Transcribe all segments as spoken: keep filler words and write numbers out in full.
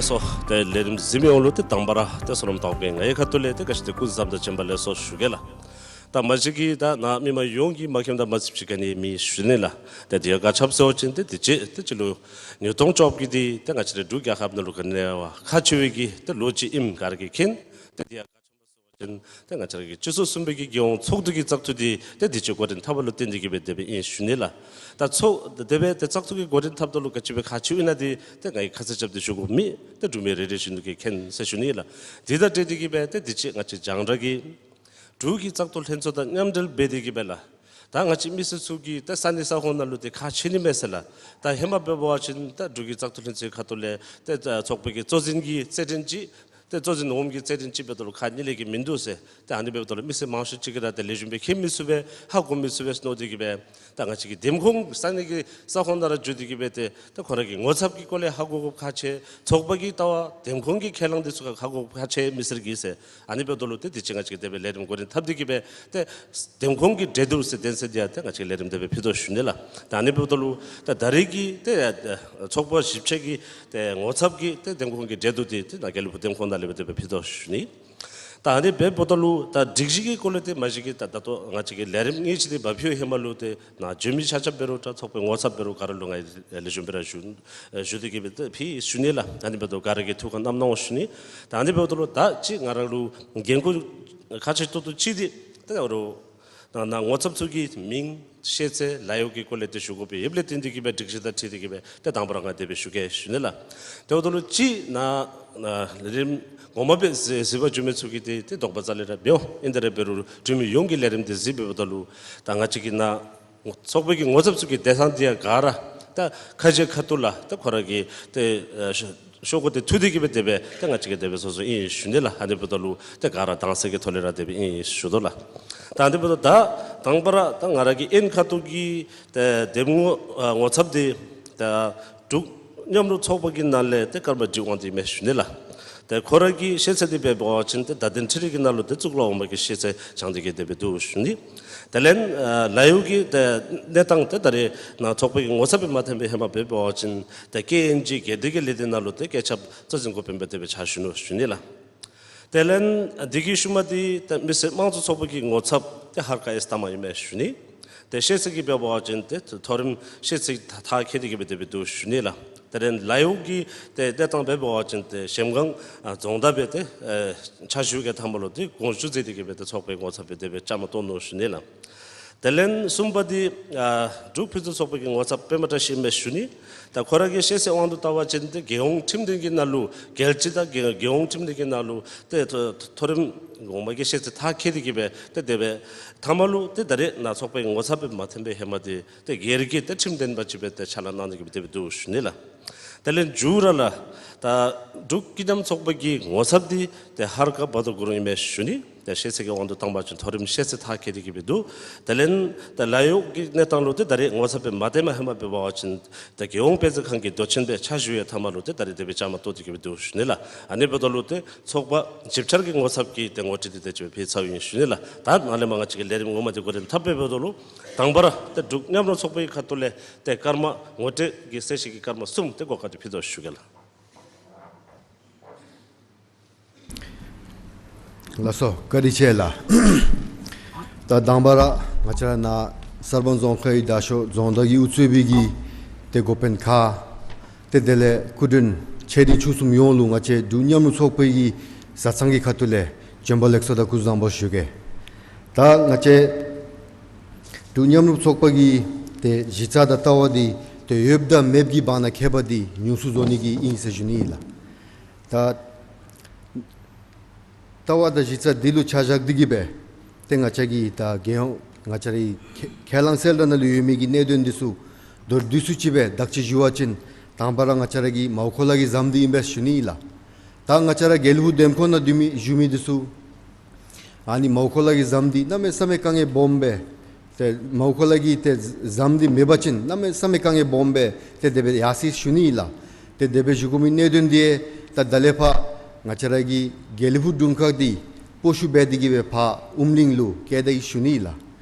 སོ། ཏེ་ལས་རིམ་གཟིགས་མི་ཡོངས་ལུ་ཏེ་དང་པ་ར་ཏེ་བསོད་ནམས་དག་པའི་ངལ་ཁ་ཐུག་ལས་ཏེ་བཀྲ་ཤིས་བདེ་ལེགས་སྐུ་གཟུགས་བཟང་དང་བྱོན་པ་ལེགས་སོ་ཞུ་གེ་ལགས། ད་མ་གཞི་གིས་ད་ནཱ་མི་མང་ཡོངས་ཀྱིས་མ་མཁྱེནམ་དང་མ་གཟིགསཔ་ཅིག་ག་ནི་མེད་ཞུ་ནི་ལགས། ཏེ་དེ་ཡང་ག་ཅི་སྨོ་ཟེར་བ་ཅིན་ཏེ་དུས་ཅི་ཏེ་སྤྱི་ལོ་ཉིས་སྟོང་བཅོ་བརྒྱད་འདི་ཏེ་ང་བཅས་རའི་འབྲུག་རྒྱལ་ཁབ་ནང་ལུ་ག་ནི་བ་ཁག་ཆེ་བའི་གི་ཏེ་ལོ་ཅིག་ཨིནམ་ག་ར་གིས་མཁྱེན། ཏེ་དེ་ཡང་ག་ཅི་སྨོ་ཟེར་བ་ཅིན་ཏེ་ང་བཅས་ར་གི་སྤྱི་ཚོགས་གསུམ་པའི་གི་རྒྱལ་ཡོངས་ཚོགས་འདུ་གི་བཙག་འཐུ་འདི་ཏེ་དུས་ཅི་འགོ་འདྲེན་འཐབ་པ་ལུ་བརྟེན་ཏེ་གིས་སྦེ་དེ་སྦེ་ཨིན་ཞུ་ནི་ལགས། ད་ཚོགས་དེ་སྦེ་ཏེ་བཙག་འཐུ་གི་འགོ་འདྲེན་འཐབ་ད་ལུ་ག་ཅི་སྦེ་ཁག་ཆེཝ་ཨིན་ན་འདི་ཏེ་ང་གིས་ཁ་ཙ་རྐྱབ་སྟེ་ཞུ་དགོཔ་མེད། ཏེ་འབྲུག་མི་རེ་རེ་བཞིན་དུ་གིས་མཁྱེན་ཟེར་ཞུ་ནི་ལགས། དེ་དང་འབྲེལ་ཏེ་གིས་སྦེ་ཏེ་དུས་ཅི་ང་བཅས་རྒྱང་བསྒྲགས་ཀྱི་འབྲུག་གི་བཙག་འཐུ་ལྷན་ཚོགས་དང་མཉམ་འབྲེལ་འབད་དེ་གིས་སྦེ་ལགས། ད་ང་བཅས་མི་སེར་ཚུ་གིས་ཏེ་ས་གནས་ས་ཁོངས་ནང་ལུ་ཏེ་ཁག་ཆེ་ནི་མས་ཟེར་ལགས། ད་ཧེ་མ་འབད་བ་ཅིན་ད་འབྲུག་གི་བཙག་འཐུ་ལྷན་ཚོགས་ཁ་ཐུག་ལས་ཏེ་ཚོགས་པའི་གི་གཙོ་འཛིན་གྱི་རྩེད་འགྲན་ཅིག་ཏེ་གཙོ་འཛིན་འོགམ་གྱི་རྩེད་འགྲན་ཅིག་འབདཝ་ད་ལུ་ཁག་གཉིས་ལས་བརྒལ་མིན་འདུག་ཟེར། ཏེ་ཨ་ནི་འབདཝ་ད་ལུ་མི་སེར་མང་ཤོས་ཅིག་གིས་ར་ཏེ་ལེགས་ཤོམ་སྦེ་མཁྱེན་མི་ཚུགས་པས། ཧ་གོ་མི་ཚུགས་པས་མནོ་སྟེ་གིས་སྦེ་ད་ང་བཅས་ཀྱི་འདེམས་ཁོངས་ས་གནས་ཀྱི་ས་ཁོངས་ནང་ར་འགྱོ་སྟེ་གིས་སྦེ་ཏེ་ད་ཁོ་ར་གི་ངོ་ཚབ་ཀྱི་སྐོར་ལས་ཧ་གོ་དགོཔ་ཁག་ཆེ། ཚོགས་པ་གི་ལྟ་བ་འདེམས་ཁོངས་ཀྱི་ཁས་བླངས་འདི་ཚུ་ཁར་ཧ་གོ་དགོཔ་ཁག་ཆེ་མི་སེར་གྱིས་ཟེར། ཨ་ནི་འབདཝ་ད་ལུ་ཏེ་དུས་ཅི་ང་བཅས་ཀྱིས་དེ་སྦེ་ལས་རིམ་འགོ་འདྲེན་འཐབ་སྟེ་གིས་སྦེ་ཏེ་འདེམས་ཁོངས་ཀྱི་འབྲེལ་གཏུག་ཟེར་གདན་ས་འདི་ཡང་ཏེ་ང་བཅས་ཀྱིས་ལས་རིམ་དེ་སྦེ་ཕུལ་དོ་ཞུ་ནི་ལགས། ད་ཨ་ནི་འབདཝ་ད་ལུ་ད་ད་རེས་ཀྱི་ཏེ་ཚོགས་པ་བཞི་ཆ་གི་ཏེ་ངོ་ཚབ་ཀྱི་ཏེ་འདེམས་ཁོངས་ཀྱི་འབྲེལ་གཏུག་འདི་ཏེ་ནཱ་དགེ་ལེགས་ཕུག་འདེམས་ཁོངས་ནང་ལས་སྦེ་དེ་སྦེ་ཕུལ་དོ་ཞུ་ནི། ད་ཨ་ནི་འབདཝ་ད་ལུ་ད་སྒྲིག་གཞི་གི་སྐོར་ལས་ཏེ་མ་གཞི་གིས་ད་ད་ལྟོ་ང་བཅས་ཀྱིས་ལས་རིམ་དངོས་ཅིག་འདི་འབག་ཕུལ་ཧེ་མ་ལུ་ཏེ་ནཱ་འབྱོན་མི་ཆ་ཁྱབ་འབད་རུང་ད་ཚོགས་པའི་ངོ་ཚབ་འབད་རུང་ག་ར་ལུ་ང་ལེགས་ཤོམ་སྦེ་ར་ཞུ་ཞུ་སྟེ་གིས་སྦེ་ཏེ་ཕུལ་ཞུ་ནི་ལགས། ཨ་ནི་འབདཝ་ད་ག་ར་གིས་ཐུགས་ཁར་བསྣམ་གནང་ཞུ་ནི། ད་ཨ་ནི་འབདཝ་ད་ལུ་ད་ཅི་ང་ར་ལུ་འགན་ཁུར་ཁག་ཆེ་ཏོག་ཏོ་ཅིག་འདི་ཏེ་ང་ར་ནཱ་ནཱ་ངོ་ཚབ་ཚུ་གི་མིང་ཤེས་ཚད་ལཱ་གཡོག་གི་སྐོར་ལས་ཏེ་ཞུ་དགོཔ་ཡོདཔ་ལས་བརྟེན་ཏེ་གིས་སྦེ་སྒྲིག་གཞི་དང་འཁྲིལ་ཏེ་གིས་སྦེ་ཏེ་དང་པ་ར་ང་དེ་སྦེ་ཞུ་གེ་ཞུ་ནི་ལགས། དེ་འབདཝ་ད་ལུ་ཅིག་ནཱ་ནཱ་ལས་རིམ་ངོ་མ་སྦེ་གཟིགས་གཟིགས་པར་འབྱོན་མི་ཚུ་གིས་ཏེ་ཏེ་དོགས་པ་རྩ་ལས་ར་མི་འོང་། ཨིན་ཏེ་ར་འབད་རུང་འབྲུག་མི་ཡོངས་ཀྱིས་ལས་རིམ་འདི་གཟིགས་འབདཝ་ད་ལུ་ད་ང་བཅས་ཀྱི་ནཱ་ཚོགས་པའི་གི་ངོ་ཚབ་ཚུ་གི་སྡོད་ས་འདི་ཡང་ག་ར་ད་ཁ་རྗེ་ཁ་ཐུག་ལགས། ད་ཁོ་ར་གི་ཏེ་ཨ་ཤོ་ཤོག་གུ་ཏེ་འཐུ་སྟེ་གིས་སྦེ་དེ་སྦེ་ཏེ་ང་བཅས་ཀྱིས་དེ་སྦེ་སོ་སོ་ཨིན་ཞུ་ནི་ལགས། ཨ་ནི་འབདཝ་ད་ལུ་ཏེ་ག་ར་དྭངས་གསལ་གྱི་ཐོག་ལས་ར་དེ་སྦེ་ཨིན་ཞུ་དོ་ལགས། ད་ཨ་ནི་འབདཝ་ད་ད་དང་པ་ར་ད་ང་ར་གི་ཨིན་ཁ་ཐུག་གི་ཏེ་འདེམས་ངོ་ཨ་ངོ་ཚབ་འདི་ད་འབྲུག་མཉམ་རུབ་ཚོགས་པ་གི་ནང་ལས་ཏེ་ཀརྨ་འབྲི་དབང་འདི་མས་ཞུ་ནི་ལགས། ཏེ་ཁོ་ར་གི་ཤེས་ཚད་འདི་འབད་བ་ཅིན་ཏེ་བརྡ་དོན་འཕྲུལ་རིག་གི་ནང་ལུ་ཏེ་གཙུག་ལག་འོག་མ་གི་ཤེས་ཚད་སྦྱངས་ཏེ་གིས་དེ་སྦེ་འདུག་ཞུ་ནི། དེ་ལས་ཨ་ལཱ་གཡོག་གི་ཏེ་གནས་སྟངས་ཏེ་ད་རེས་ནཱ་ཚོགས་པའི་གི་ངོ་ཚབ་སྦེ་མ་འཐོན་པའི་ཧེ་མ་འབད་བ་ཅིན་ཏེ་ཀེ་ཨེན་ཇི་རྒྱལ་སྒྲིལ་གྱི་ལས་སྡེ་ནང་ལུ་ཏེ་བཀོད་ཁྱབ་གཙོ་འཛིན་འགོ་དཔོན་སྦེ་དེ་སྦེ་ཕྱག་ཞུ་ནུག་ཞུ་ནི་ལགས། དེ་ལས་འདི་གི་ཤུལ་མ་འདི་ཏེ་མི་སེར་དམངས་གཙོ་ཚོགས་པ་གི་ངོ་ཚབ་ཏེ་ཧར་ཀ་ཨེས་ཐ་མ་ཨིན་མས་ཞུ་ནི། ཏེ་ཤེས་ཚད་ཀྱི་འབད་བ་ཅིན་ཏེ་མཐོ་རིམ་ཤེས་ཚད་མཐར་འཁྱོལ་ཏེ་གིས་སྦེ་དེ་སྦེ་འདུག་ཞུ་ནི་ལགས། དེ་ལས་ལཱ་གཡོག་གི་ཏེ་གནས་སྟངས་འབད་བ་ཅིན་ཏེ་གཞལམ་སྒང་ཨ་རྫོང་བདག་སྦེ་ཏེ་ཨེ་ཕྱག་ཞུ་བའི་མཐའ་མ་ལུ་ཏེ་དགོངས་ཞུ་མཛད་དེ་གིས་སྦེ་ཏེ་ཚོགས་པའི་ངོ་ཚབ་སྦེ་དེ་སྦེ་བཅའ་མར་གཏོགས་ནུག་ཞུ་ནི་ལགས། དེ་ལས་གསུམ་པ་འདི་ཨ་འབྲུག་ཕུན་སུམ་ཚོགས་པ་གི་ངོ་ཚབ་པདྨ་བཀྲ་ཤིས་ཨིན་མས་ཞུ་ནི། ད་ཁོ་ར་གི་ཤེས་ཚད་དབང་དུ་བལྟ་བ་ཅིན་ཏེ་རྒྱལ་ཡོངས་ཁྲིམས་དོན་གྱི་ནང་ལུ་རྒྱལ་སྤྱི་དང་རྒྱལ་རྒྱལ་ཡོངས་ཁྲིམས་དོན་གྱི་ནང་ལུ་ཏེ་མཐོ་མཐོ་རིམ་གོང་མ་གི་ཤེས་ཚད་མཐར་འཁྱོལ་ཏེ་གིས་སྦེ་ཏེ་དེ་སྦེ་མཐའ་མ་ལུ་ཏེ་ད་རེས་ནཱ་ཚོགས་པའི་ངོ་ཚབ་སྦེ་མ་འཐོན་པའི་ཧེ་མ་འདི་ཏེ་སྒེར་གྱི་ཏེ་ཁྲིམས་དོན་པ་ཅིག་སྦེ་ཏེ་ཕྱག་ལཱ་གནང་སྟེ་གིས་སྦེ་དེ་སྦེ་འདུག་ཞུ་ནི་ལགས། དེ་ལས་མཇུག་ར་ལགས། ད་འབྲུག་སྐྱིད་ལྡན་ཚོགས་པ་གི་ངོ་ཚབ་འདི་ཏེ་ཧར་ཀ་བ་དོ་གུ་རུ་ཨིན་མས་ཞུ་ནི། ཏེ་ཤེས་ཚད་ཀྱི་དབང་དུ་བཏང་བ་ཅིན་མཐོ་རིམ་ཤེས་ཚད་མཐར་འཁྱོལ་ཏེ་གིས་སྦེ་འདུག། དེ་ལས་ཏེ་ལཱ་གཡོག་གི་གནས་སྟངས་ལུ་ཏེ་ད་རེས་ངོ་ཚབ་སྦེ་མ་འཐོན་པའི་ཧེ་མ་འབད་བ་ཅིན་ཏེ་རྒྱལ་ཡོངས་དཔེ་མཛོད་ཁང་གི་མདོ་ཆེན་སྦེ་ཕྱག་ཞུ་བའི་མཐའ་མ་ལུ་ཏེ་ད་རེས་དེ་སྦེ་བཅའ་མར་གཏོགས་ཏེ་གིས་སྦེ་འདུག་ཞུ་ནི་ལགས། ཨ་ནི་འབདཝ་ད་ལུ་ཏེ་ཚོགས་པ་བཞི་ཆ་གི་ངོ་ཚབ་ཀྱི་ཏེ་ངོ་སྤྲོད་འདི་དེ་ཅིག་སྦེ་ཕུལ་ཚརཝ་ཨིན་ཞུ་ནི་ལགས། ད་ནཱ་ལས་མར་ང་བཅས་ཀྱིས་ལས་རིམ་ངོ་མ་འདི་འགོ་འདྲེན་འཐབ་པའི་འབདཝ་ད་ལུ་དང་པ་ར་ཏེ་འབྲུག་མཉམ་རུབ་ཚོགས་པའི་ཁ་ཐུག་ལས་ཏེ་སྐར་མ་ངོ་སྤྲོད་ཀྱི་གསལ་བཤད་ཀྱི་སྐར་མ་གསུམ་ཏེ་གོ་སྐབས་འདི་ཕུལ་དོ་ཞུ་གེ་ལགས། ལགས་སོ། བཀའ་དྲིན་ཆེ་ལགས། ད་དང་པ་ར་ང་བཅས་ར་ནཱ་གསར་སྤང་རྫོང་ཁག་གི་རྡ་ཤོད་རྫོང་བདག་གིས་དབུ་གཙོས་པའི་གི་ཏེ་འགོ་དཔོན་ཁག་ཏེ་དེ་ལས་སྐུ་མགྲོན་ཆེ་འབྲིང་ཆུང་གསུམ་ཡོངས་ལུ་ང་བཅས་འབྲུག་མཉམ་རུབ་ཚོགས་པའི་གི་བཟའ་ཚང་གི་ཁ་ཐུག་ལས་བྱོན་པ་ལེགས་སོ་དང་སྐུ་གཟུགས་བཟང་པོ་ཞུ་གེ། ད་ང་བཅས་འབྲུག་མཉམ་རུབ་ཚོགས་པ་གི་ཏེ་གཞི་རྩ་དང་ལྟ་བ་འདི་ཏེ་ཡོདཔ་དང་མེདཔ་གི་བར་ན་ཁྱད་པར་འདི་ཉུང་སུ་བཟོ་ནི་གི་ཨིན་ཟེར་ཞུ་ནི་ཨིན་ལགས། ད་ལྟ་བ་དང་གཞི་རྩ་འདི་ལུ་ཆ་བཞག་སྟེ་གིས་སྦེ་ཏེ་ང་བཅས་ཀྱི་ད་རྒྱལ་ཡོངས་ང་བཅས་རའི་ཁས་ཁས་བླངས་གསལ་བསྒྲགས་ནང་ལུ་ཡོད་མི་གི་གནད་དོན་འདི་ཚུ་མདོར་བསྡུས་སུ་ཅིག་སྦེ་དག་ཅིག་ཞུ་བ་ཅིན་དང་པ་ར་ང་བཅས་ར་གི་མའོ་ཁོ་ལ་གི་ཟམ་འདི་ཨིན་པས་ཞུ་ནི་ཨིན་ལགས། ད་ང་བཅས་ར་དགེ་ལེགས་ཕུག་འདེམས་ཁོངས་ནང་སྡོད་མི་བཞུགས་མི་འདི་ཚུ་ཨ་ནི་མའོ་ཁོ་ལ་གི་ཟམ་འདི་གནམ་མེད་ས་མེད་དཀའ་ངལ་སྦོམ་སྦེ་ཏེ་མའོ་ཁོ་ལ་གི་ཏེ་ཟམ་འདི་མེད་པ་ཅིན་གནམ་མེད་ས་མེད་དཀའ་ངལ་སྦོམ་སྦེ་ཏེ་དེ་སྦེ་ཡར་སོ་ཡི་ཞུ་ནི་ཨིན་ལགས། ཏེ་དེ་སྦེ་ཞུ་དགོ་མི་གནད་དོན་འདི་ད་ད་ལས་ཕར་ང་བཅས་ར་གི་དགེ་ལེགས་ཕུག་དྲུང་ཁག་འདི་སྤོ་བཤུད་འབད་དེ་གིས་སྦེ་ཕར་ཨུམ་གླིང་ལུ་བསྐྱལ་ད་ཡི་ཞུ་ནི་ཨིན་ལགས།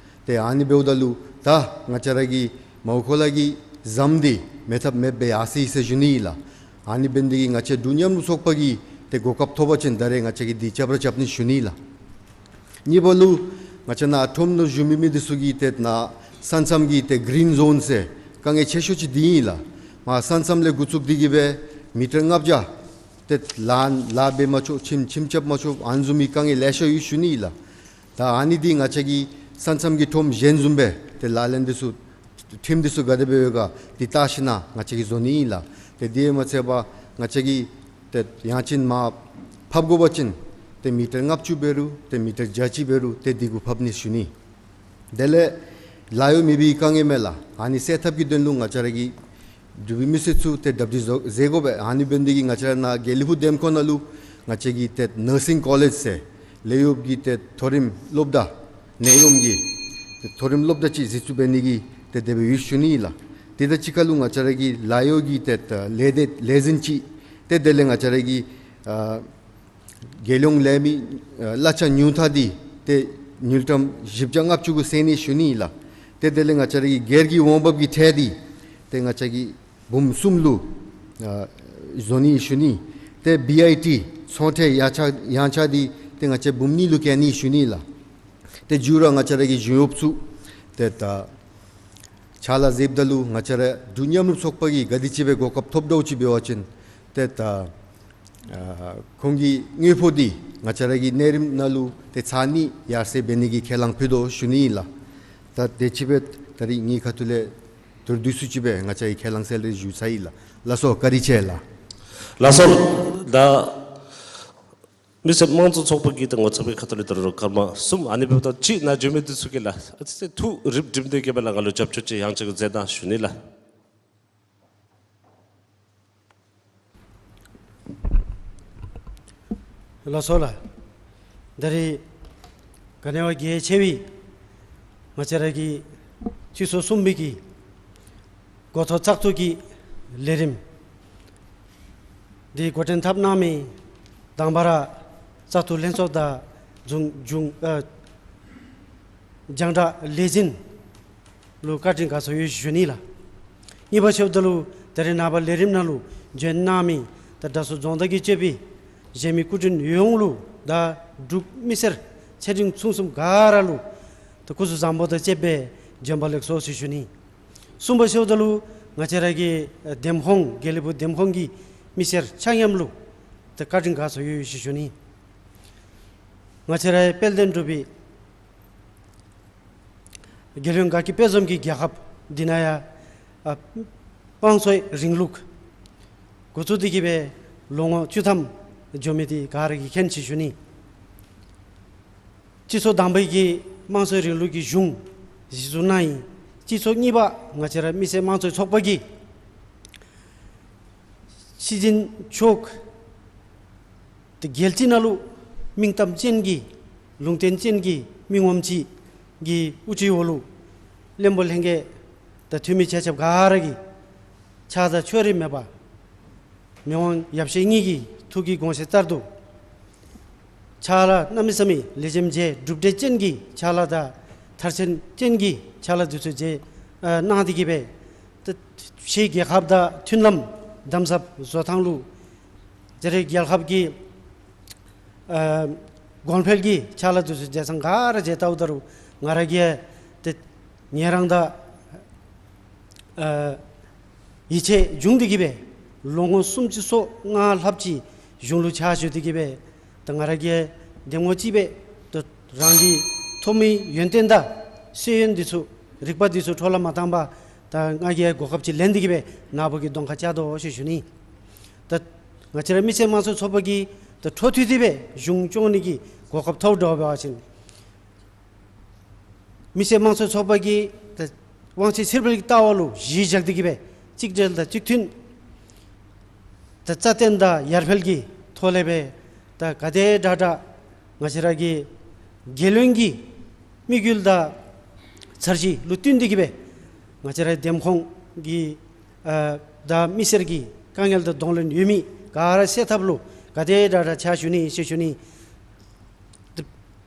ཏེ་ཨ་ནི་འབདཝ་ད་ལུ་ད་ང་བཅས་ར་གི་མའོ་ཁོ་ལ་གི་ཟམ་འདི་མེད་ཐབས་མེདཔ་སྦེ་ཡར་སོ་ཡི་ཟེར་ཞུ་ནི་ཨིན་ལགས། ཨ་ནི་འབད་ནི་འདི་གིས་ང་བཅས་འབྲུག་མཉམ་རུབ་ཚོགས་པ་གིས་ཏེ་གོ་སྐབས་ཐོབ་པ་ཅིན་ད་རེས་ང་བཅས་ཀྱིས་འདི་རྐྱབ་ར་རྐྱབ་ནི་ཞུ་ནི་ལགས། གཉིས་པ་ལུ་ང་བཅས་ནཱ་ཁྲོམ་ནང་བཞུགས་མི་མི་འདི་ཚུ་གིས་ཏེ་ནཱ་ས་མཚམས་ཀྱི་ཏེ་གི་རིན་ཛོན་ཟེར་དཀའ་ངལ་ཆེ་ཤོས་ཅིག་འདི་ཨིན་ལགས། མར་ས་མཚམས་ལས་འགོ་བཙུགས་ཏེ་གི་སྦེ་མི་ཊར་ལྔ་བརྒྱ་ཏེ་ལཱ་ལཱ་འབད་མ་ཆོག་ཁྱིམ་ཁྱིམ་རྐྱབ་མ་ཆོག་ཨ་ནི་བཟུམ་མའི་དཀའ་ངལ་ལེ་ཤ་ཡོད་ཞུ་ནི་ཨིན་ལགས། ད་ཨ་ནི་འདི་ང་བཅས་ཀྱིས་ས་མཚམས་ཀྱི་ཁྲོམ་གཞན་བཟུམ་སྦེ་ཏེ་ལག་ལེན་འདི་ཚུ་ཁྲིམས་འདི་ཚུ་ག་དེ་སྦེ་ཡོད་ག་འདི་བལྟ་ཞིན་ན་ང་བཅས་ཀྱིས་བཟོ་ནི་ཨིན་ལགས། ཏེ་དེ་མ་ཚད་པར་ང་བཅས་ཀྱིས་ཏེ་ཡང་ཅིན་མར་ཕབ་དགོ་པ་ཅིན་ཏེ་མི་ཊར་ལྔ་བཅུ་འབད་རུང་ཏེ་མི་ཊར་བརྒྱ་གཅིག་འབད་རུང་ཏེ་འདི་གུ་ཕབ་ནི་ཞུ་ནི། དེ་ལས་ལཱ་གཡོག་མེད་པའི་དཀའ་ངལ་མས་ལགས། ཨ་ནི་སེལ་ཐབས་ཀྱི་དོན་ལུ་ང་བཅས་ར་གི་འབྲུག་པའི་མི་སེར་ཚུ་ཏེ་གྲ་སྒྲིག་བཟོ་མཛད་དགོ་པས། ཨ་ནི་འབད་ནི་འདི་གིས་ང་བཅས་ར་ནཱ་དགེ་ལེགས་ཕུག་འདེམས་ཁོངས་ནང་ལུ་ང་བཅས་ཀྱིས་ཏེ་ནར་སིང་ཀོ་ལེཇ་ཟེར་ལཱ་གཡོག་གི་ཏེ་མཐོ་རིམ་སློབ་གྲྭ་ནད་གཡོག་གི་ཏེ་མཐོ་རིམ་སློབ་གྲྭ་ཅིག་གཞི་བཙུགས་འབད་ནི་གི་ཏེ་དེ་སྦེ་ཡོད་ཞུ་ནི་ཨིན་ལགས། དེ་དང་གཅིག་ཁར་ལུ་ང་བཅས་ར་གི་ལཱ་གཡོག་གི་ཏེ་ལས་སྡེ་ལས་འཛིན་ཅིག་ཏེ་དེ་ལས་ང་བཅས་ར་གི་ཨ་རྒྱལ་ཡོངས་ལས་མི་ཨ་གླ་ཆ་ཉུང་མཐའ་འདི་ཏེ་དངུལ་ཀྲམ་བཞི་བརྒྱ་ལྔ་བཅུ་གུ་སེལ་ནི་ཞུ་ནི་ཨིན་ལགས། ཏེ་དེ་ལས་ང་བཅས་ར་གི་སྒེར་གྱི་འོང་འབབ་ཀྱི་ཁྲལ་འདི་ཏེ་ང་བཅས་ཀྱིས་འབུམ་གསུམ་ལུ་ཨ་བཟོ་ནི་ཞུ་ནི། ཏེ་བི་ཨའི་ཊི་ཚོང་ཁྲལ་ཡང་ཆག་ཡང་ཆག་འདི་ཏེ་ང་བཅས་འབུམ་གཉིས་ལུ་བཀལ་ནི་ཞུ་ནི་ཨིན་ལགས། ཏེ་མཇུག་ར་ང་བཅས་ར་གི་གཞུང་གཡོགཔ་ཚུ་ཏེ་ད་ཕྱག་ལཱ་མཛདཔ་ད་ལུ་ང་བཅས་ར་འབྲུག་མཉམ་རུབ་ཚོགས་པ་གིས་ག་དེ་ཅིག་སྦེ་གོ་སྐབས་ཐོབ་འདྲཝ་ཅིག་འབད་བ་ཅིན་ཏེ་ད་ཨ་ཁོང་གི་དངུལ་ཕོགས་འདི་ང་བཅས་ར་གི་གནས་རིམ་ནང་ལུ་ཏེ་ཚར་གཉིས་ཡར་སེང་འབད་ནི་གི་ཁས་བླངས་ཕུལ་དོ་ཞུ་ནི་ཨིན་ལགས། ད་དེ་ཅིག་སྦེ་ད་རིས་ངེའི་ཁ་ཐུག་ལས་མདོར་བསྡུས་སུ་ཅིག་སྦེ་ང་བཅས་ཀྱིས་ཁས་བླངས་གསལ་རེ་ཞུ་ཚར་ཡི་ལགས། ལགས་སོ་བཀའ་དྲིན་ཆེ་ལགས། ལགས་སོ་ལགས། ད་མི་སེར་དམངས་གཙོ་ཚོགས་པ་གི་ཏེ་ངོ་ཚབ་ཀྱི་ཁ་ཐུག་ལས་ད་རུང་སྐར་མ་གསུམ་ཨ་ནི་འབདཝ་ད་ཅིག་ནཱ་འབྱོན་མི་འདི་ཚུ་གིས་ལགས་ཨ་ཙི་ཐུགས་རིག་རིགཔ་སྟེ་གི་སྦེ་ལགས་ང་ལུ་རྒྱབ་སྐྱོར་ཅིག་ཡང་ཅིག་མཛད་གནང་ཞུ་ནི་ལགས། ལགས་སོ་ལགས། ད་རིས་ག་ནི་བ་གལ་ཆེ་བའི་ང་བཅས་ར་གི་སྤྱི་ཚོགས་གསུམ་པའི་གི་འགོ་ཐོག་བཙག་འཐུ་གི་ལས་རིམ་འདི་འགོ་འདྲེན་འཐབ་གནང་མི་དང་པ་ར་བཙག་འཐུ་ལྷན་ཚོགས་དང་འབྱུང་འབྱུང་ཨ་རྒྱང་བསྒྲགས་ལས་འཛིན་ལུ་བཀའ་དྲིན་དགའ་ཚོར་ཡོད་ཞུ་ནི་ལགས། གཉིས་པ་ཞུཝ་ད་ལུ་ད་རིས་ནངས་པ་ལས་རིམ་ནང་ལུ་འབྱོན་གནང་མི་ད་དྲག་ཤོས་རྫོང་བདག་གིས་གཙོས་པའི་གཞན་མི་སྐུ་མགྲོན་ཡོངས་ལུ་དང་འབྲུག་མི་སེར་ཆེ་འབྲིང་ཆུང་གསུམ་ག་ར་ལུ་ད་སྐུ་གཟུགས་བཟང་པོ་དང་བཅས་པའི་བྱོན་པ་ལེགས་སོ་ཟེར་ཞུ་ནི། གསུམ་པ་ཞུཝ་ད་ལུ་ང་བཅས་ར་གི་འདེམས་ཁོངས་དགེ་ལེགས་ཕུག་འདེམས་ཁོངས་ཀྱི་མི་སེར་ཆ་མཉམ་ལུ་ད་བཀའ་དྲིན་དགའ་ཚོར་ཡོད་ཟེར་ཞུ་ནི། ང་བཅས་ར་དཔལ་ལྡན་འབྲུག་པའི་རྒྱལ་ཡོངས་དགའ་སྐྱིད་དཔལ་འཛོམས་ཀྱི་རྒྱལ་ཁབ་འདི་ནང་ཡང་ཨ་དམངས་གཙོའི་རིང་ལུགས་འགོ་བཙུགས་ཏེ་གི་སྦེ་ལོ་ངོ་བཅུ་ཐམ་འགྱོ་མི་འདི་ག་ར་གིས་མཁྱེན་ཟེར་ཞུ་ནི། སྤྱི་ཚོགས་དང་པའི་གི་དམངས་གཙོའི་རིང་ལུགས་ཀྱི་གཞུང་གཞི་བཙུགས་གནང་ཡི། སྤྱི་ཚོགས་གཉིས་པ་ང་བཅས་ར་མི་སེར་དམངས་གཙོའི་ཚོགས་པ་གིས་སྲིད་འཛིན་མཆོག་ཏེ་རྒྱལ་སྤྱི་ནང་ལུ་མིང་གཏམ་ཅན་གྱི་ལུང་བསྟན་ཅན་གྱི་མི་ངོམ་ཅིག་གི་དབུ་ཁྲིད་འོག་ལུ་བློན་པོ་ལྷན་རྒྱས་དང་འཐུས་མི་ཆ་ཁྱབ་ག་ར་གིས་ཆགས་སྡང་ཕྱོགས་རིས་མེད་པར་མི་དབང་ཡབ་སྲས་གཉིས་ཀྱི་ཐུགས་ཀྱི་དགོངས་བཞེད་ལྟར་དུ་ཕྱག་ལཱ་གནམ་མེད་ས་མེད་ལེགས་ཤོམ་མཛད། གྲུབ་འབྲས་ཅན་གྱི་ཕྱག་ལཱ་དང་མཐར་ཕྱིན་ཅན་གྱི་ཕྱག་ལཱ་འདི་ཚུ་མཛད་ཨ་གནང་སྟེ་གི་སྦེ་ཏེ་ཕྱིའི་རྒྱལ་ཁབ་དང་མཐུན་ལམ་དམ་ཟབ་བཟོ་ཐངས་ལུ་ད་རེས་རྒྱལ་ཁབ་ཀྱི་ཨ་གོང་འཕེལ་གྱི་ཕྱག་ལཱ་འདི་ཚུ་མཛད་ཐངས་ག་ར་མཛད་ལྟཝ་ད་རུང་ང་ར་གིས་ཏེ་ངལ་རངས་དང་ཨ་ཡིད་ཆད་བྱུང་སྟེ་གི་སྦེ་ལོ་ངོ་སུམ་ཅུ་སོ་ལྔ་ལྷགཔ་ཅིག་གཞུང་ལུ་ཕྱག་ཞུ་སྟེ་གི་སྦེ་ད་ང་ར་གིས་འདེམས་ངོ་ཅིག་སྦེ་ད་རང་གི་ཐོབ་མི་ཡོན་ཏན་དང་ཤེས་ཡོན་འདི་ཚུ་རིག་པ་འདི་ཚུ་འཕྲོ་བརླག་མ་བཏང་པར་ད་ང་གིས་གོ་སྐབས་ཅིག་ལེན་ཏེ་གི་སྦེ་ནཱ་བུ་གི་གདོང་ཁར་བཅར་དོ་ཟེར་ཞུ་ནི། ད་ང་བཅས་ར་མི་སེར་དམངས་གཙོའི་ཚོགས་པ་གིས་ད་འཕྲོ་མཐུད་དེ་སྦེ་གཞུང་སྐྱོང་ནི་གི་གོ་སྐབས་ཐོབ་འགྱོ་བ་ཅིན་མི་སེར་དམངས་གཙོའི་ཚོགས་པ་གིས་ད་དབང་ཆ་ཕྱིར་སྤེལ་གྱི་ལྟ་བ་ལུ་གཞི་བཞག་སྟེ་གི་སྦེ་གཅིག་སྒྲིལ་དང་གཅིག་མཐུན་ད་རྩ་བརྟན་དང་ཡར་འཕེལ་གྱི་ཐོག་ལས་སྦེ་ད་ག་དེ་དྲག་དྲག་ང་བཅས་ར་གི་རྒྱལ་ཡོངས་ཀྱི་དམིགས་ཡུལ་དང་འཆར་གཞི་ལུ་བསྟུན་ཏེ་གི་སྦེ་ང་བཅས་ར་འདེམས་ཁོངས་ཀྱི་ཨ་དང་མི་སེར་གྱི་དཀའ་ངལ་དང་གདོང་ལེན་ཡོད་མི་ག་ར་སེལ་ཐབས་ལུ་ག་དེ་དྲག་དྲག་ཕྱག་ཞུ་ནི་ཟེར་ཞུ་ནི།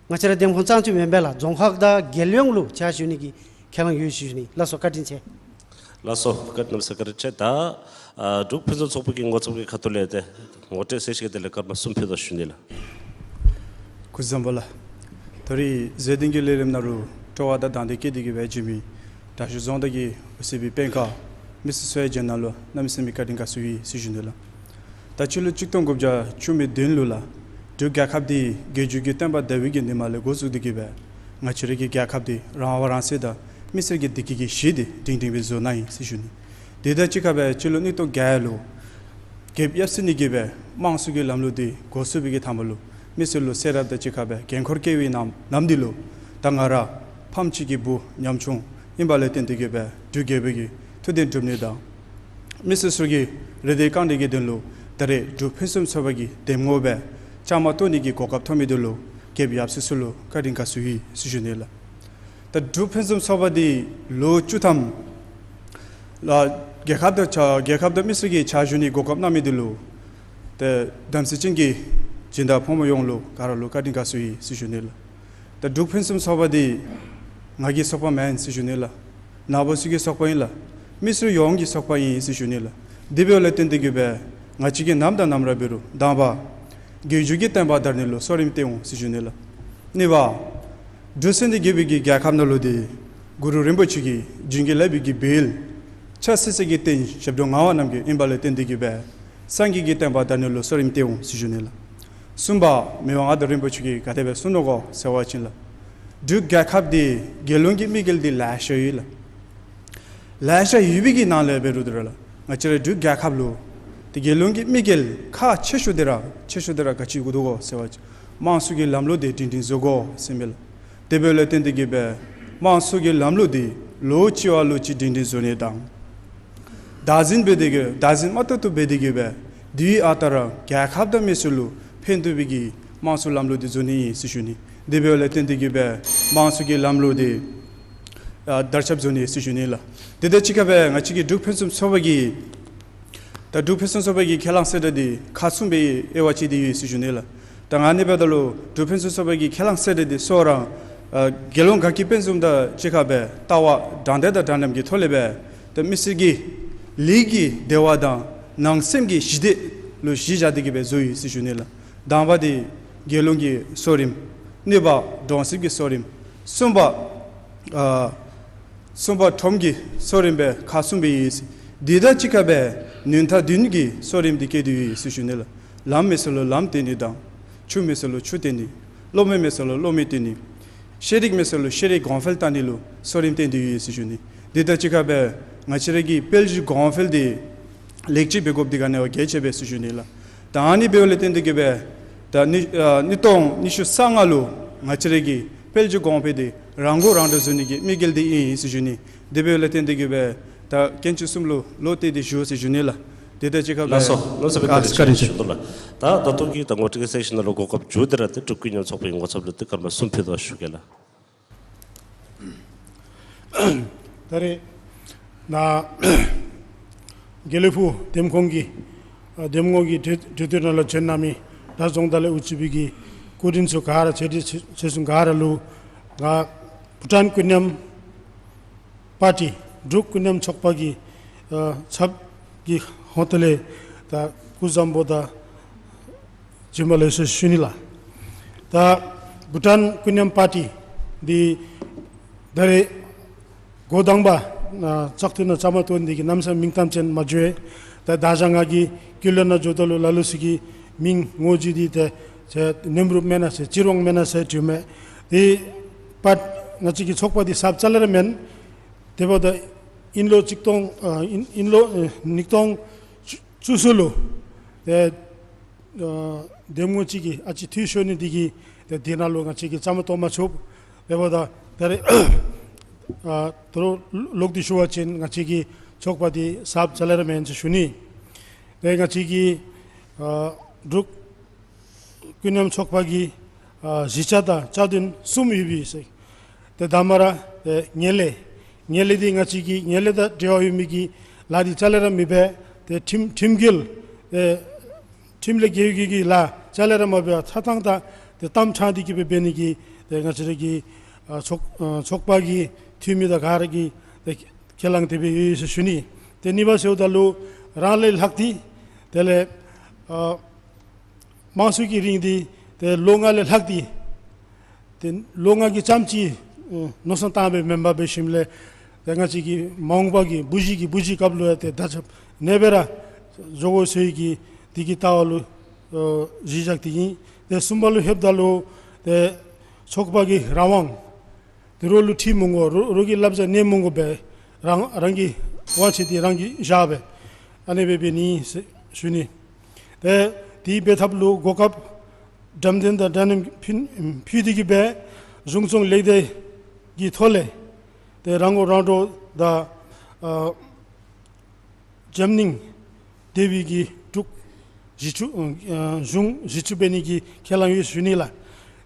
ང་བཅས་ར་འདེམས་ཁོངས་གཙང་ཆུ་མེན་པས་ལགས། རྫོང་ཁག་དང་རྒྱལ་ཡོངས་ལུ་ཕྱག་ཞུ་ནི་གི་ཁས་བླངས་ཡོད་ཟེར་ཞུ་ནི། ལགས་སོ་བཀའ་དྲིན་ཆེ། ལགས་སོ། བཀའ་དྲིན་གནམ་ས་བཀའ་དྲིན་ཆེ། ད་ཨ་འབྲུག་ཕུན་སུམ་ཚོགས་པ་གི་ངོ་ཚབ་ཀྱི་ཁ་ཐུག་ལས་ཏེ་ངོ་སྤྲོད་ཟེར་ཞིག་དེ་ལས་སྐར་མ་གསུམ་ཕུལ་དོ་ཞུ་ནི་ལགས། སྐུ་གཟུགས་བཟང་པོ་ལགས། ད་རིས་མཛད་དོན་གྱི་ལས་རིམ་ནང་ལུ་སྤྲོ་བ་དང་དང་འདོད་བསྐྱེད་དེ་གི་སྦེ་བྱོན་མི་དྲག་ཤོས་རྫོང་བདག་གི་འོད་གསལ་བའི་དཔོན་ཁག་མི་སེར་ཚུ་ཡང་འབྱོན་གནང་ལུ་གནམ་མེད་ས་མེད་བཀའ་དྲིན་དགའ་ཚོར་ཡོད་ཟེར་ཞུ་ནི་ལགས། ད་སྤྱི་ལོ་གཅིག་སྟོང་དགུ་བརྒྱ་བཅུ་མེད་བདུན་ལུ་ལགས། འབྲུག་རྒྱལ་ཁབ་འདི་རྒྱལ་བརྒྱུད་ཀྱི་བསྟན་པ་དར་བའི་གི་ནུ་མ་ལས་འགོ་བཙུགས་ཏེ་གི་སྦེ་ང་བཅས་ར་གི་རྒྱལ་ཁབ་འདི་རང་དབང་རང་བཙན་དང་མི་སེར་གྱི་བདེ་སྐྱིད་ཀྱི་གཞི་འདི་སྒྲིང་སྒྲིང་སྦེ་བཟོ་གནང་ཡི་ཟེར་ཞུ་ནི། དེ་དང་གཅིག་ཁར་སྦེ་སྤྱི་ལོ་གཉིས་སྟོང་བརྒྱད་ལུ་རྒྱལཔོ་ཡབ་སྲས་གཉིས་ཀྱིས་སྦེ་དམངས་གཙོ་གི་ལམ་ལུགས་འདི་འགོ་བཙུགས་པའི་གི་མཐའ་མ་ལུ་མི་སེར་ལུ་ཚེ་རབས་དང་གཅིག་ཁར་སྦེ་འགན་ཁུར་བཀལ་བའི་ནམ་ནམ་འདི་ལུ་ད་ང་ར་ཕམ་གཅིག་གི་བུ་ཉམ་ཆུང་ཨིན་པ་ལས་བརྟེན་ཏེ་གི་སྦེ་འབྲུག་རྒྱལ་པོ་གི་ཐུགས་དོན་སྒྲུབ་ནི་དང་མི་སེར་ཚུ་གི་རེ་འདོད་བསྐང་ནི་གི་དོན་ལུ་ད་རེས་འབྲུག་ཕུན་སུམ་ཚོགས་པ་གི་འདེམས་ངོ་སྦེ་བཅའ་མར་གཏོགས་ནི་གི་གོ་སྐབས་ཐོབ་མི་འདི་ལུ་རྒྱལཔོ་ཡབ་སྲས་ཚུ་ལུ་བཀའ་དྲིན་དགའ་ཚོར་ཡོད་ཟེར་ཞུ་ནི་ལགས། ད་འབྲུག་ཕུན་སུམ་ཚོགས་པ་འདི་ལོ་བཅུ་ཐམ་ལུ་རྒྱལ་ཁབ་དང་ཕྱ་རྒྱལ་ཁབ་དང་མི་སེར་གྱི་ཕྱག་ཞུ་ནི་གོ་སྐབས་གནང་མི་འདི་ལུ་ཏེ་དམ་ཚིག་ཅན་གྱི་སྦྱིན་བདག་ཕོ་མོ་ཡོངས་ལུ་ག་ར་ལུ་བཀའ་དྲིན་དགའ་ཚོར་ཡོད་ཟེར་ཞུ་ནི་ལགས། ད་འབྲུག་ཕུན་སུམ་ཚོགས་པ་འདི་ང་གི་ཚོགས་པ་མེན་ཟེར་ཞུ་ནི་ལགས། ནཱ་བུ་ཚུ་གི་ཚོགས་པ་ཨིན་ལགས། མི་སེར་ཡོངས་ཀྱི་ཚོགས་པ་ཨིན་ཟེར་ཞུ་ནི་ལགས། དེ་འབདཝ་ལས་བརྟེན་ཏེ་གི་སྦེ་ང་བཅས་ཀྱིས་ནམ་དང་ནམ་ར་འབད་རུང་དང་པ་རྒྱལ་བརྒྱུད་ཀྱི་བསྟན་པ་དར་ནི་ལུ་གསོ་རིམ་བཏོན་འོང་ཟེར་ཞུ་ནི་ལགས། གཉིས་པ་འབྲུག་སེང་ལྡེང་རྒྱལ་པོའི་གི་རྒྱལ་ཁབ་ནང་ལུ་འདི་གུ་རུ་རིན་པོ་ཆེ་གིས་བྱིན་གྱིས་བརླབས་པའི་གི་བོད་ཆ་སྲིད་ཆེན་གྱི་རྟེན་ཞབས་དྲུང་ངག་དབང་རྣམ་རྒྱལ་ཨིན་པ་ལས་བརྟེན་ཏེ་གི་སྦེ་སངས་རྒྱས་ཀྱི་བསྟན་པ་དར་ནི་ལུ་གསོ་རིམ་བཏོན་འོང་ཟེར་ཞུ་ནི་ལགས། གསུམ་པ་མི་དབང་མངའ་བདག་རིན་པོ་ཆེ་གིས་ག་དེ་སྦེ་གསུངས་ནུག་གོ་ཟེར་བ་ཅིན་ལགས། འབྲུག་རྒྱལ་ཁབ་འདི་རྒྱལ་ཡོངས་ཀྱི་དམིགས་རྒྱལ་འདི་ལེ་ཤ་ཡོད་ལགས། ལེ་ཤ་ཡོད་པའི་གི་ནང་ལས་འབད་རུང་འདི་ར་ལགས། ང་བཅས་ར་འབྲུག་རྒྱལ་ཁབ་ལུ་ཏེ་རྒྱལ་ཡོངས་ཀྱི་དམིགས་རྒྱལ་ཁག་ཆེ་ཤོས་འདི་ར་ཆེ་ཤོས་འདི་ར་ག་ཅི་ཡོད་དོ་གོ་ཟེར་བ་ཅིན་དམངས་གཙོ་གི་ལམ་ལུགས་འདི་སྒྲིང་སྒྲིང་བཟོ་དགོ་ཟེར་མས་ལགས། དེ་འབདཝ་ལས་བརྟེན་ཏེ་གི་སྦེ་དམངས་གཙོ་གི་ལམ་ལུགས་འདི་ལོ་གཅིག་བ་ལོ་གཅིག་སྒྲིང་སྒྲིང་བཟོ་ནི་དང་བདག་འཛིན་འབད་དེ་གི་བདག་འཛིན་མ་བཏུབ་བཏུབ་འབད་དེ་གི་སྦེ་དེ་ཡང་ཨ་རྟག་ར་རྒྱལ་ཁབ་དང་མི་སེར་ལུ་ཕན་ཐོགས་པའི་གི་དམངས་གཙོ་ལམ་ལུགས་འདི་བཟོ་ནི་ཨིན་ཟེར་ཞུ་ནི། དེ་འབདཝ་ལས་བརྟེན་ཏེ་གི་སྦེ་དམངས་གཙོ་གི་ལམ་ལུགས་འདི་ཨ་དར་ཁྱབ་བཟོ་ནི་ཟེར་ཞུ་ནི་ལགས། དེ་དང་གཅིག་ཁར་སྦེ་ང་བཅས་ཀྱི་འབྲུག་ཕུན་སུམ་ཚོགས་པ་གི་ད་འབྲུག་ཕུན་སུམ་ཚོགས་པ་གི་ཁས་བླངས་གསལ་བསྒྲགས་འདི་ཁག་གསུམ་སྦེ་དབྱེ་བ་ཕྱེ་སྟེ་ཡོད་ཟེར་ཞུ་ནི་ལགས། ད་ཨ་ནི་འབདཝ་ད་ལུ་འབྲུག་ཕུན་སུམ་ཚོགས་པ་གི་ཁས་བླངས་གསལ་བསྒྲགས་འདི་ཚུ་ར་ཨ་རྒྱལ་ཡོངས་དགའ་སྐྱིད་དཔལ་འཛོམས་དང་གཅིག་ཁར་སྦེ་ལྟ་བ་དྲང་བདེན་དང་འདྲ་མཉམ་གྱི་ཐོག་ལས་སྦེ་ད་མི་སེར་གྱི་ལུས་ཀྱི་བདེ་བ་དང་ནང་སེམས་ཀྱི་ཞི་བདེ་ལུ་གཞི་བཞག་སྟེ་གི་སྦེ་བཟོ་ཡི་ཟེར་ཞུ་ནི་ལགས། དང་པ་འདི་རྒྱལ་ཡོངས་ཀྱི་གསོ་རིམ། གཉིས་པ་གྲོང་གསེབ་ཀྱི་གསོ་རིམ། གསུམ་པ་ཨ་གསུམ་པ་ཁྲོམ་གྱི་གསོ་རིམ་སྦེ་ཁག་གསུམ་སྦེ་ཡོད། དེ་དང་གཅིག་ཁར་སྦེ་ནུས་མཐའ་བདུན་གྱི་གསོ་རིམ་འདི་བཀལ་ཏེ་ཡོད་ཟེར་ཞུ་ནི་ལགས། ལམ་མེད་ས་ལུ་ལམ་བཏོན་ནི་དང་ཆུ་མེད་ས་ལུ་ཆུ་བཏོན་ནི། གློག་མེ་མེད་ས་ལུ་གློག་མེ་བཏོན་ནི། ཤེས་རིག་མེད་ས་ལུ་ཤེས་རིག་གོང་འཕེལ་བཏང་ནི་ལུ་གསོ་རིམ་བཏོན་ཏེ་ཡོད་ཟེར་ཞུ་ནི། དེ་དང་གཅིག་ཁར་སྦེ་ང་བཅས་ར་གི་དཔལ་འབྱོར་གོང་འཕེལ་འདི་ལེགས་བཅོས་འབད་དགོཔ་འདི་ག་ནི་བ་གལ་ཆེ་བས་ཟེར་ཞུ་ནི་ལགས། ད་ཨ་ནི་འབདཝ་ལས་བརྟེན་ཏེ་གི་སྦེ་ད་ནི་ཨ་ཉིས་སྟོང་ཉི་ཤུ་རྩ་ལྔ་ལུ་ང་བཅས་ར་གི་དཔལ་འབྱོར་གོང་འཕེལ་འདི་རང་མགོ་རང་འདྲོངས་བཟོ་ནི་གི་དམིགས་རྒྱལ་འདི་ཨིན་ཟེར་ཞུ་ནི། དེ་འབདཝ་ལས་བརྟེན་ཏེ་གི་སྦེ་ད་དཀོན་མཆོག་གསུམ་ལུ་བློ་གཏད་དེ་བཞུགས་ཟེར་ཞུ་ནི་ལགས། དེ་དང་གཅིག་ཁར་ལགས་སོ། ལགས་སོ། བཀའ་དྲིན་ཆེ་ཞུ་དོ་ལགས། ད་ད་ལྟོ་གི་ད་ངོ་སྤྲོད་ཀྱི་སེ་ཤན་ནང་ལུ་གོ་སྐབས་མཇུག་འདི་ར་ཏེ་འབྲུག་ཀུན་མཉམ་ཚོགས་པའི་ངོ་ཚབ་ལུ་ཏེ་སྐར་མ་གསུམ་ཕུལ་དོ་ཞུ་གེ་ལགས། ད་རེས་ནཱ་དགེ་ལེགས་ཕུག་འདེམས་ཁོངས་ཀྱི་ཨ་འདེམས་ངོ་གི་གྲོས་གྲོས་བསྡུར་ནང་ལུ་བྱོན་གནང་མི་ད་རྫོང་བདག་ལས་འགོ་བཙུགས་པའི་གི་སྐུ་མགྲོན་ཚུ་ག་ར་ཚེ་འདི་ཚེ་ཚེ་གསུམ་ག་ར་ལུ་ང་བྷུ་ཊཱན་ཀུན་མཉམ་པར་ཊི་འབྲུག་ཀུན་མཉམ་ཚོགས་པ་གི་ཨ་ཚབ་ཀྱི་ཧོངས་ལས་ད་སྐུ་གཟུགས་བཟང་པོ་དང་བྱོན་པ་ལེགས་སོ་ཞུ་ནི་ལགས། ད་བྷུ་ཊཱན་ཀུན་མཉམ་པར་ཊི་འདི་ད་རེས་འགོ་དང་པ་ཨ་བཙག་འཐུ་ནང་བཅའ་མར་གཏོགས་ནི་འདི་གིས་གནམ་མེད་ས་མེད་མིང་གཏམ་ཅན་མ་འགྱོ་བས། ད་ད་ཅི་ང་གིས་སྐུ་ལས་ནཱ་འགྱོཝ་ད་ལུ་ལ་ལུ་ཚུ་གིས་མིང་ངོ་བརྗེ་འདི་ཏེ་ཏེ་ནེམ་རུབ་མེན་ན་ཟེར་སྤྱིར་བཏང་མེན་ན་ཟེར་དྲིཝ་མས། དེ་འབདཝ་ད་ང་བཅས་ཀྱི་ཚོགས་པ་འདི་གསརཔ་རྩ་ལས་ར་མེན། དེ་འབདཝ་ད་དབྱིན་ལོ་གཅིག་སྟོང་ཨ་དབྱིན་དབྱིན་ལོ་ཨ་ཉིས་སྟོང་བཅུ་བཅུ་གསུམ་ལུ་ཏེ་ཨ་འདེམས་ངོ་ཅིག་གིས་ཨ་ཙི་འཐུས་ཤོར་ནི་འདི་གིས་ཏེ་དེ་ནང་ལུ་ང་བཅས་ཀྱིས་བཅའ་མར་གཏོགས་མ་ཚུགས། དེ་འབདཝ་ད་ད་རེས་ཨ་ད་རུང་ལོག་སྟེ་ཞུ་བ་ཅིན་ང་བཅས་ཀྱི་ཚོགས་པ་འདི་གསརཔ་རྩ་ལས་ར་མེན་ཟེར་ཞུ་ནི། ཏེ་ང་བཅས་ཀྱི་ཨ་འབྲུག་ཀུན་མཉམ་ཚོགས་པ་གི་ཨ་གཞི་རྒྱ་དང་རྩ་དོན་གསུམ་ཡོད་པས་ཟེར། ཏེ་དང་པ་ར་ཨེ་ངན་ལྷད། ངན་ལྷད་འདི་ང་བཅས་ཀྱི་ངན་ལྷད་དང་འབྲེལ་བ་ཡོད་མི་གི་ལཱ་འདི་རྩ་ལས་ར་མེན་པས། ཏེ་ཁྲིམས་ཁྲིམས་འགལ་ཨེ་ཁྲིམས་ལས་འགལ་གྱི་གི་ལཱ་རྩ་ལས་ར་མ་འབད་བར་ཆ་ཚང་ད་ཏེ་གཏམ་ཕྲང་སྟེ་གི་སྦེ་འབད་ནི་གི་ཏེ་ང་བཅས་ར་གི་ཨ་ཚོགས་ཨ་ཚོགས་པ་གི་འཐུས་མི་དང་ག་ར་གིས་ཏེ་ ཁས་བླངས་དེ་སྦེ་ཡོད་ཟེར་ཞུ་ནི། ཏེ་གཉིས་པ་ཟེརཝ་ད་ལུ་རང་ལས་ལྷག་སྟེ་དེ་ལས་ཨ་དམངས་གཙོ་གི་རིང་འདི་ཏེ་ལོ་ལྔ་ལས་ལྷག་སྟེ་ཏེ་ལོ་ལྔ་གི་ཙམ་ཅིག་ཨ་མནོ་བསམ་བཏང་སྦེ་མེན་པར་འབད་ཞིནམ་ལས་ཏེ་ང་བཅས་ཀྱི་མ་འོངས་པ་གི་བུ་གཞི་གི་བུ་གཞི་སྐབས་ལུ་ཡང་ཏེ་མདའ་རྐྱབ་ནེ་སྦེ་ར་བཟོ་དགོ་ཟེར་གྱི་དེ་གི་ལྟ་བ་ལུ་ཨ་གཞི་བཞག་སྟེ་ཨིན། ཏེ་གསུམ་པ་ལུ་ལྷོདཔ་ད་ལུ་ཏེ་ཚོགས་པ་གི་རང་དབང་ཏེ་རོགས་ལུ་ཁྲིད་མི་དགོ། རོགས་རོགས་ཀྱི་བསླབ་བྱ་གནས་མི་དགོ་པས། རང་རང་གི་དབང་ཆ་འདི་རང་གིས་བཞག་པས། ཨ་ནི་སྦེ་འབད་ནི་ཟེར་ཞུ་ནི། ཏེ་དེ་འབད་ཐབས་ལུ་གོ་སྐབས་འགྲེམས་སྟོན་དང་འདྲ་མཉམ་ཕུལ་ཕུལ་ཏེ་གི་སྦེ་གཞུང་སྐྱོང་ལེགས་སྡུད་ཀྱི་ཐོག་ལས་ཏེ་རང་མགོ་རང་འདྲོངས་དང་ཨ་འཇམ་གླིང་སྡེ་པའི་གི་འབྲུག་གཞི་བཙུགས་ཨ་གཞུང་གཞི་བཙུགས་འབད་ནི་གི་ཁས་བླངས་ཡོད་ཞུ་ནི་ལགས།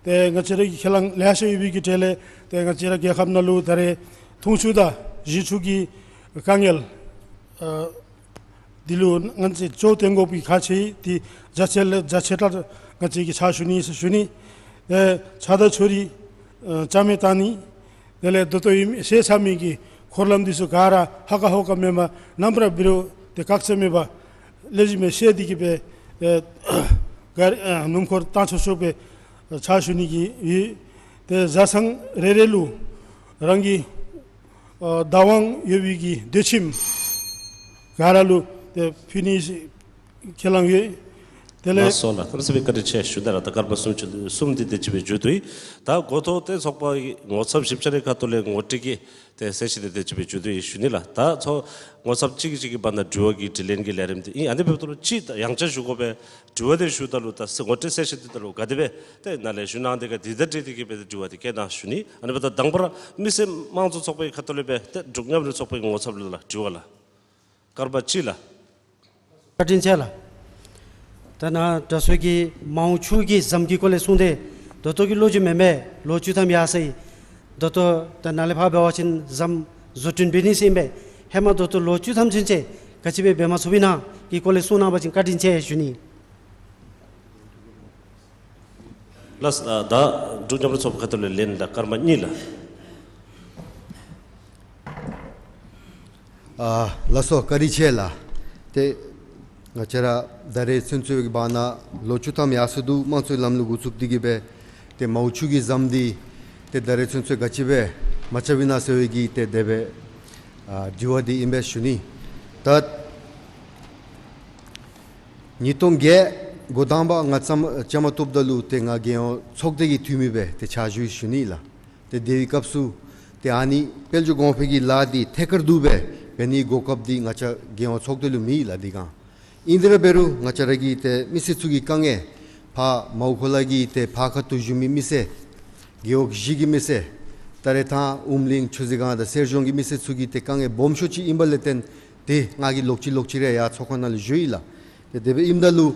ཏེ་ང་བཅས་ར་གི་ཁས་བླངས་ལེ་ཤ་ཡོད་པའི་གི་གྲས་ལས་ཏེ་ང་བཅས་ར་རྒྱལ་ཁབ་ནང་ལུ་ད་རེས་འཐུང་ཆུ་དང་ཞིང་ཆུ་གི་དཀའ་ངལ་ཨ་འདི་ལུ་ང་བཅས་ཅོག་འཐདཔ་གི་ཁག་ཆེ་འདི་རྒྱ་ཆེ་ལས་རྒྱ་ཆེ་དྲགས་ང་བཅས་ཀྱིས་ཕྱག་ཞུ་ནི་ཟེར་ཞུ་ནི། ཨེ་ཆར་དང་ཕྱུགས་རིགས་ཨ་ལྕང་མ་བཏང་ནི་དེ་ལས་ད་ལྟོ་ཨིན་ཤེས་ཚར་མི་གི་འཁོར་ལམ་འདི་ཚུ་ག་ར་ཧ་ག་ཧོ་ག་མེན་པར་ནམ་ར་འབད་རུང་ཏེ་དཀགས་ཚད་མེད་པར་ལེགས་ཤོམ་སྦེ་ཤེས་ཏེ་གི་སྦེ་ཨེ་ག་ར་ཨ་སྣུམ་འཁོར་བཏང་ཆོག་ཆོག་སྦེ་ཕྱག་ཞུ་ནི་གི་ཡོད། ཏེ་བཟའ་ཚང་རེ་རེ་ལུ་རང་གི་ཨ་བདག་དབང་ཡོད་པའི་གི་སྡོད་ཁྱིམ་ག་ར་ལུ་ཏེ་ཕུལ་ནི་ཁས་བླངས་ཡོད། དེ་ལས། ལགས་སོ་ལགས། གནམ་མེད་ས་མེད་བཀའ་དྲིན་ཆེ་ཞུ་ནི་ལགས། ད་སྐར་མ་སུམ་ཅུ་གསུམ་འདི་དེ་ཅིག་སྦེ་མཇུག་བསྡུ་ཡི། ད་འགོ་ཐོག་ཏེ་ཚོགས་པ་གི་ངོ་ཚབ་ཞིབ་ཆ་རའི་ཁ་ཐུག་ལས་ངོ་སྤྲོད་ཀྱི་ཏེ་གསལ་བཤད་འདི་དེ་ཅིག་སྦེ་མཇུག་བསྡུ་ཡི་ཞུ་ནི་ལགས། ད་ཚོགས་ངོ་ཚབ་གཅིག་གིས་གཅིག་གི་བར་ན་དྲི་བ་གི་དྲི་ལན་གྱི་ལས་རིམ་འདི་ཨིན། ཨ་ནི་འབདཝ་ད་ལུ་ཅིག་ད་ཡང་བསྐྱར་ཞུ་དགོ་པས། དྲི་བ་འདི་ཞུཝ་ད་ལུ་ད་ངོ་སྤྲོད་གསལ་བཤད་འདི་ད་ལུ་ག་དེ་སྦེ་ཏེ་ནཱ་ལས་ཞུ་གནང་དེ་ག་འདི་དང་འབྲེལ་ཏེ་གི་སྦེ་དྲི་བ་འདི་བཀོད་གནང་ཞུ་ནི། ཨ་ནི་འབདཝ་ད་དང་པ་ར་མི་སེར་དམངས་གཙོ་ཚོགས་པའི་ཁ་ཐུག་ལས་སྦེ་ཏེ་འབྲུག་མཉམ་རུབ་ཚོགས་པའི་ངོ་ཚབ་ལུ་ལགས་དྲི་བ་ལགས། སྐར་མ་གཅིག་ལགས། བཀའ་དྲིན་ཆེ་ལགས། ད་ནཱ་དྲག་ཤོས་ཀྱིས་མའོ་ཆུ་གི་ཟམ་གྱི་སྐོར་ལས་གསུངས་ཏེ་ད་ལྟོ་གི་ལོ་རྒྱུས་མེན་པས། ལོ་བཅུ་ཐམ་ཡར་སོ་ཡི། ད་ལྟོ་ད་ནཱ་ལས་ཕར་འབད་བ་ཅིན་ཟམ་བཟོ་སྐྲུན་འབད་ནི་ཟེར་ཨིན་པས། ཧེ་མ་ད་ལྟོ་ལོ་བཅུ་ཐམ་ཚུན་ཚོད་ག་ཅི་སྦེ་འབད་མ་ཚུགས་པས་ན་གི་སྐོར་ལས་གསུངས་གནང་བ་ཅིན་བཀའ་དྲིན་ཆེ་ཞུ་ནི། ལགས། ཨ་ད་འབྲུག་མཉམ་རུབ་ཚོགས་པའི་ཁ་ཐུག་ལས་ལན་ལགས། སྐར་མ་གཉིས་ལགས། ཨ་ལགས་སོ་བཀའ་དྲིན་ཆེ་ལགས། ཏེ་ང་བཅས་ར་ད་རེས་ཚུན་ཚོད་ཀྱི་བར་ན་ལོ་བཅུ་ཐམ་ཡར་སོ་འདུག། དམངས་གཙོའི་ལམ་ལུགས་འགོ་བཙུགས་ཏེ་གི་སྦེ་ཏེ་མའོ་ཆུ་གི་ཟམ་འདི་ཏེ་ད་རེས་ཚུན་ཚོད་ག་ཅི་སྦེ་མ་རྐྱབ་ཨིན་ན་ཟེར་བའི་གི་ཏེ་དེ་སྦེ་ཨ་དྲི་བ་འདི་ཨིན་པས་ཞུ་ནི། ད་ཉིས་སྟོང་བརྒྱད་འགོ་དང་པ་ང་བཅའ་མར་བཅའ་མར་གཏོགསཔ་ད་ལུ་ཏེ་ང་རྒྱལ་ཡོངས་ཚོགས་སྡེ་གི་འཐུས་མི་སྦེ་ཏེ་ཕྱག་ཞུ་ཡི་ཞུ་ནི་ལགས། ཏེ་དེ་བའི་སྐབས་སུ་ཏེ་ཨ་ནི་དཔལ་འབྱོར་གོང་འཕེལ་གྱི་ལཱ་འདི་ཐད་ཀར་དུ་སྦེ་འབད་ནིའི་གོ་སྐབས་འདི་ང་བཅས་རྒྱལ་ཡོངས་ཚོགས་སྡེ་ལུ་མེད་ལགས། དེ་སྒང་ཨིན་དེ་ར་འབད་རུང་ང་བཅས་ར་གི་ཏེ་མི་སེར་ཚུ་གི་དཀའ་ངལ་ཕར་མའོ་ཁོ་ལ་གི་ཏེ་ཕར་ཁ་ཐུག་བཞུགས་མི་མི་སེར་རྒེད་འོག་བཞི་གི་མི་སེར་ད་རེས་ཐང་ཨུམ་གླིང་ཆུ་ཟེ་སྒང་དང་གསེར་གཞོང་གི་མི་སེར་ཚུ་གི་ཏེ་དཀའ་ངལ་སྦོམ་ཤོས་ཅིག་ཨིན་པ་ལས་བརྟེན་ཏེ་ང་གིས་ལོག་ཅི་ལོག་ཅི་རེ་ཡར་ཚོགས་ཁང་ནང་ལུ་ཞུ་ཡི་ལགས། ཏེ་དེ་སྦེ་ཨིནམ་ད་ལུ་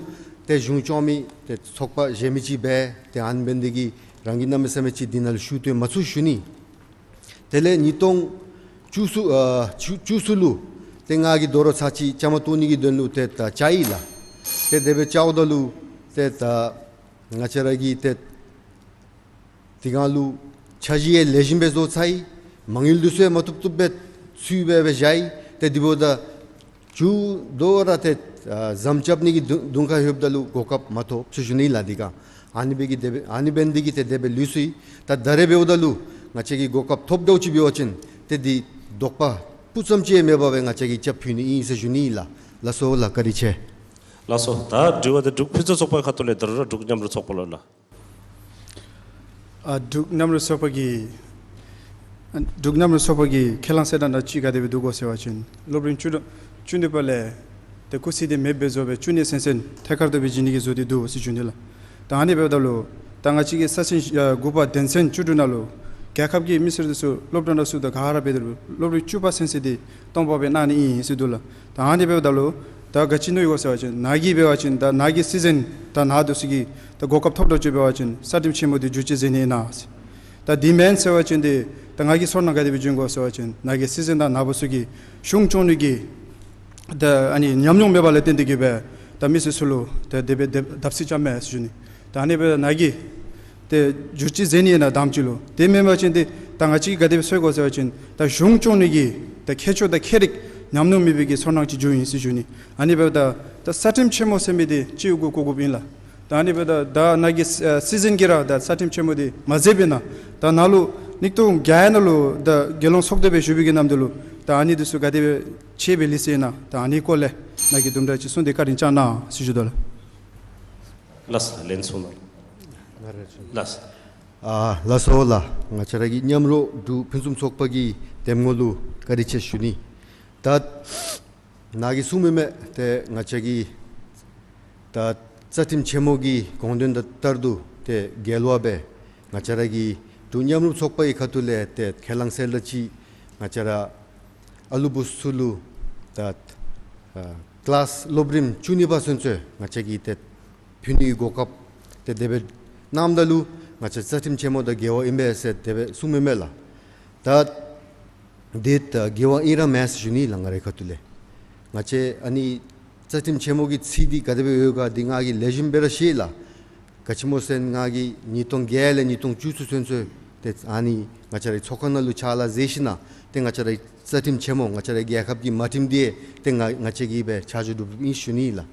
ཏེ་གཞུང་སྐྱོང་མི་ཏེ་ཚོགས་པ་གཞན་མི་ཅིག་སྦེ་ཏེ་ཨ་ནི་འབད་ནི་དེ་གིས་རང་གིས་གནམ་མེད་ས་མེད་ཅིག་འདི་ནང་ལུ་ཞུ་སྟོན་མ་ཚུགས་ཞུ་ནི། དེ་ལས་ཉིས་སྟོང་བཅུ་གསུམ་ཨ་བཅུ་བཅུ་གསུམ་ལུ་ཏེ་ང་གིས་དོ་རུང་ཚར་གཅིག་བཅའ་མར་གཏོགས་ནི་གི་དོན་ལུ་ཏེ་ད་བཅར་ཡི་ལགས། ཏེ་དེ་སྦེ་བཅརཝ་ད་ལུ་ཏེ་ད་ང་བཅས་ར་གི་ཏེ་དེ་སྒང་ལུ་འཆར་གཞི་ཡང་ལེགས་ཤོམ་སྦེ་བཟོ་ཚར་ཡི། མ་དངུལ་འདི་ཚུ་ཡང་མ་བཏུབ་བཏུབ་སྦེ་ཚུད་སྦེ་སྦེ་བཞག་ཡི། ཏེ་དེ་འབདཝ་ད་མཇུག་དོ་རུང་ཏེ་ཨ་ཟམ་རྐྱབ་ནི་གི་དུང་དུང་ཁ་ལྷོདཔ་ད་ལུ་གོ་སྐབས་མ་ཐོབ་ཟེར་ཞུ་ནི་ལགས། དེ་སྒང་ཨ་ནི་འབད་གི་དེ་སྦེ་ཨ་ནི་འབད་ནི་དེ་གིས་ཏེ་དེ་སྦེ་ལུས་སོ་ཡི། ད་ད་རེས་འབདཝ་ད་ལུ་ང་བཅས་ཀྱིས་གོ་སྐབས་ཐོབ་འགྱོ་ཅི་འབད་བ་ཅིན་ཏེ་འདི་དོགས་པ་སྤུ་ཙམ་ཅིག་ཡང་མེད་པར་སྦེ་ང་བཅས་ཀྱིས་རྐྱབ་ཕུལ་ནི་ཨིན་ཟེར་ཞུ་ནི་ལགས། ལགས་སོ་ལགས། བཀའ་དྲིན་ཆེ། ལགས་སོ། ད་དྲི་བ་འདི་འབྲུག་ཕུན་ཚོགས་ཚོགས་པའི་ཁ་ཐུག་ལས་ད་རུང་ར་འབྲུག་མཉམ་རུབ་ཚོགས་པ་ལུ་ལགས། ཨ་འབྲུག་མཉམ་རུབ་ཚོགས་པ་གི་ཨ་འབྲུག་མཉམ་རུབ་ཚོགས་པ་གི་ཁས་བླངས་གསལ་བསྒྲགས་ནང་ཅིག་ག་དེ་སྦེ་འདུག་གོ་ཟེར་བ་ཅིན་སློབ་རིམ་བཅུ་བཅུ་གཉིས་པ་ལས་ཏེ་སྐུ་ཚེ་འདི་མེདཔ་སྦེ་བཟོ་སྦེ་བཅུ་གཉིས་ཚུན་ཚོད་ཐད་ཀར་དུ་སྦེ་བྱིན་ནི་གི་བཟོ་སྟེ་འདུག་ཟེར་ཞུ་ནི་ལགས། ད་ཨ་ནི་འབདཝ་ད་ལུ་ད་ང་བཅས་ཀྱི་ས་ཆེན་ཨ་དགུ་པ་དོན་ཚན་བཅུ་དྲུག་ནང་ལུ་རྒྱལ་ཁབ་ཀྱི་མི་སེར་འདི་ཚུ་སློབ་གྲྭ་ནང་ཚུད་དེ་ག་ར་འབད་དེ་སློབ་རིམ་བཅུ་པ་ཚུན་ཚོད་འདི་སྟོང་པ་སྦེ་གནང་ནི་ཨིན་ཟེར་འདུག་ལགས། ད་ཨ་ནི་འབདཝ་ད་ལུ་ད་ག་ཅི་མནོ་ཡི་གོ་ཟེར་བ་ཅིན་ནཱ་གིས་འབད་བ་ཅིན་ད་ནཱ་གི་སྲིད་འཛིན་ད་ནཱ་འདི་ཚུ་གིས་ད་གོ་སྐབས་ཐོབ་འགྱོ་ཅི་འབད་བ་ཅིན་ས་རིམ་ཆེན་མོ་འདི་བསྒྱུར་བཅོས་མཛད་ནི་ཨིན་ན། ད་འདི་མེན་ཟེར་བ་ཅིན་འདི་ད་ང་གི་ཚོར་སྣང་ག་དེ་སྦེ་བྱུང་གོ་ཟེར་བ་ཅིན་ནཱ་གི་སྲིད་འཛིན་དང་ནཱ་བུ་ཚུ་གིས་གཞུང་སྐྱོང་ནི་གི་ད་ཨ་ནི་ཉམས་མྱོང་མེད་པ་ལས་བརྟེན་ཏེ་གི་སྦེ་ད་མི་སེར་ཚུ་ལུ་ད་དེ་སྦེ་དེ་བརྡབ་གསིག་རྐྱབ་མས་ཟེར་ཞུ་ནི། ད་ཨ་ནི་སྦེ་ནཱ་གིས་ཏེ་བསྒྱུར་བཅོས་མཛད་ནི་ཨིན་ན་དང་པ་ཅིག་ལུ། དེ་མེན་པ་ཅིན་ཏེ་ ད་ང་བཅས་ཀྱིས་ག་དེ་སྦེ་འཚོལ་དགོ་ཟེར་བ་ཅིན་ད་གཞུང་སྐྱོང་ནི་གི་ད་ཁྱད་ཆོས་དང་ཁྱད་རིག་ཉམས་མྱོང་མེད་པའི་གི་ཚོར་སྣང་ཅིག་བྱུང་ཡི་ཟེར་ཞུ་ནི། ཨ་ནི་འབདཝ་ད་ད་རྩ་ཁྲིམས་ཆེན་མོ་ཟེར་མི་འདི་ཅིག་གུ་གོ་དགོཔ་ཨིན་ལགས། ད་ཨ་ནི་འབདཝ་ད་ད་ནཱ་གི་ཨ་སྲིད་འཛིན་གྱིས་ར་ད་རྩ་ཁྲིམས་ཆེན་མོ་འདི་མ་མཛད་པའི་ནང་ད་ནཱ་ལུ་ཉིས་སྟོང་བརྒྱད་ནང་ལུ་ད་རྒྱལ་ཡོངས་ཚོགས་སྡེ་སྦེ་བཞུགས་པའི་གི་ནམ་དུས་ལུ་ད་ཨ་ནི་འདི་ཚུ་ག་དེ་སྦེ་ཆད་པའི་ལི་ཚད་ཨིན་ན། ད་ཨ་ནི་སྐོར་ལས་ནཱ་གིས་དུམ་གྲ་ཅིག་གསུངས་ཏེ་བཀའ་དྲིན་བསྐྱང་གནང་ཟེར་ཞུ་དོ་ལགས། ལགས་སོ་ལགས། ལན་གསུང་གནང་། ལགས་སོ། ཨ་ལགས་སོ་ལགས། ང་བཅས་ར་གི་མཉམ་རོགས་འབྲུག་ཕུན་སུམ་ཚོགས་པ་གི་འདེམས་ངོ་ལུ་བཀའ་དྲིན་ཆེ་ཞུ་ནི། ད་ནཱ་གིས་གསུངས་མི་མས། ཏེ་ང་བཅས་ཀྱི་ད་རྩ་ཁྲིམས་ཆེན་མོ་གི་དགོངས་དོན་དང་ལྟར་དུ་ཏེ་རྒྱལ་བ་སྦེ་ང་བཅས་ར་གི་འབྲུག་མཉམ་རུབ་ཚོགས་པ་གི་ཁ་ཐུག་ལས་ཏེ་ཁས་བླངས་གསལ་བསྒྲགས་ཅིག་ང་བཅས་ར་ཨ་ལུ་བུ་ཚུ་ལུ་ད་ཨ་ཀི་ལཱསི་སློབ་རིམ་བཅུ་གཉིས་པ་ཚུན་ཚོད་ང་བཅས་ཀྱིས་ཏེ་ཕུལ་ནིའི་གོ་སྐབས་ཏེ་དེ་སྦེ་གནངམ་ད་ལུ་ང་བཅས་རྩ་ཁྲིམས་ཆེན་མོ་དང་འགལ་བ་ཨིན་པས་ཟེར་དེ་སྦེ་གསུངས་མི་མས་ལགས། ད་འདི་ད་འགལ་བ་ཨིན་ར་མེན་ཟེར་ཞུ་ནི་ལགས། ང་རའི་ཁ་ཐུག་ལས་ང་བཅས་ཨ་ནི་རྩ་ཁྲིམས་ཆེན་མོ་གི་ཚིག་འདི་ག་དེ་སྦེ་ཡོད་ག་འདི་ང་གིས་ལེགས་ཤོམ་སྦེ་ར་ཤེས་ལགས། ག་ཅི་སྨོ་ཟེར་ན་ང་གིས་ཉིས་སྟོང་བརྒྱད་ལས་ཉིས་སྟོང་བཅུ་ཚུན་ཚོད་ཏེ་ཨ་ནི་ང་བཅས་རའི་ཚོགས་ཁང་ནང་ལུ་ཕྱག་ལཱ་མཛད་ཞིནམ་ཏེ་ང་བཅས་རའི་རྩ་ཁྲིམས་ཆེན་མོ་ང་བཅས་རའི་རྒྱལ་ཁབ་ཀྱི་དམར་ཁྲིམས་འདི་ཏེ་ང་ང་བཅས་ཀྱིས་སྦེ་ཕྱག་ཞུ་སྒྲུབ་ཨིན་ཞུ་ནི་ལགས།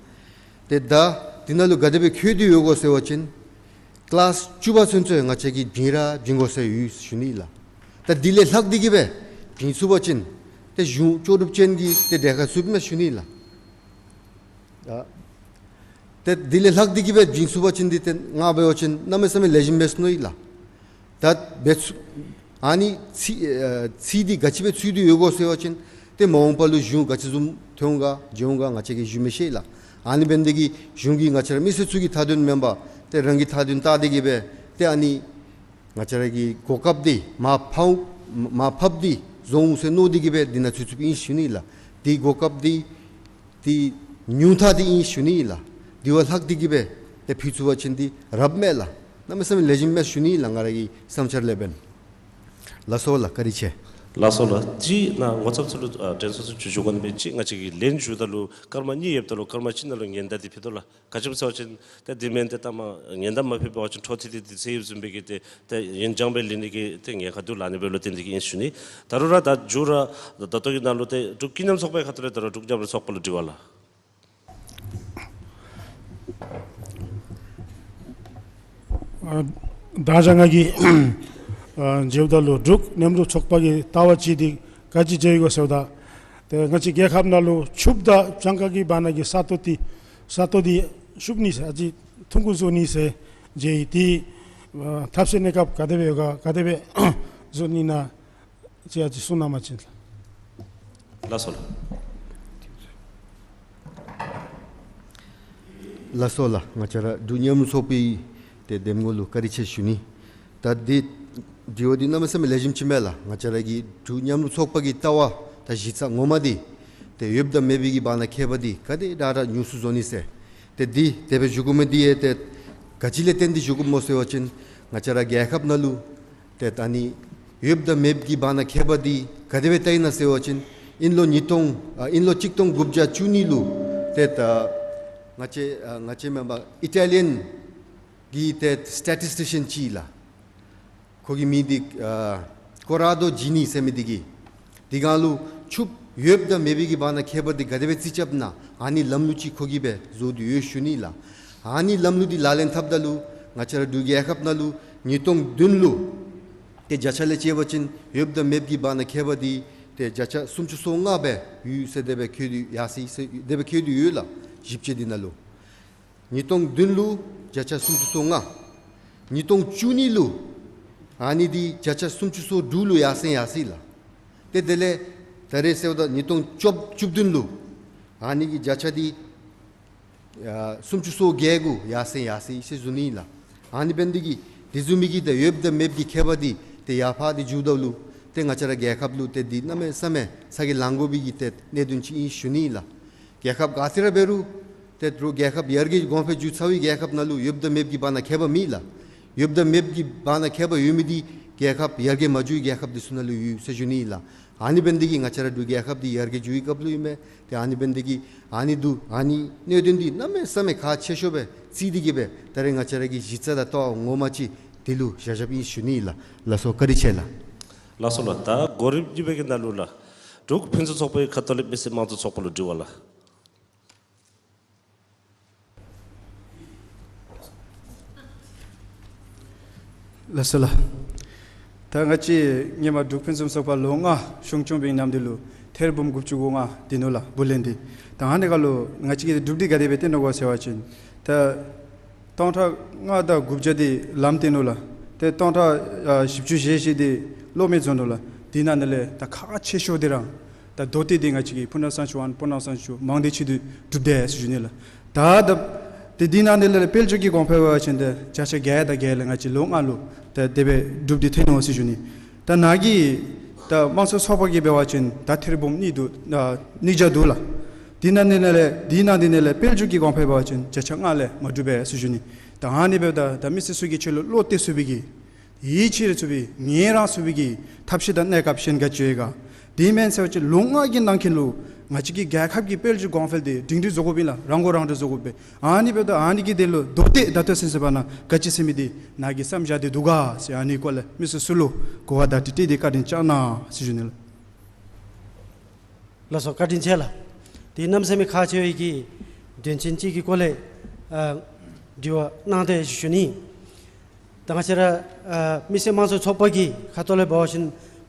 ཏེ་ད་འདི་ནང་ལུ་ག་དེ་སྦེ་འཁོད་དེ་ཡོད་ག་ཟེར་བ་ཅིན་ཀི་ལཱསི་བཅུ་པ་ཚུན་ཚོད་ང་བཅས་ཀྱིས་བྱིན་ར་བྱིན་དགོ་ཟེར་ཡོད་ཞུ་ནི་ལགས། ད་འདི་ལས་ལྷག་སྟེ་གི་སྦེ་བྱིན་ཚུགས་པ་ཅིན་ཏེ་གཞུང་ལྕོགས་གྲུབ་ཅན་གྱིས་ཏེ་གྲལ་ཁར་ཚུདཔ་མས་ཞུ་ནི་ལགས། ཨ་ཏེ་འདི་ལས་ལྷག་སྟེ་གི་སྦེ་བྱིན་ཚུགས་པ་ཅིན་འདི་ཏེ་ང་འབད་བ་ཅིན་གནམ་མེད་ས་མེད་ལེགས་ཤོམ་མས་ཟེར་མནོ་ཡི་ལགས། ད་འབད་ཚུགས་ཨ་ནི་ཚིག་ཨ་ཚིག་འདི་ག་ཅི་སྦེ་ཚུད་དེ་ཡོད་ག་ཟེར་བ་ཅིན་ཏེ་མ་འོངས་པ་ལུ་གཞུང་ག་ཅི་བཟུམ་ཐོན་ག་འགྱོ་འོང་ག་ང་བཅས་ཀྱིས་ཞུ་མི་ཤེས་ལགས། ཨ་ནི་འབད་ནི་དེ་གིས་གཞུང་གིས་ང་བཅས་ར་མི་སེར་ཚུ་གི་མཐའ་དོན་མེན་པར་ཏེ་རང་གི་མཐའ་དོན་བལྟ་སྟེ་གི་སྦེ་ཏེ་ཨ་ནི་ང་བཅས་ར་གི་གོ་སྐབས་འདི་མར་ཕབ་མར་ཕབ་སྟེ་བཟོ་འོང་ཟེར་མནོ་སྟེ་གི་སྦེ་འདི་ནང་ཚུད་ཚུདཔ་ཨིན་ཞུ་ནི་ལགས། འདི་གོ་སྐབས་འདི་འདི་ཉུང་མཐའ་འདི་ཨིན་ཞུ་ནི་ལགས། འདི་བ་ལྷག་སྟེ་གི་སྦེ་ཏེ་ཕུལ་ཚུགས་པ་ཅིན་འདི་རབ་མས་ལགས། གནམ་མེད་ས་མེད་ལེགས་ཤོམ་མས་ཞུ་ནི་ལགས། ང་ར་གི་བསམ་འཆར་ལས་འབདན། ལགས་སོ་ལགས། བཀའ་དྲིན་ཆེ། ལགས་སོ་ལགས། ཅིག་ནཱ་ངོ་ཚབ་ཚུ་ལུ་ཨ་དྲན་གསོ་ཚུ་ཅིག་ཞུ་དགོ་ནི་སྦེ་ཅིག་ང་བཅས་ཀྱིས་ལན་ཞུཝ་ད་ལུ་སྐར་མ་གཉིས་ཡོདཔ་ད་ལུ་སྐར་མ་གཅིག་ནང་ལུ་ཉེན་བརྡ་འདི་ཕུལ་དོ་ལགས། ག་ཅི་སྨོ་ཟེར་བ་ཅིན་ཏེ་འདི་མེན་ཏེ་ད་མ་ཉེན་བརྡ་མ་ཕུལ་བ་ཅིན་འཕྲོ་མཐུད་དེ་འདི་ཚེ་ཡི་བཟུམ་སྦེ་གི་ཏེ་ཏེ་ཡུན་འགྱངས་སྦེ་ལུས་ནི་གི་ཏེ་ཉེན་ཁ་འདུག་ལགས། ཨ་ནི་འབདཝ་ལུ་བརྟེན་ཏེ་གིས་ཨིན་ཞུ་ནི། ད་རུང་ར་ད་མཇུག་ར་ད་ལྟོ་གི་ནང་ལུ་ཏེ་འབྲུག་ཀུན་མཉམ་ཚོགས་པའི་ཁ་ཐུག་ལས་ད་རུང་འབྲུག་མཉམ་རུབ་ཚོགས་པ་ལུ་དྲི་བ་ལགས། ཨ་ད་ཅི་ང་གིས་ཨ་མཇལཝ་ད་ལུ་འབྲུག་མཉམ་རུབ་ཚོགས་པ་གི་ལྟ་བ་ཅིག་འདི་ག་ཅི་མཇལ་ཡི་ག་ཟེརཝ་ད་ཏེ་ང་བཅས་རྒྱལ་ཁབ་ནང་ལུ་ཕྱུགཔོ་དང་གྱངས་ཁ་གི་བར་ན་གི་ས་སྟོང་འདི་ས་སྟོང་འདི་ཕྱུག་ནི་ཟེར་ཨ་ཙི་ཐུང་ཀུ་བཟོ་ནི་ཟེར་མཇལ་ཡི། ཏེ་ཨ་ཐབས་ཤེས་གནས་སྐབས་ག་དེ་སྦེ་ཡོད་ག་ག་དེ་སྦེ་བཟོ་ནི་ཨིན་ན་ཅིག་ཨ་ཙི་གསུང་གནང་པ་ཅིན་ལགས། ལགས་སོ་ལགས། ལགས་སོ་ལགས། ང་བཅས་ར་འབྲུག་མཉམ་རུབ་ཚོགས་པའི་ཏེ་འདེམས་ངོ་ལུ་བཀའ་དྲིན་ཆེ་ཞུ་ནི། ད་འདི་དྲི་བ་འདི་གནམ་མེད་ས་མེད་ལེགས་ཤོམ་ཅིག་མས་ལགས། ང་བཅས་ར་གི་འབྲུག་མཉམ་རུབ་ཚོགས་པ་གི་ལྟ་བ་དང་གཞི་རྩ་ངོ་མ་འདི་ཏེ་ཡོདཔ་དང་མེདཔ་གི་བར་ན་ཁྱད་པར་འདི་ག་དེ་དྲག་དྲག་ཉུང་སུ་བཟོ་ནི་ཟེར། ཏེ་འདི་དེ་སྦེ་ཞུ་དགོ་མི་འདི་ཡང་ཏེ་ག་ཅི་ལས་བརྟེན་ཏེ་ཞུ་དགོཔ་སྨོ་ཟེར་བ་ཅིན་ང་བཅས་ར་རྒྱལ་ཁབ་ནང་ལུ་ཏེ་ད་ནི་ཡོདཔ་དང་མེདཔ་གི་བར་ན་ཁྱད་པར་འདི་ག་དེ་སྦེ་བལྟ་ཡི་ན་ཟེར་བ་ཅིན་ཨིན་ལོ་ཉིས་སྟོང་ཨ་ཨིན་ལོ་གཅིག་སྟོང་དགུ་བརྒྱ་བཅུ་གཉིས་ལུ་ཏེ་ད་ང་བཅས་ཨ་ང་བཅས་མེན་པར་ཨི་ཊ་ལི་ཡཱན་གྱི་ཏེ་སི་ཊེ་ཊིསི་ཊི་ཤཱན་ཅིག་ལགས། ཁོ་གི་མིང་འདི་ཨ་ཀོ་ར་ཌོ་ཇི་ནི་ཟེར་མི་འདི་གིས་འདི་གང་ལུ་ཕྱུགཔོ་ཡོདཔ་དང་མེདཔ་གི་བར་ན་ཁྱད་པར་འདི་ག་དེ་སྦེ་རྩིས་རྐྱབ་ན་ཨ་ནི་ལམ་ལུགས་ཅིག་ཁོ་གིས་སྦེ་བཟོ་སྟེ་ཡོད་ཞུ་ནི་ལགས། ཨ་ནི་ལམ་ལུགས་འདི་ལག་ལེན་འཐབ་ད་ལུ་ང་བཅས་ར་འབྲུག་རྒྱལ་ཁབ་ནང་ལུ་ཉིས་སྟོང་བདུན་ལུ་ཏེ་བརྒྱ་ཆ་ལས་བཅད་པ་ཅིན་ཡོདཔ་དང་མེདཔ་གི་བར་ན་ཁྱད་པར་འདི་ཏེ་བརྒྱ་ཆ་སུམ་ཅུ་སོ་ལྔ་སྦེ་ཡོད་ཟེར་དེ་སྦེ་འཁོད་དེ་ཡར་སོ་ཡི་ཟེར་དེ་སྦེ་འཁོད་དེ་ཡོད་ལགས། ཞིབ་དཔྱད་འདི་ནང་ལུ་ཉིས་སྟོང་བདུན་ལུ་བརྒྱ་ཆ་སུམ་ཅུ་སོ་ལྔ། ཉིས་སྟོང་བཅུ་གཉིས་ལུ་ཨ་ནི་འདི་བརྒྱ་ཆ་སུམ་ཅུ་སོ་དྲུག་ལུ་ཡར་སེང་ཡར་སོ་ཡི་ལགས། ཏེ་དེ་ལས་ད་རེས་ཟེརཝ་ད་ཉིས་སྟོང་བཅུ་བཅུ་བདུན་ལུ་ཨ་ནི་གི་བརྒྱ་ཆ་འདི་ཨ་སུམ་ཅུ་སོ་བརྒྱད་གུ་ཡར་སེང་ཡར་སོ་ཡི་ཟེར་ཞུ་ནི་ལགས། ཨ་ནི་འབད་ནི་དེ་གིས་དེ་བཟུམ་མའི་གི་ད་ཡོདཔ་དང་མེདཔ་གི་ཁྱད་པར་འདི་ཏེ་ཡར་འཕར་ཏེ་འགྱོཝ་ད་ལུ་ཏེ་ང་བཅས་ར་རྒྱལ་ཁབ་ལུ་ཏེ་འདི་གནམ་མེད་ས་མེད་ཚ་གྱང་ལང་དགོ་པའི་གི་ཏེ་གནད་དོན་ཅིག་ཨིན་ཞུ་ནི་ལགས། རྒྱལ་ཁབ་ག་ཏེ་ར་འབད་རུང་ཏེ་འབྲུག་རྒྱལ་ཁབ་ཡར་རྒྱས་གོང་འཕེལ་འགྱོ་ཚར་བའི་རྒྱལ་ཁབ་ནང་ལུ་ཡོདཔ་དང་མེདཔ་གི་བར་ན་ཁྱད་པར་མེད་ལགས། ཡོདཔ་དང་མེདཔ་གི་བར་ན་ཁྱད་པར་ཡོད་མི་འདི་རྒྱལ་ཁབ་ཡར་རྒྱས་མ་འགྱོ་བའི་རྒྱལ་ཁབ་འདི་ཚུ་ནང་ལུ་ཡོད་ཟེར་ཞུ་ནི་ལགས། ཨ་ནི་འབད་ནི་དེ་གིས་ང་བཅས་ར་འབྲུག་རྒྱལ་ཁབ་འདི་ཡར་རྒྱས་འགྱོ་བའི་སྐབས་ལུ་ཨིན་མས། ཏེ་ཨ་ནི་འབད་ནི་དེ་གིས་ཨ་ནི་འདུག་ཨ་ནི་གནད་དོན་འདི་གནམ་མེད་ས་མེད་ཁག་ཆེ་ཤོས་སྦེ་བརྩི་སྟེ་གི་སྦེ་ད་རེས་ང་བཅས་ར་གི་གཞི་རྩ་དང་ལྟ་བ་ངོ་མ་ཅིག་འདི་ལུ་བཞག་བཞགཔ་ཨིན་ཞུ་ནི་ལགས། ལགས་སོ་བཀའ་དྲིན་ཆེ་ལགས། ལགས་སོ་ལགས། ད་གོ་རིམ་གཉིས་པའི་གི་ནང་ལུ་ལགས། འབྲུག་ཕུན་སུམ་ཚོགས་པའི་ཁ་ཐོག་ལས་མི་སེར་དམངས་གཙོ་ཚོགས་པ་ལུ་དྲི་བ་ལགས། ལགས་སོ་ལགས། ད་ང་བཅས་ཧེ་མ་འབྲུག་ཕུན་སུམ་ཚོགས་པ་ལོ་ལྔ་གཞུང་སྐྱོང་འབད་བའི་ནམ་དུས་ལུ་ཐེར་འབུམ་དགུ་བཅུ་གོ་ལྔ་འདི་ནུག་ལགས་བུ་ལོན་འདི། ད་ཨ་ནི་ཁར་ལུ་ང་བཅས་ཀྱིས་གྲུབ་འབྲས་ག་དེ་སྦེ་བཏོན་ནུག་གོ་ཟེར་བ་ཅིན་ད་སྟོང་ཕྲག་ལྔ་དང་དགུ་བརྒྱ་འདི་ལམ་བཏོན་ནུག་ལགས། ཏེ་སྟོང་ཕྲག་ཨ་བཞི་བཅུ་ཞེ་བཞི་འདི་གློག་མེ་བཟོ་ནུག་ལགས། འདི་ནང་ལས་ད་ཁག་ཆེ་ཤོས་འདི་ར་ད་མདོ་སྟོད་འདི་ང་བཅས་ཀྱི་ཕུ་ནག་ས་ཆ་ཨན་ཕུ་ནག་ས་ཆ་མང་སྟེ་ཅིག་འདི་གྲུབ་འབྲས་ཟེར་ཞུ་ནི་ལགས། ད་ད་ཏེ་འདི་ནང་ལས་ལས་དཔལ་འབྱོར་གྱི་གོང་འཕེལ་འབད་བ་ཅིན་ཏེ་བརྒྱ་ཆ་བརྒྱད་དང་བརྒྱད་ལས་ང་བཅས་ལོ་ལྔ་ལུ་ཏེ་དེ་སྦེ་གྲུབ་འབྲས་ཐོན་ནུག་ཟེར་ཞུ་ནི། ད་ནཱ་གི་ད་དམངས་གཙོ་ཚོགས་པ་གིས་འབད་བ་ཅིན་ད་ཐེར་འབུམ་གཉིས་འདུག་ཨ་གཉིས་བརྒྱ་འདུག་ལགས། འདི་ནང་ལས་ལས་འདི་ནང་འདི་ནང་ལས་དཔལ་འབྱོར་གྱི་གོང་འཕེལ་འབད་བ་ཅིན་བརྒྱ་ཆ་ལྔ་ལས་མ་གྲུབ་པས་ཟེར་ཞུ་ནི། ད་ཨ་ནི་འབདཝ་ད་ད་མི་སེར་ཚུ་གིས་ཁྱོད་ལུ་བློ་གཏད་ཚུགས་པའི་གི་ཡིད་ཆེས་རེ་ཚུགས་པའི་ངལ་རངས་ཚུགས་པའི་གི་ཐབས་ཤེས་དང་གནས་སྐབས་གཞན་ག་ཅི་ཡོད་ག། དེ་མེན་ཟེར་བ་ཅིན་ལོ་ལྔ་གི་ནང་འཁོད་ལུ་ང་བཅས་ཀྱི་རྒྱལ་ཁབ་ཀྱི་དཔལ་འབྱོར་གོང་འཕེལ་འདི་སྒྲིང་སྒྲི་བཟོ་དགོ་པས་ལགས། རང་མགོ་རང་འདྲོངས་བཟོ་དགོ་པས། ཨ་ནི་འབདཝ་ད་ཨ་ནི་གི་དོན་ལུ་མདོ་སྟོད་ད་ལྟོ་ཚུན་ཚོད་པ་ནང་ག་ཅི་ཟེར་མི་འདི་ནཱ་གིས་བསམ་བཞག་སྟེ་འདུག་ག་ཟེར་ཨ་ནི་སྐོར་ལས་མི་སེར་ཚུ་ལུ་གོ་བ་བརྡ་སྤྲོད་དེ་བཀའ་དྲིན་བསྐྱང་གནང་ཟེར་ཞུ་ནི་ལགས། ལགས་སོ་བཀའ་དྲིན་ཆེ་ལགས། དེ་གནམ་མེད་ས་མེད་ཁག་ཆེ་བའི་གི་དོན་ཆེན་ཅིག་གི་སྐོར་ལས་ཨ་དྲི་བ་གནང་སྟེ་ཞུ་ནི། ད་ང་བཅས་ར་ཨ་མི་སེར་དམངས་གཙོའི་ཚོགས་པ་གི་ཁ་ཐོག་ལས་འབད་བ་ཅིན་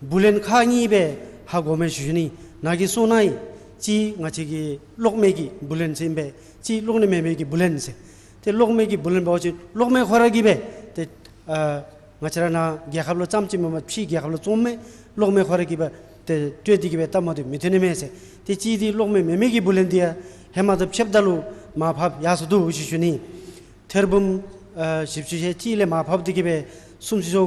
བུ་ལོན་ཁག་གཉིས་སྦེ་ཧ་གོཝ་མས་ཞུ་ཞུ་ནི། ནཱ་གིས་གསུངས་གནང་ཡི། གཅིག་ང་བཅས་ཀྱི་གློག་མེ་གི་བུ་ལོན་ཟེར་ཨིན་པས། གཅིག་གློག་མེ་མེན་མི་གི་བུ་ལོན་ཟེར། ཏེ་གློག་མེ་གི་བུ་ལོན་འབད་བ་ཅིན་གློག་མེ་ཁོ་ར་གིས་སྦེ་ཏེ་ཨ་ང་བཅས་ར་ནཱ་རྒྱལ་ཁབ་ལུ་ཙམ་ཅིག་མེན་པར་ཕྱི་རྒྱལ་ཁབ་ལུ་བཙོང་མི་གློག་མེ་ཁོ་ར་གིས་སྦེ་ཏེ་སྤྲོད་དེ་གིས་སྦེ་སྟབས་མ་བདེཝ་མི་ཐོན་ནི་མས་ཟེར། ཏེ་གཅིག་འདི་གློག་མེ་མེན་མི་གི་བུ་ལོན་འདི་ཡང་ཧེ་མ་དང་ཕྱདཔ་ད་ལུ་མར་ཕབ་ཡར་སོང་འདུག་ཞུ་ཞུ་ནི། ཐེར་འབུམ་ཨ་བཞི་བཅུ་ཞེ་གཅིག་ལས་མར་ཕབ་སྟེ་གིས་སྦེ་སུམ་ཅུ་སོ་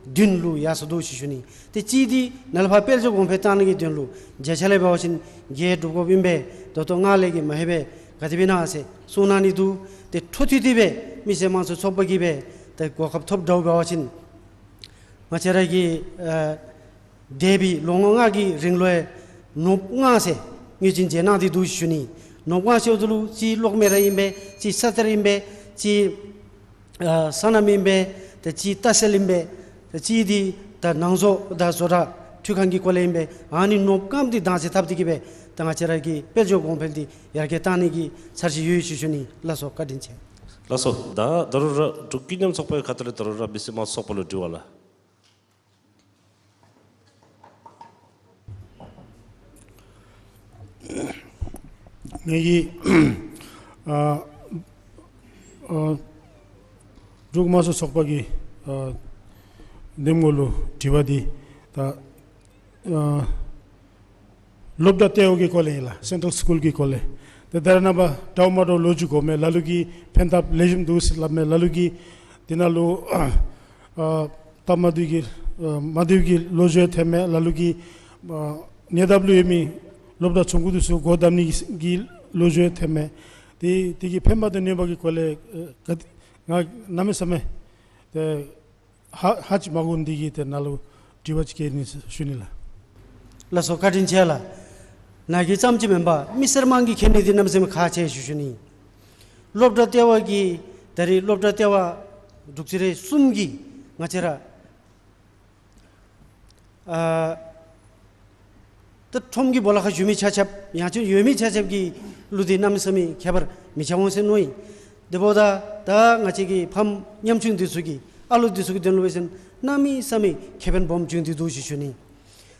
བདུན་ལུ་ཡར་སོང་འདུག་ཞུ་ཞུ་ནི། ཏེ་གཅིག་འདི་ནཱ་ལས་ཕར་དཔལ་འབྱོར་གོང་འཕེལ་གཏང་ནི་གི་དོན་ལུ་བརྒྱ་ཆ་ལས་འབད་བ་ཅིན་བརྒྱད་སྒྲུབ་དགོཔ་ཨིན་པས། ད་ལྟོ་ལྔ་ལས་ཀྱི་མ་ལྷོད་པས། ག་དེ་སྦེ་ཨིན་ན་ཟེར་གསུངས་གནང་ནི་འདུག། ཏེ་འཕྲོ་མཐུད་དེ་སྦེ་མི་སེར་དམངས་གཙོའི་ཚོགས་པ་གིས་སྦེ་ཏེ་གོ་སྐབས་ཐོབ་དོ་འབད་བ་ཅིན་ང་བཅས་ར་གི་ཨ་འདས་པའི་ལོ་ངོ་ལྔ་གི་རིང་ལུ་ནོར་བུ་ལྔ་ཟེར་དངུལ་ཅན་མཇལ་གནང་སྟེ་འདུག་ཞུ་ནི། ནོར་བུ་ལྔ་ཟེརཝ་ད་ལུ་གཅིག་གློག་མེ་ར་ཨིན་པས། གཅིག་ས་གཏེར་ཨིན་པས། གཅིག་ཨ་སོ་ནམ་ཨིན་པས། ཏེ་གཅིག་ལྟ་བཤལ་ཨིན་པས། ཏེ་གཅིག་འདི་ད་ནང་བཟོ་དང་བཟོ་གྲྭ་འཕྲུལ་ཁང་གི་སྐོར་ལས་ཨིན་པས། ཨ་ནི་ནོར་བུ་རྐངམ་འདི་བདག་འཛིན་འཐབ་སྟེ་གིས་སྦེ་ད་ང་བཅས་ར་གི་དཔལ་འབྱོར་གོང་འཕེལ་འདི་ཡར་རྒྱས་གཏང་ནི་གི་འཆར་གཞི་ཡོད་ཞུ་ཞུ་ནི། ལགས་སོ་བཀའ་དྲིན་ཆེ། ལགས་སོ། ད་ད་རུང་ར་འབྲུག་ཀུན་མཉམ་ཚོགས་པའི་ཁ་ཐོག་ལས་ད་རུང་ར་མི་སེར་དམངས་གཙོའི་ཚོགས་པ་ལུ་དྲི་བ་ལགས། ངེ་གི་ཨ་ཨ་འབྲུག་དམངས་གཙོའི་ཚོགས་པ་གི་ཨ་འདེམས་ངོ་ལུ་དྲི་བ་འདི་ད་ཨ་སློབ་གྲྭ་ལྟེ་བ་གི་སྐོར་ལས་ཨིན་ལགས། སེན་ཊྲལ་སི་ཀུལ་གྱི་སྐོར་ལས། ཏེ་ད་རེས་ནངས་པ་འདྲཝ་མ་འདྲཝ་ལོ་རྒྱུས་གོཝ་མས། ལ་ལུ་གིས་ཕན་ཐབས་ལེགས་ཤོམ་འདུག་ཟེར་སླབ་མས། ལ་ལུ་གིས་འདི་ནང་ལུ་ཨ་སྟབས་མ་བདེཝ་གི་ཨ་མ་བདེཝ་གི་ལོ་རྒྱུས་ཐོནམ་མས། ལ་ལུ་གིས་ཨ་ཉེ་འདབས་ལུ་ཡོད་མི་སློབ་གྲྭ་ཆུང་ཀུ་འདི་ཚུ་སྒོ་བསྡམ་ནི་གི་ལོ་རྒྱུས་ཐོནམ་མས། ཏེ་དེ་གི་ཕན་པ་དང་ནུས་པ་གི་སྐོར་ལས་ཨ་ག་ཏེ་ང་གནམ་མེད་ས་མེད་ཏེ་ཧ་ཧ་ཅིག་མ་གོ་ནི་དེ་གིས་ཏེ་ནཱ་ལུ་དྲི་བ་ཅིག་བཀོད་ནི་ཟེར་ཞུ་ནི་ལགས། ལགས་སོ་བཀའ་དྲིན་ཆེ་ལགས། ནཱ་གི་ཙམ་ཅིག་མེན་པར་མི་སེར་དམངས་ཀྱིས་མཁྱེན་ནི་འདི་གནམ་མེད་ས་མེད་ཁག་ཆེ་ཞུ་ཞུ་ནི། སློབ་གྲྭ་ལྟེ་བ་གི་ད་རེས་སློབ་གྲྭ་ལྟེ་བ་དྲུག་ཅུ་རེ་གསུམ་གྱིས་ང་བཅས་ར་ཨ་ད་ཁྲོམ་གྱི་སྦོ་ལོགས་ཁར་བཞུགས་མི་ཆ་ཁྱབ་ཡང་ཅིན་ཡོད་མི་ཆ་ཁྱབ་ཀྱི་ལུ་འདི་གནམ་མེད་ས་མེད་ཁྱད་པར་མི་ཆགས་འོང་ཟེར་མནོ་ཡི། དེ་འབདཝ་ད་ད་ང་བཅས་ཀྱི་ཕམ་ཉམ་ཆུང་འདི་ཚུ་གི་ཨ་ལོ་འདི་ཚུ་གི་དོན་ལུ་འབད་བ་ཅིན་གནམ་མེད་ས་མེད་ཁེ་ཕན་སྦོམ་བྱུང་སྟེ་འདུག་ཞུ་ཞུ་ནི།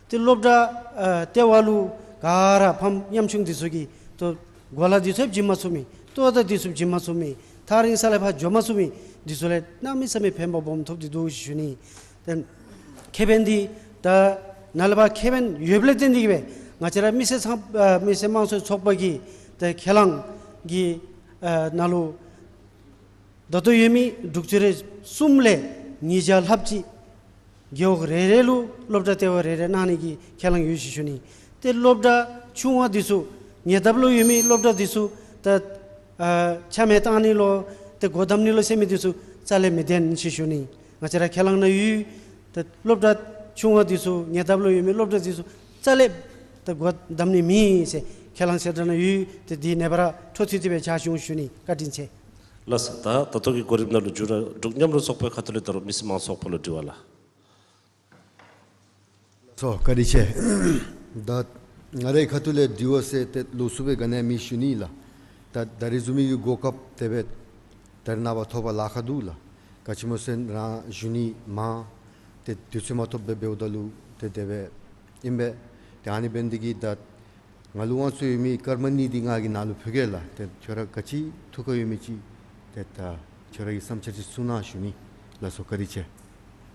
ཏེ་སློབ་གྲྭ་ཨ་ལྟེ་བ་ལུ་ག་ར་ཕམ་ཉམ་ཆུང་འདི་ཚུ་གིས་ཏེ་གོ་ལ་འདི་ཚུ་ཡང་བྱིན་མ་ཚུགས་མི་ལྟོ་དང་འདི་ཚུ་བྱིན་མ་ཚུགས་མི་ཐག་རིང་ས་ལས་ཕར་འགྱོ་མ་ཚུགས་མི་འདི་ཚུ་ལས་གནམ་མེད་ས་མེད་ཕན་པ་སྦོམ་ཐོབ་སྟེ་འདུག་ཞུ་ནི། ཏེ་ཁེ་ཕན་འདི་ད་ནཱ་ལས་ཕར་ཁེ་ཕན་ཡོདཔ་ལས་བརྟེན་ཏེ་གིས་སྦེ་ང་བཅས་ར་མི་སེར་ཚང་ཨ་མི་སེར་དམངས་གཙོའི་ཚོགས་པ་གི་ཏེ་ཁས་བླངས་ཀྱི་ཨ་ནང་ལུ་ད་ལྟོ་ཡོད་མི་དྲུག་ཅུ་རེ་གསུམ་ལས་ཉིས་བརྒྱ་ལྷགཔ་ཅིག་རྒེད་འོག་རེ་རེ་ལུ་སློབ་གྲྭ་ལྟེ་བ་རེ་རེ་གནང་ནི་གི་ཁས་བླངས་ཡོད་ཞུ་ཞུ་ནི། ཏེ་སློབ་གྲྭ་ཆུང་བ་འདི་ཚུ་ཉེ་འདབས་ལུ་ཡོད་མི་སློབ་གྲྭ་འདི་ཚུ་ད་ཨ་ཆ་མེད་བཏང་ནི་ལོ་ཏེ་སྒོ་བསྡམ་ནི་ལོ་ཟེར་མི་འདི་ཚུ་རྩ་ལས་མི་བདེན་ཞུ་ཞུ་ནི། ང་བཅས་ར་ཁས་བླངས་ནང་ཡོད། ཏེ་སློབ་གྲྭ་ཆུང་བ་འདི་ཚུ་ཉེ་འདབས་ལུ་ཡོད་མི་སློབ་གྲྭ་འདི་ཚུ་རྩ་ལས་ཏེ་སྒོ་བསྡམ་ནི་མེད་ཟེར་ཁས་བླངས་གསལ་བསྒྲགས་ནང་ཡོད། ཏེ་འདི་ནངས་པ་ར་འཕྲོ་མཐུད་དེ་སྦེ་ཕྱག་ཞུ་འོང་ཞུ་ནི། བཀའ་དྲིན་ཆེ། ལགས་སོ། ད་ད་ལྟོ་གི་གོ་རིམ་ནང་ལུ་མཇུག་ར་འབྲུག་མཉམ་རུབ་ཚོགས་པའི་ཁ་ཐུག་ལས་ད་རུང་མི་སེར་དམངས་ཚོགས་པ་ལུ་དྲི་བ་ལགས། སོ་བཀའ་དྲིན་ཆེ། ད་ང་རའི་ཁ་ཐུག་ལས་དྲི་བ་ཟེར་ཏེ་ལོགས་སུ་སྦེ་ག་ནི་ཡང་མེད་ཞུ་ནི་ལགས། ད་ད་རིས་བཟུམ་མའི་གི་གོ་སྐབས་དེ་སྦེ་ད་རེས་ནངས་པ་ཐོབ་པར་ལཱ་ཁག་འདུག་ལགས། ག་ཅི་སྨོ་ཟེར་ན་རང་ཞུ་ནི་མང་ཏེ་དུས་ཚོད་མ་ཐོབ་སྦེ་འབདཝ་ད་ལུ་ཏེ་དེ་སྦེ་ཨིན་པས། ཏེ་ཨ་ནི་འབད་ནི་འདི་གིས་ད་ང་ལུ་དབང་ཚད་ཡོད་མི་སྐར་མ་གཉིས་འདི་ང་གིས་ནཱ་ལུ་ཕུལ་གེ་ལགས། ཏེ་ཁྱོད་ར་ག་ཅི་ཐུགས་ཁར་ཡོད་མི་ཅིག་ཏེ་ད་ཁྱོད་ར་གི་བསམ་འཆར་ཅིག་གསུང་གནང་ཞུ་ནི་ལགས། སོ་བཀའ་དྲིན་ཆེ།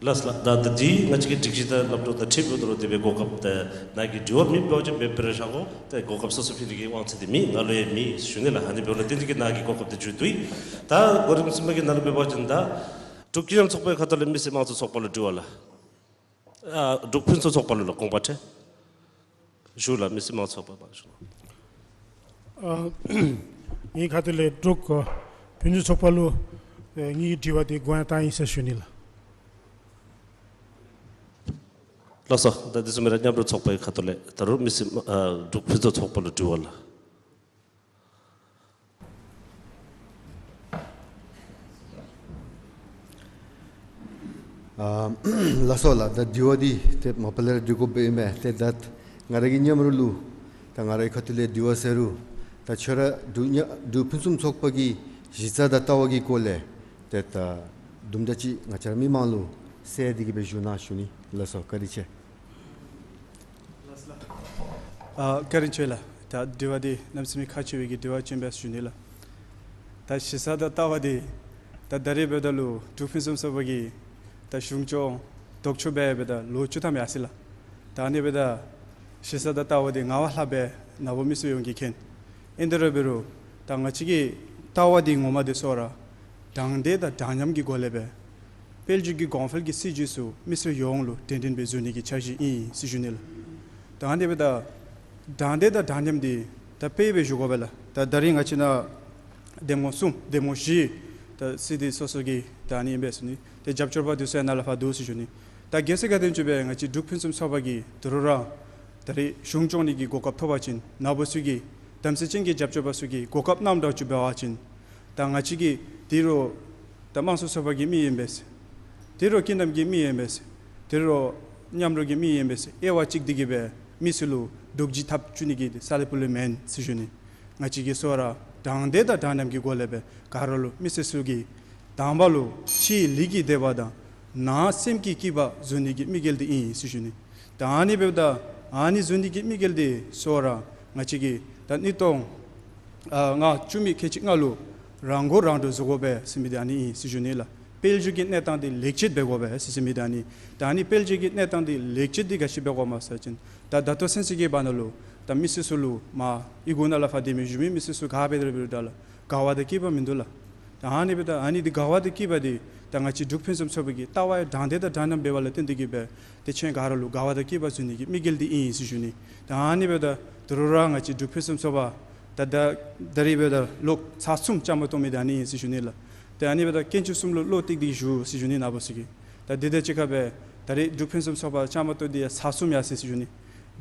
ལགས་ལགས། ད་ད་འདི་ང་བཅས་ཀྱི་སྒྲིག་གཞི་དང་སླབ་དོ་དང་འཁྲིལཝ་ད་ལུ་དེ་སྦེ་གོ་སྐབས་ཏེ་ནཱ་གིས་དྲི་བ་མེདཔ་འབད་བ་ཅིན་མེདཔ་སྦེ་ར་བཞག་དགོ། ཏེ་གོ་སྐབས་སོ་སོ་ཕུལ་ནི་གི་དབང་ཚད་འདི་མེད། ང་ལུ་ཡང་མེད་ཞུ་ནི་ལགས། ཨ་ནི་འབདཝ་ལས་ཏན་ཏན་གྱི་ནཱ་གི་གོ་སྐབས་འདི་མཇུག་བསྡུ་ཡི། ད་གོ་རིམ་གསུམ་པ་གི་ནང་ལུ་འབད་བ་ཅིན་ད་འབྲུག་སྐྱིད་འཇམ་ཚོགས་པའི་ཁ་ཐུག་ལས་མི་སེར་དམངས་གཙོ་ཚོགས་པ་ལུ་དྲི་བ་ལགས། ཨ་འབྲུག་ཕུན་སུམ་ཚོགས་པ་ལུ་ལགས། དགོངས་པ་ཁྲེལ་ཞུ་ལགས། མི་སེར་དམངས་གཙོ་ཚོགས་པ་ཞུ། ཨ་ངེའི་ཁ་ཐུག་ལས་འབྲུག་ཨ་ཕུན་སུམ་ཚོགས་པ་ལུ་ཨེ་ངེའི་དྲི་བ་འདི་དགོངས་ཡངས་བཏང་ཡི་ཟེར་ཞུ་ནི་ལགས། ལགས་སོ། ད་དེ་བཟུམ་སྦེ་ར་མཉམ་རུབ་ཚོགས་པའི་ཁ་ཐུག་ལས་ད་རུང་མི་སེར་ཨ་འབྲུག་ཕུན་སུམ་ཚོགས་པ་ལུ་དྲི་བ་ལགས། ཨ་ལགས་སོ་ལགས། ད་དྲི་བ་འདི་ཏེ་མ་པ་ལས་ར་དྲི་དགོཔ་ཨིན་མས། ཏེ་ད་ང་ར་གི་མཉམ་རོགས་ལུ་ད་ང་རའི་ཁ་ཐུག་ལས་དྲི་བ་ཟེར་རུང་ད་ཁྱོད་ར་འབྲུག་མཉམ་འབྲུག་ཕུན་སུམ་ཚོགས་པ་གི་གཞི་རྩ་དང་ལྟ་བ་གི་སྐོར་ལས་ཏེ་ད་དུམ་གྲ་ཅིག་ང་བཅས་ར་མི་མང་ལུ་གསལ་ཏེ་གི་སྦེ་ཞུ་གནང་ཞུ་ནི་ལགས། སོ་བཀའ་དྲིན་ཆེ། ཨ་བཀའ་དྲིན་ཆེ་ལགས། ད་དྲི་བ་འདི་གནམ་མེད་ས་མེད་ཁག་ཆེ་བའི་གི་དྲི་བ་ཅིག་ཨིན་པས་ཞུ་ནི་ལགས། ད་གཞི་རྩ་དང་ལྟ་བ་འདི་ད་ད་རེས་འབདཝ་ད་ལུ་འབྲུག་ཕུན་སུམ་ཚོགས་པ་གིས་ད་གཞུང་སྐྱོང་ལྡོག་ཕྱོགས་འབད་འབདཝ་ད་ལོ་བཅུ་ཐམ་ཡར་སོ་ཡི་ལགས། ད་ཨ་ནི་འབདཝ་ད་གཞི་རྩ་དང་ལྟ་བ་འདི་ང་བ་ལྷག་སྦེ་ནཱ་བུ་མི་སེར་ཡོངས་ཀྱིས་མཁྱེན། ཨིན་དེ་ར་འབད་རུང་ད་ང་བཅས་ཀྱི་ལྟ་བ་འདི་ངོ་མ་འདི་ཚུ་ར་དྲང་བདེན་དང་འདྲ་མཉམ་གྱི་སྒོ་ལས་སྦེ་དཔལ་འབྱོར་གྱི་གོང་འཕེལ་གྱི་སྲིད་བྱུས་ཚུ་མི་སེར་ཡོངས་ལུ་འགྲན་འགྲན་སྦེ་བཟོ་ནི་གི་འཆར་གཞི་ཨིན་ཟེར་ཞུ་ནི་ལགས། ད་ཨ་ནི་འབདཝ་ད་དྲང་བདེན་དང་འདྲ་མཉམ་འདི་ད་དཔེ་སྦེ་ཞུ་དགོ་པས་ལགས། ད་ད་རིས་ང་བཅས་ནཱ་འདེམས་ཁོངས་གསུམ་འདེམས་ཁོངས་བཞི་ད་སྲིད་སྡེ་སོ་སོ་གི་ད་ཨ་ནི་ཨིན་པས་ཟེར་ཞུ་ནི། ཏེ་རྒྱབ་སྐྱོར་པ་འདི་ཚུ་ཡང་ནཱ་ལས་ཕར་འདུག་ཟེར་ཞུ་ནི། ད་གལ་སྲིད་ག་དེམ་ཅིག་སྦེ་ང་བཅས་འབྲུག་ཕུན་སུམ་ཚོགས་པ་གིས་དོ་རུང་ར་ད་རིས་གཞུང་སྐྱོང་ནི་གི་གོ་སྐབས་ཐོབ་པ་ཅིན་ནཱ་བུ་ཚུ་གིས་དམ་ཚིག་ཅན་གྱི་རྒྱབ་སྐྱོར་པ་ཚུ་གིས་གོ་སྐབས་གནངམ་འདྲཝ་ཅིག་འབད་བ་ཅིན་ད་ང་བཅས་ཀྱིས་དེ་རུང་ད་དམངས་གཙོ་ཚོགས་པ་གི་མི་ཨིན་པས་ཟེར། དེ་རུང་སྐྱིད་འཇམ་གྱི་མི་ཨིན་པས་ཟེར། དེ་རུང་མཉམ་རོགས་ཀྱི་མི་ཨིན་པས་ཟེར། དབྱེ་བ་ཕྱེ་སྟེ་གི་སྦེ་མི་ཚུ་ལུ་རྡོག་རྫིས་འཐབ་བཅུག་ནི་གི་ས་ལེ་པུ་ལེ་མེན་ཟེར་ཞུ་ནི། ང་བཅས་ཀྱིས་ཚུ་ར་དྲང་བདེན་དང་འདྲ་མཉམ་གྱི་སྒོ་ལས་སྦེ་ག་ར་ལུ་མི་སེར་ཚུ་གིས་དང་པ་ལུ་ཕྱིའི་ལུས་ཀྱི་བདེ་བ་དང་ནང་སེམས་ཀྱི་སྐྱིད་པ་བཟོ་ནི་གི་དམིགས་ཡུལ་འདི་ཨིན་ཟེར་ཞུ་ནི། ད་ཨ་ནི་འབདཝ་ད་ཨ་ནི་བཟོ་ནི་གི་དམིགས་ཡུལ་འདི་ཚུ་ར་ང་བཅས་ཀྱིས་ད་ཉིས་སྟོང་ཨ་ལྔ་བཅུ་མེད་ཁལ་གཅིག་ལྔ་ལུ་རང་མགོ་རང་འདྲོངས་བཟོ་དགོ་པས་ཟེར་མི་འདི་ཨ་ནི་ཨིན་ཟེར་ཞུ་ནི་ལགས། དཔལ་འབྱོར་གྱི་གནས་སྟངས་འདི་ལེགས་བཅོས་འབད་དགོ་པས་ཟེར་ཟེར་མི་འདི་ཨ་ནི། ད་ཨ་ནི་དཔལ་འབྱོར་གྱི་གནས་སྟངས་འདི་ལེགས་བཅོས་འདི་ག་ཅི་འབད་དགོཔ་སྨོ་ཟེར་བ་ཅིན་ད་ད་ལྟོ་ཚུན་ཚོད་ཀྱི་བར་ན་ལུ་ད་མི་སེར་ཚུ་ལུ་མར་གཡུས་སྒོ་ནང་ལས་ཕར་སྡོད་མི་བཞུགས་མི་མི་སེར་ཚུ་ག་འབད་དེ་ར་འབད་རུང་ད་ལགས་དགའ་བ་དང་སྐྱིད་པ་མིན་འདུག་ལགས། ད་ཨ་ནི་འབདཝ་ད་ཨ་ནི་འདི་དགའ་བ་དང་སྐྱིད་པ་འདི་ད་ང་བཅས་འབྲུག་ཕུན་སུམ་ཚོགས་པ་གི་ལྟ་བ་ཡང་དྲང་བདེན་དང་འདྲ་མཉམ་འབདཝ་ལས་བརྟེན་ཏེ་གི་སྦེ་ཏེ་ཁྱེད་ག་ར་ལུ་དགའ་བ་དང་སྐྱིད་པ་བཟོ་ནི་གི་དམིགས་ཡུལ་འདི་ཨིན་ཟེར་ཞུ་ནི། ད་ཨ་ནི་འབདཝ་ད་དོ་རུང་ར་ང་བཅས་འབྲུག་ཕུན་སུམ་ཚོགས་པ་ད་ད་ད་རིས་འབདཝ་ད་ལོ་ཚར་གསུམ་བཅའ་མར་གཏོགས་མི་འདི་ཨ་ནི་ཨིན་ཟེར་ཞུ་ནི་ལགས། ཏེ་ཨ་ནི་འབདཝ་ད་དཀོན་མཆོག་གསུམ་ལུ་བློ་གཏད་དེ་བཞུགས་ཟེར་ཞུ་ནི་ནཱ་བུ་ཚུ་གིས། ད་འདི་དང་གཅིག་ཁར་སྦེ་ད་རིས་འབྲུག་ཕུན་སུམ་ཚོགས་པ་བཅའ་མར་གཏོགས་ཏེ་ཡང་ཚར་གསུམ་ཡར་སོ་ཡི་ཟེར་ཞུ་ནི།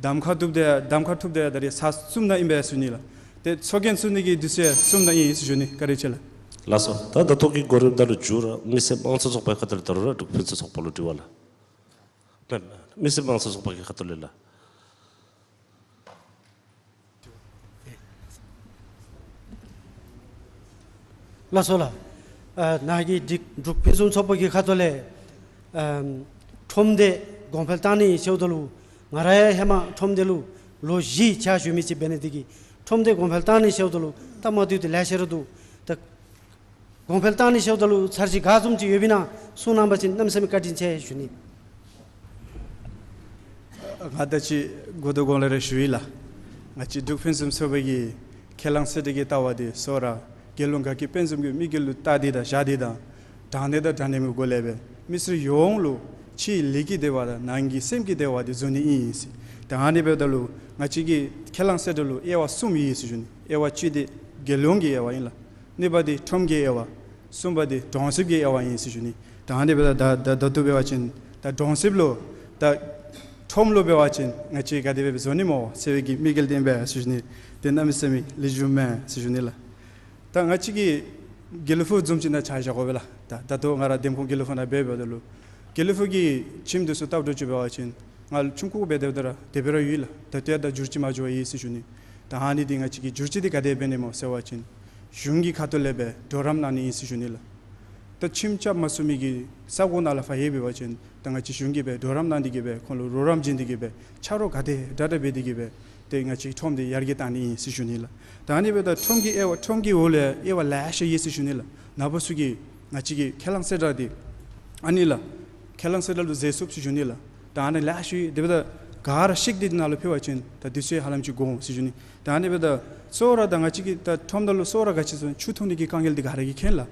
གདམ་ཁ་གྲུབ་སྟེ་གདམ་ཁ་གྲུབ་སྟེ་ད་རིས་ཚར་གསུམ་ནང་ཨིན་པས་ཟེར་ཞུ་ནི་ལགས། ཏེ་ཚོགས་རྒྱན་བཙུགས་ནི་གི་དུས་ཚོད་གསུམ་ནང་ཨིན་ཟེར་ཞུ་ནི། བཀའ་དྲིན་ཆེ་ལགས། ལགས་སོ། ད་ད་ལྟོ་གི་གོ་རིམ་ནང་ལུ་མཇུག་ར་མི་སེར་དམངས་གཙོ་ཚོགས་པའི་ཁ་ཐུག་ལས་ད་རུང་ར་འབྲུག་ཕུན་སུམ་ཚོགས་པ་ལུ་དྲི་བ་ལགས། མི་སེར་དམངས་གཙོ་ཚོགས་པ་གི་ཁ་ཐུག་ལས་ལགས། ལགས་སོ་ལགས། ཨ་ནཱ་གི་འབྲུག་འབྲུག་ཕུན་སུམ་ཚོགས་པ་གི་ཁ་ཐུག་ལས་ཨམ་ཁྲོམ་སྡེ་གོང་འཕེལ་བཏང་ནི་ཟེརཝ་ད་ལུ་ང་ར་ཡང་ཧེ་མ་ཁྲོམ་སྡེ་ལུ་ལོ་བཞི་ཕྱག་ཞུ་མི་ཅིག་འབད་ནི་འདི་གིས་ཁྲོམ་སྡེ་གོང་འཕེལ་བཏང་ནི་ཟེརཝ་ད་ལུ་ད་མ་བཏུབ་འདི་ལེ་ཤ་ར་འདུག། ད་གོང་འཕེལ་བཏང་ནི་ཟེརཝ་ད་ལུ་འཆར་གཞི་ག་བཟུམ་ཅིག་ཡོདཔ་ཨིན་ན་གསུང་གནང་པ་ཅིན་གནམ་མེད་ས་མེད་བཀའ་དྲིན་ཆེ་ཞུ་ནི། ང་ད་ཅི་འགོ་ཐོག་གོང་ལས་ར་ཞུ་ཡི་ལགས། ང་བཅས་འབྲུག་ཕུན་སུམ་ཚོགས་པ་གིས་ཁས་བླངས་ཟེར་དེ་གི་ལྟ་བ་འདི་ཚུ་ར་རྒྱལ་ཡོངས་དགའ་སྐྱིད་དཔལ་འཛོམས་ཀྱི་དམིགས་ཡུལ་ལུ་བལྟ་སྟེ་དང་བཞག་སྟེ་དང་དྲང་བདེན་དང་འདྲ་མཉམ་གྱི་སྒོ་ལས་སྦེ་མི་སེར་ཡོངས་ལུ་ཕྱིའི་ལུས་ཀྱི་བདེ་བ་དང་ནང་གི་སེམས་ཀྱི་བདེ་བ་འདི་བཟོ་ནི་ཨིན་ཟེར། ད་ཨ་ནི་འབདཝ་ད་ལུ་ང་བཅས་ཀྱི་ཁས་བླངས་ཟེརཝ་ད་ལུ་དབྱེ་བ་གསུམ་ཡོད་ཟེར་ཞུ་ནི། དབྱེ་བ་གཅིག་འདི་རྒྱལ་ཡོངས་ཀྱི་དབྱེ་བ་ཨིན་ལགས། གཉིས་པ་འདི་ཁྲོམ་གྱི་དབྱེ་བ། གསུམ་པ་འདི་གྲོང་གསེབ་ཀྱི་དབྱེ་བ་ཨིན་ཟེར་ཞུ་ནི། ད་ཨ་ནི་འབདཝ་ད་ད་ད་ལྟོ་འབད་བ་ཅིན་ད་གྲོང་གསེབ་ལུ་ད་ཁྲོམ་ལུ་འབད་བ་ཅིན་ང་བཅས་ག་དེ་སྦེ་བཟོ་ནི་སྨོ་ཟེར་བའི་གི་དམིགས་ཡུལ་འདི་ཨིན་པས་ཟེར་ཞུ་ནི། དེ་གནམ་མེད་ས་མེད་ལེགས་ཤོམ་མས་ཟེར་ཞུ་ནི་ལགས། ད་ང་བཅས་ཀྱིས་དགེ་ལེགས་ཕུག་བཟུམ་ཅིག་ནང་ཆ་བཞག་དགོ་པས་ལགས། ད་ད་ལྟོ་ང་ར་འདེམས་ཁོངས་དགེ་ལེགས་ཕུག་ནང་འབད་འབདཝ་ད་ལུ་དགེ་ལེགས་ཕུག་གི་ཁྱིམ་འདི་ཚུ་བལྟཝ་ད་ཅིག་འབད་བ་ཅིན་ ང་ཆུང་ཀུ་སྦེ་སྡོདཔ་ད་ར་དེ་སྦེ་ར་ཡོད་ལགས། ད་ལྟོ་ཡང་ད་འགྱུར་བཅོས་མ་འགྱོ་བར་ཡོད་ཟེར་ཞུ་ནི། ད་ཨ་ནི་འདི་ང་བཅས་ཀྱིས་འགྱུར་བཅོས་འདི་ག་དེ་འབད་ནི་སྨོ་ཟེར་བ་ཅིན་གཞུང་གི་ཁ་ཐུག་ལས་སྦེ་གྲོགས་རམ་གནང་ནི་ཨིན་ཟེར་ཞུ་ནི་ལགས། ད་ཁྱིམ་རྐྱབ་མ་ཚུགས་མི་གི་ས་གོ་ནང་ལུ་ཕར་ཡོད་པ་ཅིན་ད་ང་བཅས་གཞུང་གིས་སྦེ་གྲོགས་རམ་གནང་སྟེ་གིས་སྦེ་ཁོང་ལུ་རོགས་རམ་བྱིན་ཏེ་གིས་སྦེ་ཆ་རོགས་ག་དེ་དྲག་དྲག་འབད་དེ་གིས་སྦེ་ཏེ་ང་བཅས་ཁྲོམ་འདི་ཡར་རྒྱས་གཏང་ནི་ཨིན་ཟེར་ཞུ་ནི་ལགས། ད་ཨ་ནི་འབདཝ་ད་ཁྲོམ་གྱི་དབྱེ་བ་ཁྲོམ་གྱི་འོག་ལུ་དབྱེ་བ་ལེ་ཤ་ཡོད་ཟེར་ཞུ་ནི་ལགས། ནཱ་བུ་ཚུ་གིས་ང་བཅས་ཀྱི་ཁས་བླངས་གསལ་བསྒྲགས་འདི་ཨ་ནི་ལགས། ཁས་བླངས་གསལ་བསྒྲགས་ལུ་མཛད་ཚུགས་ཟེར་ཞུ་ནི་ལགས། ད་ཨ་ནི་ལེ་ཤ་ཡོད། དེ་འབདཝ་ད་ག་ར་བཤིག་སྟེ་འདི་ནང་ལུ་ཕུལ་བ་ཅིན་ད་དུས་ཚོད་ཧ་ལམ་ཅིག་འགོར་འོང་ཟེར་ཞུ་ནི། ད་ཨ་ནི་འབདཝ་ད་གཙོ་བོ་ར་ད་ང་བཅས་ཀྱི་ད་ཁྲོམ་ནང་ལུ་གཙོ་བོ་ར་ག་ཅི་ཟེར་ཆུ་འཐུང་ནི་གི་དཀའ་ངལ་འདི་ག་ར་གིས་མཁྱེན་ལགས།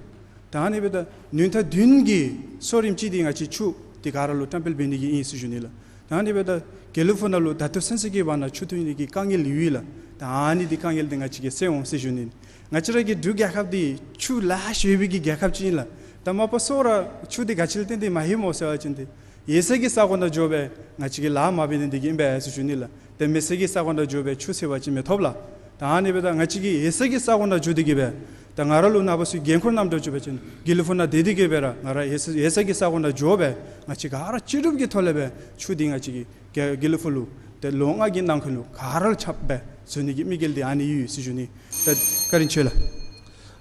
ད་ཨ་ནི་འབདཝ་ད་ཉིནམ་ད་བདུན་གྱི་གསོ་རིམ་ཅིག་འདི་ང་བཅས་ཆུ་འདི་ག་ར་ལུ་བཀྲམ་སྤེལ་འབད་ནི་གི་ཨིན་ཟེར་ཞུ་ནི་ལགས། ད་ཨ་ནི་འབདཝ་ད་དགེ་ལུགས་ཕུག་ནང་ལུ་ད་ལྟོ་ཚུན་ཚོད་ཀྱི་བར་ན་ཆུ་འཐུང་ནི་གི་དཀའ་ངལ་ཡོད་ལགས། ད་ཨ་ནི་འདི་དཀའ་ངལ་འདི་ང་བཅས་ཀྱིས་སེལ་འོང་ཟེར་ཞུ་ནི། ང་བཅས་ར་གི་འབྲུག་རྒྱལ་ཁབ་འདི་ཆུ་ལེ་ཤ་ཡོད་པའི་གི་རྒྱལ་ཁབ་ཅིག་ཨིན་ལགས། ད་མ་པ་གཙོ་བོ་ར་ཆུ་འདི་ག་ཅི་ལུ་བརྟེན་ཏེ་མ་ཡོདཔ་སྨོ་ཟེར་བ་ཅིན་ཏེ་ཡོད་ས་གི་ས་གོ་ནང་འགྱོ་སྦེ་ང་བཅས་ཀྱིས་ལཱ་མ་འབད་ནི་འདི་གིས་ཨིན་པས་ཟེར་ཞུ་ནི་ལགས། ཏེ་མེད་ས་གི་ས་གོ་ནང་འགྱོ་སྦེ་ཆུ་ཟེར་བ་ཅིན་མི་ཐོབ་ལགས། ད་ཨ་ནི་འབདཝ་ད་ང་བཅས་ཀྱིས་ཡོད་ས་གི་ས་གོ་ནང་འགྱོ་སྟེ་གིས་སྦེ་ད་ང་ར་ལུ་ནཱ་བུ་ཚུ་འགན་ཁུར་གནངམ་འདྲཝ་ཅིག་འབད་བ་ཅིན་དགེ་ལུགས་ཕུག་ནང་སྡོད་དེ་གིས་སྦེ་ར་ང་ར་ཡོད་ས་ཡོད་ས་གི་ས་གོ་ནང་འགྱོ་སྦེ་ང་བཅས་ག་ར་སྤྱི་སྒྲུབ་ཀྱི་ཐོག་ལས་སྦེ་ཆུ་འདི་ང་བཅས་ཀྱིས་དགེ་དགེ་ལུགས་ཕུག་ལུ་ཏེ་ལོ་ལྔ་གི་ནང་འཁོད་ལུ་ག་ར་ལུ་ཁྱབ་སྦེ་བཟོ་ནི་གི་དམིགས་ཡུལ་འདི་ཨ་ནི་ཡོད་ཟེར་ཞུ་ནི། ད་བཀའ་དྲིན་ཆེ་ལགས།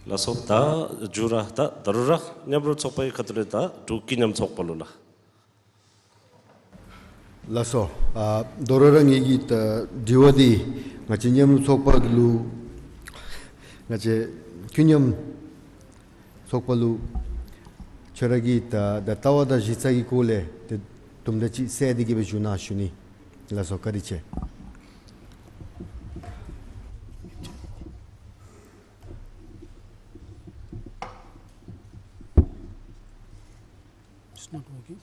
ལགས་སོ། ད་མཇུག་ར་ད་ད་རུང་ར་མཉམ་རུབ་ཚོགས་པའི་ཁ་ཐུག་ལས་ད་འབྲུག་ཀུན་མཉམ་ཚོགས་པ་ལུ་ལགས། ལགས་སོ། ཨ་ད་རུང་ར་ངེ་གི་ད་དྲི་བ་འདི་ང་བཅས་མཉམ་རུབ་ཚོགས་པ་ལུ་ང་བཅས་ཀུན་མཉམ་ཚོགས་པ་ལུ་ཁྱོད་ར་གི་ད་ད་ལྟ་བ་དང་གཞི་རྩ་གི་སྐོར་ལས་ཏེ་དུམ་གྲ་ཅིག་གསལ་ཏེ་གིས་སྦེ་ཞུ་གནང་ཞུ་ནི། ལགས་སོ། བཀའ་དྲིན་ཆེ། It's not working.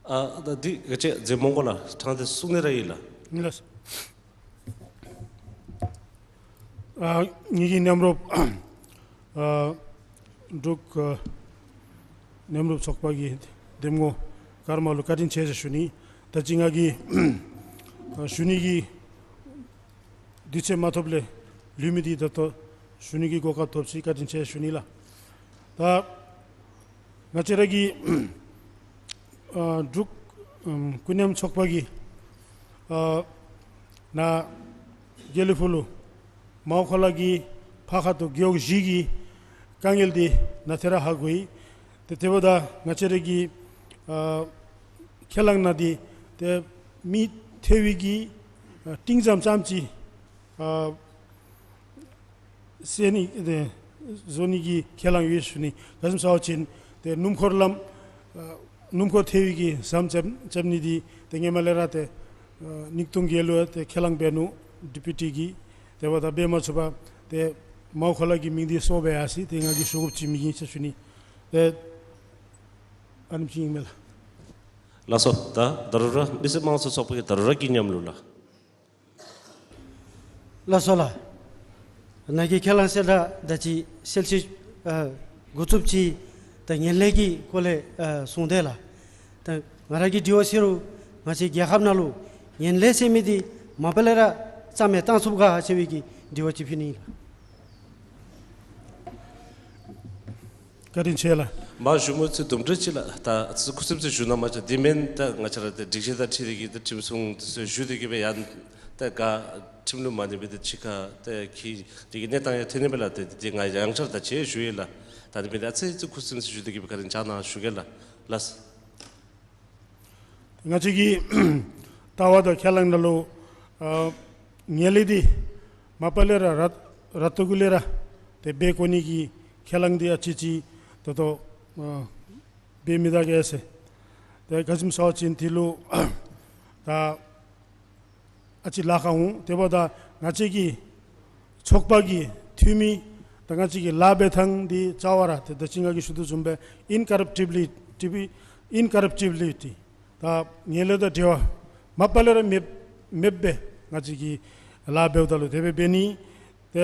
ཨ་ད་འདི་ག་ཅི་ཟེར་མོང་གོ་ལགས། ཕྲང་སྟེ་གསུང་ནི་ར་ཨིན་ལགས། ལགས། ཨ་ངེ་གི་མཉམ་རུབ་ཨ་འབྲུག་ཨ་མཉམ་རུབ་ཚོགས་པ་གི་འདེམས་ངོ་ཀརྨ་ལུ་བཀའ་དྲིན་ཆེ་ཟེར་ཞུ་ནི། ད་ཅི་ང་གིས་ཨ་ཞུ་ནི་གི་དུས་ཚོད་མ་ཐོབ་ལས་ལུས་མི་འདི་ད་ལྟོ་ཞུ་ནི་གི་གོ་སྐབས་ཐོབ་ཅི། བཀའ་དྲིན་ཆེ་ཞུ་ནི་ལགས། ད་ང་བཅས་ར་གི་ཨ་འབྲུག་ཨམ་ཀུན་མཉམ་ཚོགས་པ་གིས་ཨ་ནཱ་དགེ་ལུགས་ཕུག་ལུ་མའོ་ཁོ་ལ་གི་ཕར་ཁ་ཐུག་རྒེད་འོག་བཞི་གི་དཀའ་ངལ་འདི་ནཱ་ཏེ་ར་ཧ་གོ་ཡི། ཏེ་དེ་འབདཝ་ད་ང་བཅས་ར་གི་ཨ་ཁས་བླངས་ནང་འདི་ཏེ་མི་ཐེ་བའི་གི་ཨ་གཏིང་ཙམ་ཙམ་ཅིག་ཨ་སེལ་ནི་ཏེ་བཟོ་ནི་གི་ཁས་བླངས་ཡོད་ཞུ་ནི། ག་ཅི་སྨོ་ཟེར་བ་ཅིན་ཏེ་སྣུམ་འཁོར་ལམ་ཨ་སྣུམ་འཁོར་ཐེ་བའི་གི་ཟམ་རྐྱབ་རྐྱབ་ནི་འདི་ཏེ་སྔོན་མ་ལས་ར་ཏེ་ཨ་ཉིས་སྟོང་བརྒྱད་ལུ་ཏེ་ཁས་བླངས་འབད་ནུག་ཌི་པི་ཊི་གིས། དེ་འབདཝ་ད་འབད་མ་ཚུགས་པར་ཏེ་མའོ་ཁོ་ལ་གི་མིང་འདི་སོར་སྦེ་ཡར་སོ་ཡི། ཏེ་ང་གིས་ཞུ་དགོཔ་ཅིག་མེད་ཟེར་ཞུ་ནི། ཏེ་ཨ་ནེམ་ཅིག་ཨིན་མས་ལགས། ལགས་སོ། ད་ད་རུང་ར་མི་སེར་དམངས་གཙོའི་ཚོགས་པ་གི་ད་རུང་ར་ཀུན་མཉམ་ལུ་ལགས། ལགས་སོ་ལགས། ནཱ་གི་ཁས་བླངས་གསལ་བསྒྲགས་ད་ཅི་གསལ་ཅི་ཨ་འགོ་བཙུགསཔ་ཅིག་ད་ངན་ལྷད་ཀྱི་སྐོར་ལས་ཨ་གསུངས་དེས་ལགས། ད་ང་ར་གི་དྲི་བ་ཟེར་རུང་ང་བཅས་རྒྱལ་ཁབ་ནང་ལུ་ངན་ལྷད་ཟེར་མི་འདི་མ་པ་ལས་ར་རྩ་མེད་བཏང་ཚུགས་ག་ཟེར་བའི་གི་དྲི་བ་ཅིག་ཕུལ་ནི་ཨིན་ལགས། བཀའ་དྲིན་ཆེ་ལགས། མ་ཞུ་མི་ཚུ་དུམ་གྲ་ཅིག་ལགས། ད་ཚུ་ཁུ་སིམ་སི་ཞུ་གནང་མ་ཅིག། དེ་མེན་ད་ང་བཅས་ར་ཏེ་སྒྲིག་གཞི་དང་འཁྲིལ་ཏེ་གིས་ད་ཁྲིམས་སྲུང་དེ་ཚུ་ཞུ་སྟེ་གིས་སྦེ་ཡང་ད་ག་ཁྲིམས་ལུ་མ་ཉན་པའི་ཏེ་ཕྱི་ཁར་ཏེ་ཁྱིད་དེ་གི་གནས་སྟངས་ཡང་ཐོན་ནི་མས་ལགས། ཏེ་དེ་ང་ཡང་བསྐྱར་ད་ཅི་ཞུ་ཡི་ལགས། ད་དེ་མེན་ད་ཨ་ཙི་ཙི་ཁུ་སིམ་སི་ཞུ་སྟེ་གིས་སྦེ་བཀའ་དྲིན་བསྐྱང་གནང་ཞུ་གེ་ལགས། ལགས། ང་བཅས་ཀྱི་ལྟ་བ་དང་ཁས་བླངས་ནང་ལུ་ཨ་ངན་ལྷད་འདི་མ་པ་ལས་ར་ར་ར་ཏོ་གུ་ལས་ར་ཏེ་འབད་དགོ་ནི་གི་ཁས་བླངས་འདི་ཨ་ཙི་ཅིག་ད་ལྟོ་ཨ་འབད་མི་ད་གེ་ཟེར། ཏེ་ག་ཅི་སྨོ་ཟེར་བ་ཅིན་འདི་ལུ་ད་ཨ་ཙི་ལཱ་ཁག་འོང་། དེ་འབདཝ་ད་ང་བཅས་ཀྱི་ཚོགས་པ་གི་འཐུས་མི་དང་ང་བཅས་ཀྱི་ལཱ་འབད་ཐངས་འདི་རྩ་བ་ར་ཏེ་ད་ཅི་ང་གིས་ཞུ་དོ་བཟུམ་སྦེ་ཨིན་ཀ་རབ་ཊི་བི་ལི་ཊི་བི་ཨིན་ཀ་རབ་ཊི་བི་ལི་ཊི། ད་ངན་ལྷད་དང་འབྲེལ་བ་མ་པ་ལས་ར་མེདཔ་མེདཔ་སྦེ་ང་བཅས་ཀྱིས་ལཱ་འབདཝ་ད་ལུ་དེ་སྦེ་འབད་ནི། ཏེ་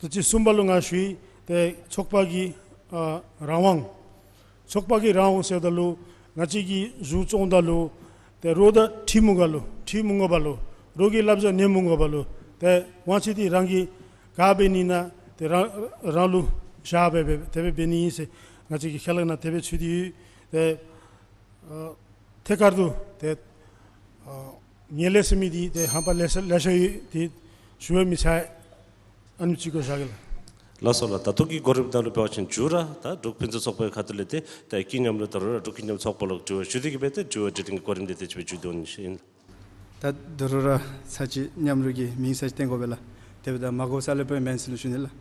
ད་ཅི་གསུམ་པ་ལུ་ང་ཞུ་ཡི། ཏེ་ཚོགས་པ་གི་ཨ་རང་དབང་། ཚོགས་པ་གི་རང་དབང་ཟེརཝ་ད་ལུ་ང་བཅས་ཀྱིས་གཞུང་བཙོང་ད་ལུ་ཏེ་རོགས་དང་འཁྲུལ་མི་དགོ་ལོ། འཁྲུལ་མི་དགོ་པ་ལོ། རོགས་ཀྱི་བསླབ་བྱ་ཉན་མི་དགོ་པ་ལོ། ཏེ་དབང་ཚད་འདི་རང་གིས་ག་འབད་ནི་ན་ཏེ་རང་རང་ལུ་བཞག་སྦེ་སྦེ་དེ་སྦེ་འབད་ནི་ཨིན་ཟེར་ང་བཅས་ཀྱི་ཁས་བླངས་ནང་དེ་སྦེ་ཚུད་དེ་ཡོད། ཏེ་ཨ་ཐད་ཀར་དུ་ཏེ་ཨ་ངན་ལྷད་ཟེར་མི་འདི་ཏེ་ཧམ་པ་ལེ་ཤ་ལེ་ཤ་ཡོད། ཏེ་ཞུ་བ་མི་ཚར། ཨ་ནི་ཅིག་གོ་བཞག་གེ་ལགས། ལགས་སོ་ལགས། ད་ལྟོ་གི་གོ་རིམ་ནང་ལུ་འབད་བ་ཅིན་མཇུག་ར་ད་འབྲུག་ཕུན་སུམ་ཚོགས་པའི་ཁ་ཐུག་ལས་ཏེ་ད་སྐྱིད་མཉམ་ལུ་ད་རུང་ར་འབྲུག་སྐྱིད་མཉམ་ཚོགས་པ་ལུ་དྲི་བ་ཞུ་སྟེ་གི་སྦེ་ཏེ་དྲི་བ་དྲིས་ལན་གྱི་གོ་རིམ་འདི་དེ་ཅིག་སྦེ་མཇུག་བསྡུ་ནི་ཨིན། ད་ད་རུང་ར་ཚར་གཅིག་མཉམ་རོགས་ཀྱི་མིང་ཚར་གཅིག་བཏོན་དགོ་པས་ལགས། དེ་འབདཝ་ད་མ་གོ་ས་ལས་འབད་མེན་ཟེར་ལུ་ཞུ་ནི་ལགས།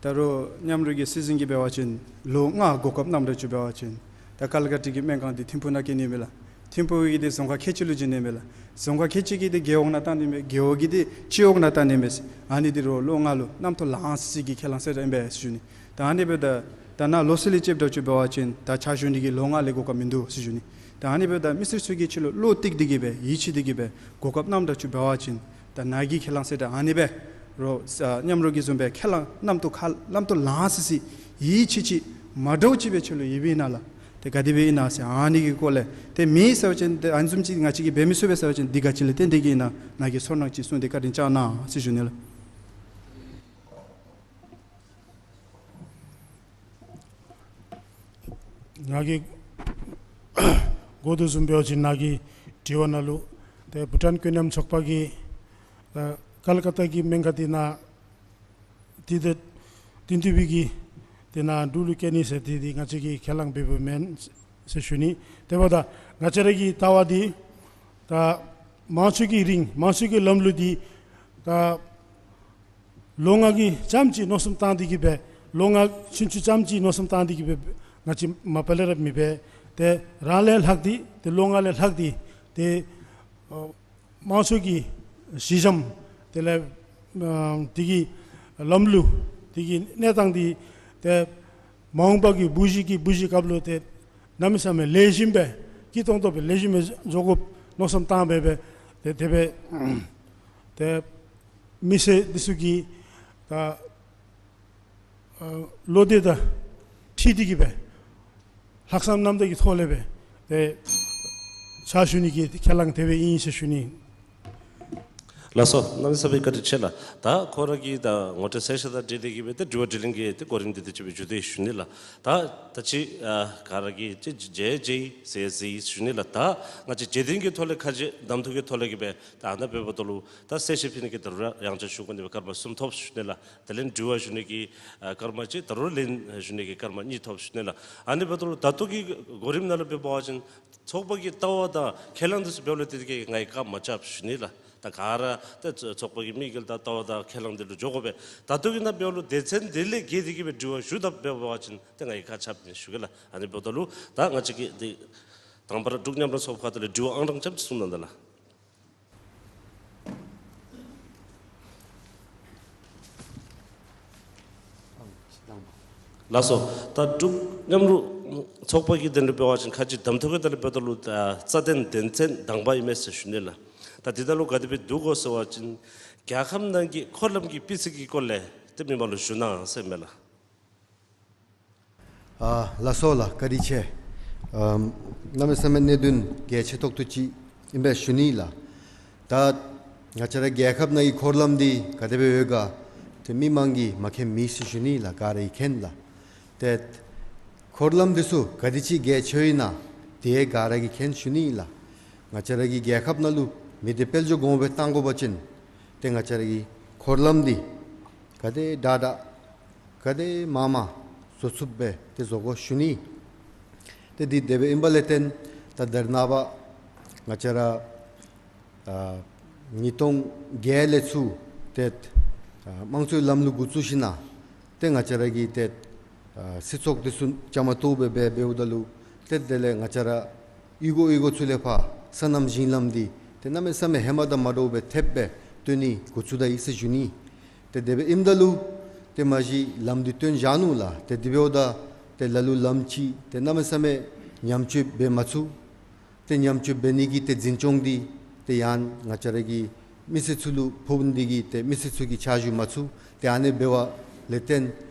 ད་རུང་མཉམ་རོགས་ཀྱི་སྲིད་འཛིན་གྱི་འབད་བ་ཅིན་ལོ་ལྔ་གོ་སྐབས་གནངམ་འདྲཝ་ཅིག་འབད་བ་ཅིན་ད་ཀལ་ཀ་ཏ་གི་སྨན་ཁང་འདི་ཐིམ་ཕུ་ནང་བཀལ་ནི་མས་ལགས། ཐིམ་ཕུ་གི་འདི་རྫོང་ཁག་ཁལ་གཅིག་ལུ་བྱིན་ནི་མས་ལགས། རྫོང་ཁག་ཁལ་གཅིག་གི་འདི་རྒེད་འོག་ནང་བཏང་ནི་མས། རྒེད་འོག་གི་འདི་སྤྱི་འོག་ནང་བཏང་ནི་མས། ཨ་ནི་འདི་རུང་ལོ་ལྔ་ལུ་རྣམ་རྟོག་ལངས་སི་སི་གི་ཁས་བླངས་ཟེར་ཨིན་པས་ཟེར་ཞུ་ནི། ད་ཨ་ནི་འབདཝ་ད་ད་ནཱ་ལོ་གསར་ལས་རྐྱབ་འདྲཝ་ཅིག་འབད་བ་ཅིན་ད་ཕྱག་ཞུ་ནི་གི་ལོ་ལྔ་ལས་གོ་སྐབས་མིན་འདུག་ཟེར་ཞུ་ནི། ད་ཨ་ནི་འབདཝ་ད་མི་སེར་ཚུ་གིས་ཁྱོད་ལུ་བློ་གཏད་དེ་གི་སྦེ་ཡིད་ཆེས་ཏེ་གི་སྦེ་གོ་སྐབས་གནངམ་འདྲཝ་ཅིག་འབད་བ་ཅིན་ད་ནཱ་གི་ཁས་བླངས་ཟེར་ད་ཨ་ནི་སྦེ་རོགས་ཨ་མཉམ་རོགས་ཀྱིས་བཟུམ་སྦེ་ཁས་བླངས་རྣམ་རྟོག་ཁ་རྣམ་རྟོག་ལངས་སི་སི་ཡིད་ཆེས་ཅིག་མ་འདྲཝ་ཅིག་སྦེ་ཁྱོད་ལུ་ཡོདཔ་ཨིན་ན་ལགས། ཏེ་ག་དེ་སྦེ་ཨིན་ན་ཟེར་ཨ་ནི་གི་སྐོར་ལས་ཏེ་མེད་ཟེར་བ་ཅིན་ཏེ་ཨ་ནི་བཟུམ་ཅིག་ང་བཅས་ཀྱིས་འབད་མི་ཚུགས་པས་ཟེར་བ་ཅིན་འདི་ག་ཅི་ལས་བརྟེན་ཏེ་གི་ཨིན་ན་ནཱ་གིས་ཚོར་སྣང་ཅིག་གསུངས་ཏེ་བཀའ་དྲིན་བསྐྱང་གནང་ཟེར་ཞུ་ནི་ལགས། ང་གིས་གོ་དོ་བཟུམ་འབད་བ་ཅིན་ནཱ་གི་དྲི་བ་ནང་ལུ་ཏེ་བྷུ་ཊཱན་ཀུན་མཉམ་ཚོགས་པ་གིས་ཨ་ཀལ་ཀ་ཏ་གི་སྨན་ཁང་འདི་ནང་འདི་ཏེ་དེང་དུས་པའི་གི་དེ་ནང་འབྲུག་ལུ་བཀལ་ནི་ཟེར་དེ་འདི་ང་བཅས་ཀྱིས་ཁས་བླངས་འབད་འབདཝ་མེན་ཟེར་ཞུ་ནི། དེ་འབདཝ་ད་ང་བཅས་ར་གི་ལྟ་བ་འདི་ད་དམངས་གཙོ་གི་རིང་དམངས་གཙོ་གི་ལམ་ལུགས་འདི་ད་ལོ་ལྔ་གི་ཙམ་ཅིག་མནོ་བསམ་བཏང་སྟེ་གི་སྦེ་ལོ་ལྔ་ཚུན་ཚོད་ཙམ་ཅིག་མནོ་བསམ་བཏང་སྟེ་གི་སྦེ་ང་བཅས་མ་པ་ལས་ར་མི་འབད། ཏེ་རང་ལས་ལྷག་སྟེ་ཏེ་ལོ་ལྔ་ལས་ལྷག་སྟེ་ཏེ་ཨ་དམངས་གཙོ་གི་གཞི་འགྱམ་དེ་ལས་ཨ་དེ་གི་ལམ་ལུགས་དེ་གི་གནས་སྟངས་འདི་ཏེ་མ་འོངས་པ་གི་བུ་གཞི་གི་བུ་གཞི་སྐབས་ལུ་ཏེ་གནམ་མེད་ས་མེད་ལེགས་ཤོམ་སྦེ་སྐྱིད་ཏོང་ཏོ་སྦེ་ལེགས་ཤོམ་སྦེ་བཟོ་དགོཔ་མནོ་བསམ་བཏང་སྦེ་སྦེ་ཏེ་དེ་སྦེ་ཏེ་མི་སེར་འདི་ཚུ་གི་ད་ཨ་བློ་འདོད་དང་འཁྲིལ་ཏེ་གི་སྦེ་ལྷག་བསམ་རྣམ་དག་གི་ཐོག་ལས་སྦེ་ཏེ་ཕྱག་ཞུ་ནི་གི་ཁས་བླངས་དེ་སྦེ་ཨིན་ཟེར་ཞུ་ནི། ལགས་སོ། གནམ་མེད་ས་མེད་བཀའ་དྲིན་ཆེ་ལགས། ད་ཁོ་ར་གི་ད་ངོ་སྤྲོད་གསལ་བཤད་དང་འབྲེལ་ཏེ་གི་སྦེ་ཏེ་དྲི་བ་དྲིས་ལན་གྱི་ཏེ་གོ་རིམ་འདི་དེ་ཅིག་སྦེ་མཇུག་བསྡུ་ཞུ་ནི་ལགས། ད་ད་ཅི་ཨ་ག་ར་གིས་ཅི་མཇལ་མཇལ་ཡི་ཟེར་ཟེར་ཞུ་ནི་ལགས། ད་ང་བཅས་བརྗེད་དོན་གྱི་ཐོག་ལས་ཁ་རྗེ་གདམ་འཐུ་གི་ཐོག་ལས་ཀྱི་སྦེ་ད་ཨ་ནཱ་འབདཝ་ད་ལུ་ད་གསལ་བཤད་ཕུལ་ནི་གི་ད་རུང་ར་ཡང་བསྐྱར་ཞུ་དགོ་ནི་སྦེ་སྐར་མ་གསུམ་ཐོབ་ཞུ་ནི་ལགས། དེ་ལས་དྲི་བ་ཞུ་ནི་གི་ཨ་སྐར་མ་གཅིག་ད་རུང་ལན་ཞུ་ནི་གི་སྐར་མ་གཉིས་ཐོབ་ཞུ་ནི་ལགས། ཨ་ནི་འབདཝ་ད་ལུ་ད་ལྟོ་གི་གོ་རིམ་ནང་ལུ་འབད་བ་ཅིན་ཚོགས་པ་གི་ལྟ་བ་དང་ཁས་བླངས་འདི་ཚུ་འབདཝ་ལས་བརྟེན་ཏེ་གི་ང་གིས་བཀའ་མ་རྐྱབ་ཞུ་ནི་ལགས། ད་ག་ར་ད་ཚོགས་པ་གི་དམིགས་ཡུལ་དང་ལྟ་བ་དང་ཁས་བླངས་འདི་ལུ་འགྱོ་དགོ་པས། ད་ལྟོ་གི་ནང་འབདཝ་ལུ་སྡེ་ཚན་འདི་ལས་བརྒལ་ཏེ་གི་སྦེ་དྲི་བ་ཞུ་ད་འབད་བ་ཅིན་ཏེ་ང་གིས་བཀའ་རྐྱབ་ནི་ཞུ་གེ་ལགས། ཨ་ནི་འབདཝ་ད་ལུ་ད་ང་བཅས་ཀྱིས་ཏེ་དང་པ་ར་འབྲུག་མཉམ་རུབ་ཚོགས་པ་ཁ་ཐུག་ལས་དྲི་བ་ཨང་གྲངས་རྐྱངམ་ཅིག་གསུང་གནང་ད་ལགས། ལགས་སོ། ད་འབྲུག་མཉམ་རུབ་ཚོགས་པ་གི་དོན་ལུ་འབད་བ་ཅིན་ཁ་རྗེ་གདམ་འཐུ་གི་དོན་ལུ་འབདཝ་ད་ལུ་ད་རྩ་དོན་དོན་ཚན་དང་པ་ཨིན་མས་ཟེར་ཞུ་ནི་ལགས། ད་འདི་ནང་ལུ་ག་དེ་སྦེ་འདུག་གོ་ཟེར་བ་ཅིན་རྒྱལ་ཁབ་ནང་གི་འཁོར་ལམ་གྱི་སྤུས་ཚད་ཀྱི་སྐོར་ལས་ཏེ་མི་མང་ལུ་ཞུ་གནང་ཟེར་མས་ལགས། ཨ་ལགས་སོ་ལགས། བཀའ་དྲིན་ཆེ། ཨམ་གནམ་མེད་ས་མེད་གནད་དོན་གལ་ཆེ་ཏོག་ཏོ་ཅིག་ཨིན་པས་ཞུ་ནི་ལགས། ད་ང་བཅས་ར་རྒྱལ་ཁབ་ནང་གི་འཁོར་ལམ་འདི་ག་དེ་སྦེ་ཡོད་ག་ཏེ་མི་མང་གིས་མ་མཁྱེནམ་མེད་ཟེར་ཞུ་ནི་ལགས། ག་ར་གིས་མཁྱེན་ལགས། ཏེ་འཁོར་ལམ་འདི་ཚུ་ག་དེ་ཅིག་གལ་ཆེཝ་ཨིན་ན་དེ་ག་ར་གིས་མཁྱེན་ཞུ་ནི་ལགས། ང་བཅས་ར་གི་རྒྱལ་ཁབ་ནང་ལུ་མི་སྡེ་དཔལ་འབྱོར་གོང་སྦེ་བཏང་དགོ་པ་ཅིན་ཏེ་ང་བཅས་ར་གི་འཁོར་ལམ་འདི་ག་དེ་དྲག་དྲག་ག་དེ་མང་མང་བཟོ་ཚུགསཔ་སྦེ་ཏེ་བཟོ་དགོ་ཞུ་ནི། ཏེ་འདི་དེ་སྦེ་ཨིན་པ་ལས་བརྟེན་ད་ད་རེས་ནངས་པ་ང་བཅས་ར་ཨ་ཉིས་སྟོང་བརྒྱད་ལས་ཚུར་ཏེ་ཨ་དམངས་གཙོའི་ལམ་ལུགས་འགོ་བཙུགས་ཞིནམ་ལས་ཏེ་ང་བཅས་ར་གི་ཏེ་ཨ་སྲིད་ཚོགས་འདི་ཚུ་བཅའ་མར་གཏོགས་སྦེ་འབད་འབདཝ་ད་ལུ་ཏེ་དེ་ལས་ང་བཅས་ར་གཡུས་སྒོ་གཡུས་སྒོ་ཚུ་ལས་ཕར་སོ་ནམ་ཞིང་ལམ་འདི་ཏེ་གནམ་མེད་ས་མེད་ཧེ་མ་དང་མ་འདྲཝ་སྦེ་ཐེབས་སྦེ་བཏོན་ནི་འགོ་བཙུགས་ད་ཡི་ཟེར་ཞུ་ནི། ཏེ་དེ་སྦེ་ཨིནམ་ད་ལུ་ཏེ་མ་གཞི་ལམ་འདི་བཏོན་བཞག་ནུག་ལགས། ཏེ་དེ་འབདཝ་ད་ཏེ་ལ་ལུ་ལམ་ཅིག་ཏེ་གནམ་མེད་ས་མེད་ཉམས་བཅོས་འབད་མ་ཚུགས། ཏེ་ཉམས་བཅོས་འབད་ནི་གི་ཏེ་འཛིན་སྐྱོང་འདི་ཏེ་ཡང་ང་བཅས་ར་གི་མི་སེར་ཚུ་ལུ་ཕོག་ནི་གི་ཏེ་མི་སེར་ཚུ་གིས་ཕྱག་ཞུ་མ་ཚུགས། ཏེ་ཨ་ནི་འབདཝ་ལས་བརྟེན་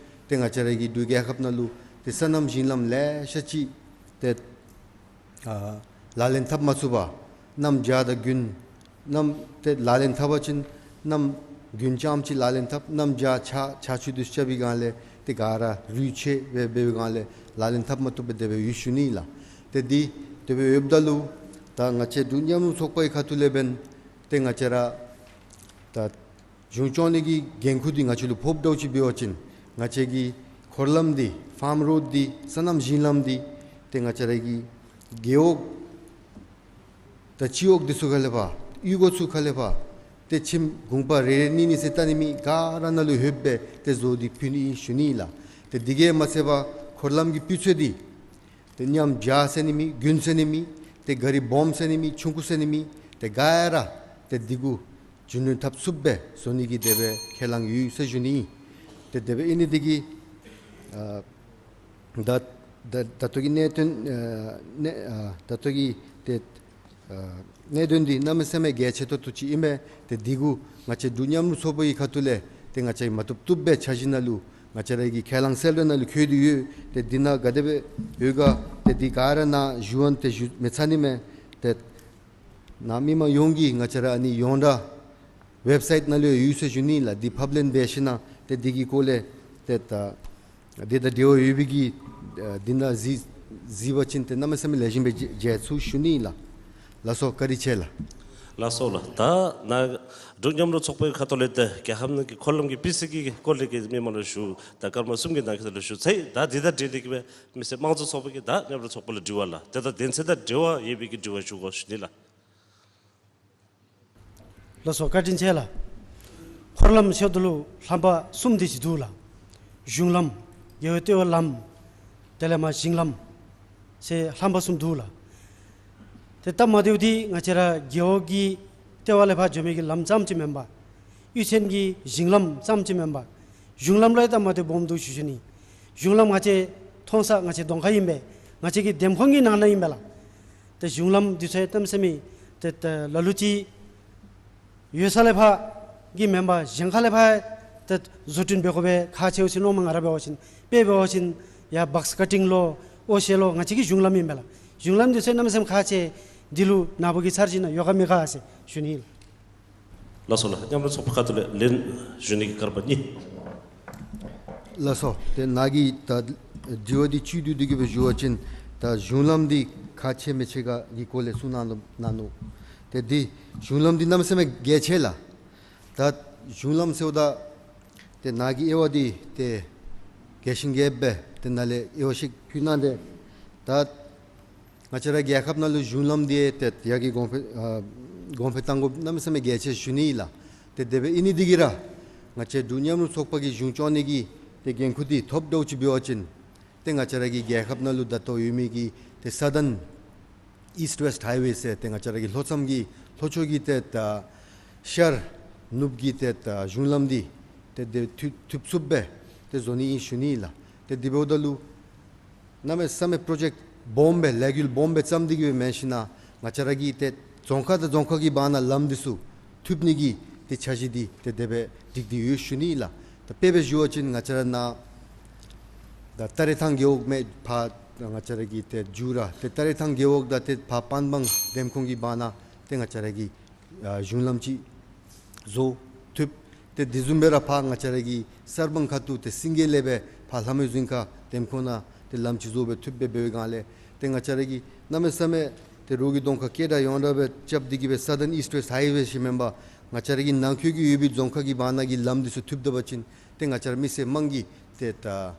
ཏེ་ང་བཅས་ར་གི་འབྲུག་རྒྱལ་ཁབ་ནང་ལུ་ཏེ་སོ་ནམ་ཞིང་ལམ་ལེ་ཤ་ཅིག་ཏེ་ཨ་ལག་ལེན་འཐབ་མ་ཚུགས་པར་གནམ་བྱཱར་དང་དགུན་གནམ་ཏེ་ལག་ལེན་འཐབ་པ་ཅིན་གནམ་དགུན་རྐྱངམ་ཅིག་ལག་ལེན་འཐབ། གནམ་བྱཱར་ཆར་ཆུ་འདི་ཚུ་རྐྱབ་པའི་སྒང་ལས་ཏེ་ག་ར་རུད་ཆད་སྦེ་འབད་བའི་སྒང་ལས་ལག་ལེན་འཐབ་མ་བཏུབ་པར་དེ་སྦེ་ཡོད་ཞུ་ནི་ལགས། ཏེ་འདི་དེ་སྦེ་ཡོདཔ་ད་ལུ་ད་ང་བཅས་འབྲུག་མཉམ་རུབ་ཚོགས་པའི་ཁ་ཐུག་ལས་འབདན་ཏེ་ང་བཅས་ར་ད་གཞུང་སྐྱོང་ནི་གི་འགན་ཁུར་འདི་ང་བཅས་ལུ་ཕོགཔ་འདྲཝ་ཅིག་འབད་བ་ཅིན་ང་བཅས་ཀྱི་འཁོར་ལམ་འདི་ཕཱམ་རོཌ་འདི་སོ་ནམ་ཞིང་ལམ་འདི་ཏེ་ང་བཅས་ར་གི་རྒེད་འོག་ད་སྤྱི་འོག་འདི་ཚུ་ཁ་ལས་ཕར་གཡུས་སྒོ་ཚུ་ཁ་ལས་ཕར་ཏེ་ཁྱིམ་གུང་པ་རེ་རེ་གཉིས་གཉིས་ཟེར་བལྟ་ནི་མེད། ག་ར་ནང་ལུ་ལྷོདཔ་སྦེ་ཏེ་བཟོ་སྟེ་ཕུལ་ནི་ཨིན་ཞུ་ནི་ལགས། ཏེ་དེ་གིས་མ་ཚད་པར་འཁོར་ལམ་གྱི་སྤུས་ཚད་འདི་ཏེ་ཉམས་བྱ་ཟེར་ནི་མེད། རྒུན་ཟེར་ནི་མེད། ཏེ་ག་རི་སྦོམ་ཟེར་ནི་མེད། ཆུང་ཀུ་ཟེར་ནི་མེད། ཏེ་ག་ར་ཏེ་འདི་གུ་རྒྱུན་ལྡན་འཐབ་ཚུགསཔ་སྦེ་བཟོ་ནི་གི་དེ་སྦེ་ཁས་བླངས་ཡོད་ཟེར་ཞུ་ནི་ཨིན། ཏེ་དེ་སྦེ་ཨིན་ནི་འདི་གིས་ཨ་ད་ད་ད་ལྟོ་གི་གནད་དོན་ཨ་གནད་ཨ་ད་ལྟོ་གི་ཏེ་ཨ་གནད་དོན་འདི་གནམ་མེད་ས་མེད་གལ་ཆེ་ཏོག་ཏོ་ཅིག་ཨིན་པས། ཏེ་འདི་གུ་ང་བཅས་འབྲུག་མཉམ་རུབ་ཚོགས་པ་གི་ཁ་ཐུག་ལས་ཏེ་ང་བཅས་མ་བཏུབ་བཏུབ་སྦེ་འཆར་གཞི་ནང་ལུ་ང་བཅས་ར་གི་ཁས་བླངས་གསལ་བསྒྲགས་ནང་ལུ་བཀོད་དེ་ཡོད། ཏེ་འདི་ནང་ག་དེ་སྦེ་ཡོད་ག་ཏེ་འདི་ག་ར་ནཱ་ཞུ་བ་ཏེ་ཞུ་མི་ཚར་ནི་མས། ཏེ་ནཱ་མི་མང་ཡོངས་ཀྱིས་ང་བཅས་ར་ཨ་ནི་ཡོངས་གྲགས་ཝེབ་སའིཊ་ནང་ལུ་ཡོད་ཟེར་ཞུ་ནི་ལགས། འདི་ཕབ་ལེན་འབད་ཞིན་ན་ཏེ་འདི་གི་སྐོར་ལས་ཏེ་ད་འདི་དང་འབྲེལ་བ་ཡོད་པའི་གི་ཨ་འདི་ནང་གཟིགས་གཟིགས་པ་ཅིན་ཏེ་གནམ་མེད་ས་མེད་ལེགས་ཤོམ་སྦེ་མཇལ་མཇལ་ཚུགས་ཞུ་ནི་ལགས། ལགས་སོ། བཀའ་དྲིན་ཆེ་ལགས། ལགས་སོ་ལགས། ད་ནཱ་འབྲུག་མཉམ་རུབ་ཚོགས་པའི་ཁ་ཐུག་ལས་ཏེ་རྒྱལ་ཁབ་ནང་གི་འཁོར་ལམ་གྱི་སྤུས་ཚད་ཀྱི་སྐོར་ལས་ཀྱི་མི་མང་ལུ་ཞུ་ད་སྐར་མ་གསུམ་གྱི་ནང་འཁོད་ལུ་ཞུ་ཚར་ཡི། ད་འདི་དང་འབྲེལ་ཏེ་གི་སྦེ་མི་སེར་དམངས་གཙོའི་ཚོགས་པ་གིས་ད་མཉམ་རུབ་ཚོགས་པ་ལུ་དྲི་བ་ལགས། ཏེ་ད་དོན་ཚན་དང་འབྲེལ་བ་ཡོད་པའི་གི་དྲི་བ་ཞུ་དགོ་ཞུ་ནི་ལགས། ལགས་སོ། བཀའ་དྲིན་ཆེ་ལགས། འཁོར་ལམ་ཟེརཝ་ད་ལུ་རྣམ་པ་གསུམ་དེ་ཅིག་འདུག་ལགས། གཞུང་ལམ་རྒེད་འོག་ལྟེ་བའི་ལམ་དེ་ལས་མར་ཞིང་ལམ་ཟེར་རྣམ་པ་གསུམ་འདུག་ལགས། ཏེ་སྟབས་མ་བདེཝ་འདི་ང་བཅས་ར་རྒེད་འོག་གི་ལྟེ་བ་ལས་ཕར་འགྱོ་མི་གི་ལམ་ཙམ་ཅིག་མེན་པར་གཡུས་ཚན་གྱི་ཞིང་ལམ་ཙམ་ཅིག་མེན་པར་གཞུང་ལམ་ལུ་ཡང་སྟབས་མ་བདེཝ་སྦོམ་འདུག་ཞུ་ཞུ་ནི། གཞུང་ལམ་ང་བཅས་མཐོང་ས་ང་བཅས་གདོང་ཁར་ཨིན་པས། ང་བཅས་ཀྱི་འདེམས་ཁོངས་ཀྱི་ནང་ན་ཨིན་པས་ལགས། ཏེ་གཞུང་ལམ་འདི་ཚུ་ཡང་གནམ་མེད་ས་མེད་ཏེ་ཏེ་ལ་ལུ་ཅིག་ཡོད་ས་ལས་ཕར་གྱི་མེན་པར་གཞན་ཁ་ལས་ཕར་ཏེ་བཟོ་སྐྲུན་འབད་དགོ་པའི་ཁག་ཆེཝ་ཅིག་མནོཝ་མས། ང་ར་འབད་བ་ཅིན་དཔེ་འབད་བ་ཅིན་ཡར་བཱགསི་ཀ་ཊིང་ལོ་ཨོ་ཤེལ་ལོ་ང་བཅས་ཀྱི་གཞུང་ལམ་ཨིན་པས་ལགས། གཞུང་ལམ་འདི་ཚུ་གནམ་མེད་ས་མེད་ཁག་ཆེ། འདི་ལུ་ནཱ་བུ་གི་འཆར་གཞི་ནང་ཡོད་ག་མེད་ག་ཟེར་ཞུ་ནི་ལགས། ལགས་སོ་ལགས། མཉམ་རུབ་ཚོགས་པའི་ཁ་ཐུག་ལས་ལན་ཞུ་ནི་གི་སྐར་མ་གཉིས། ལགས་སོ། ཏེ་ནཱ་གི་ད་དྲི་བ་འདི་བཅུད་བསྡུས་ཏེ་གི་སྦེ་ཞུ་བ་ཅིན་ད་གཞུང་ལམ་འདི་ཁག་ཆེ་མི་ཆེ་ག་གི་སྐོར་ལས་གསུང་གནང་ནུག་གནང་ནུག། ཏེ་འདི་གཞུང་ལམ་འདི་གནམ་མེད་ས་མེད་གལ་ཆེ་ལགས། ད་གཞུང་ལམ་ཟེརཝ་ད་ཏེ་ནཱ་གི་དབྱེ་བ་འདི་ཏེ་རྒྱས་ཤིང་རྒྱསཔ་སྦེ་ཏེ་ནཱ་ལས་དབྱེ་བ་ཞིག་ཕུལ་གནང་སྟེ། ད་ང་བཅས་ར་རྒྱལ་ཁབ་ནང་ལུ་གཞུང་ལམ་འདི་ཏེ་ཡར་གྱི་གོང་འཕེལ་ཨ་གོང་འཕེལ་གཏང་དགོཔ་གནམ་མེད་ས་མེད་གལ་ཆེ་ཞུ་ནི་ཨིན་ལགས། ཏེ་དེ་སྦེ་ཨིན་ནི་འདི་གིས་ར་ང་བཅས་འབྲུག་མཉམ་རུབ་ཚོགས་པ་གིས་གཞུང་སྐྱོང་ནི་གི་ཏེ་འགན་ཁུར་འདི་ཐོབ་འདྲཝ་ཅིག་འབད་བ་ཅིན་ཏེ་ང་བཅས་ར་གི་རྒྱལ་ཁབ་ནང་ལུ་ད་ལྟོ་ཡོད་མི་གི་ཏེ་སཱ་དཱན་ཨིསཊ་ཝེསཊ་ཧའི་ཝེ་ཟེར་ཏེ་ང་བཅས་ར་གི་ལྷོ་མཚམས་ཀྱི་ལྷོ་ཕྱོགས་ཀྱི་ཏེ་ད་ཤར་ནུབ་ཀྱི་ཏེ་ད་གཞུང་ལམ་འདི་ཏེ་དེ་ཐུབ་ཐུབ་ཚུགསཔ་སྦེ་ཏེ་བཟོ་ནི་ཨིན་ཞུ་ནི་ཨིན་ལགས། ཏེ་དེ་འབདཝ་ད་ལུ་གནམ་མེད་ས་མེད་པྲོ་ཇེཀཊ་སྦོམ་སྦེ་ལས་འགུལ་སྦོམ་སྦེ་བརྩམས་ཏེ་གི་སྦེ་མེན་ཞིན་ན་ང་བཅས་ར་གི་ཏེ་རྫོང་ཁག་དང་རྫོང་ཁག་གི་བར་ན་ལམ་འདི་ཚུ་ཐུབ་ནི་གི་ཏེ་འཆར་གཞི་འདི་ཏེ་དེ་སྦེ་སྒྲིག་སྟེ་ཡོད་ཞུ་ནི་ཨིན་ལགས། ད་དཔེ་སྦེ་ཞུ་བ་ཅིན་ང་བཅས་ར་ནཱ་ད་ཏ་རེ་ཐང་རྒེད་འོག་མས། ཕར་ང་བཅས་ར་གི་ཏེ་མཇུག་ར་ཏེ་ཏ་རེ་ཐང་རྒེད་འོག་དང་ཏེ་ཕར་པན་སྦང་འདེམས་ཁོངས་ཀྱི་བར་ན་ཏེ་ང་བཅས་ར་གི་ཨ་གཞུང་ལམ་ཅིག་བཟོ་ཐུབ། ཏེ་དེ་བཟུམ་སྦེ་ར་ཕར་ང་བཅས་ར་གི་གསར་སྤང་ཁ་ཐུག་ཏེ་སེང་གེ་ལས་སྦེ་ཕར་ལྷ་མོའི་རྫིང་ཁ་འདེམས་ཁོངས་ནང་ཏེ་ལམ་ཅིག་བཟོ་སྦེ་ཐུབ་སྦེ་འབད་བའི་སྒང་ལས་ཏེ་ང་བཅས་ར་གི་གནམ་མེད་ས་མེད་ཏེ་རོགས་ཀྱི་གདོང་ཁར་སྐད་གྲགས་ཡོངས་གྲགས་སྦེ་རྐྱབ་སྟེ་གི་སྦེ་སཱ་དཱན་ཨིསཊ་ཝེསཊ་ཧའི་ཝེ་ཟེར་མེན་པར་ང་བཅས་ར་གི་ནང་འཁོད་ཀྱི་ཡོད་པའི་རྫོང་ཁག་གི་བར་ན་གི་ལམ་འདི་ཚུ་ཐུབ་ད་པ་ཅིན་ཏེ་ང་བཅས་ར་མི་སེར་དམངས་ཀྱི་ཏེ་ད་ཨ་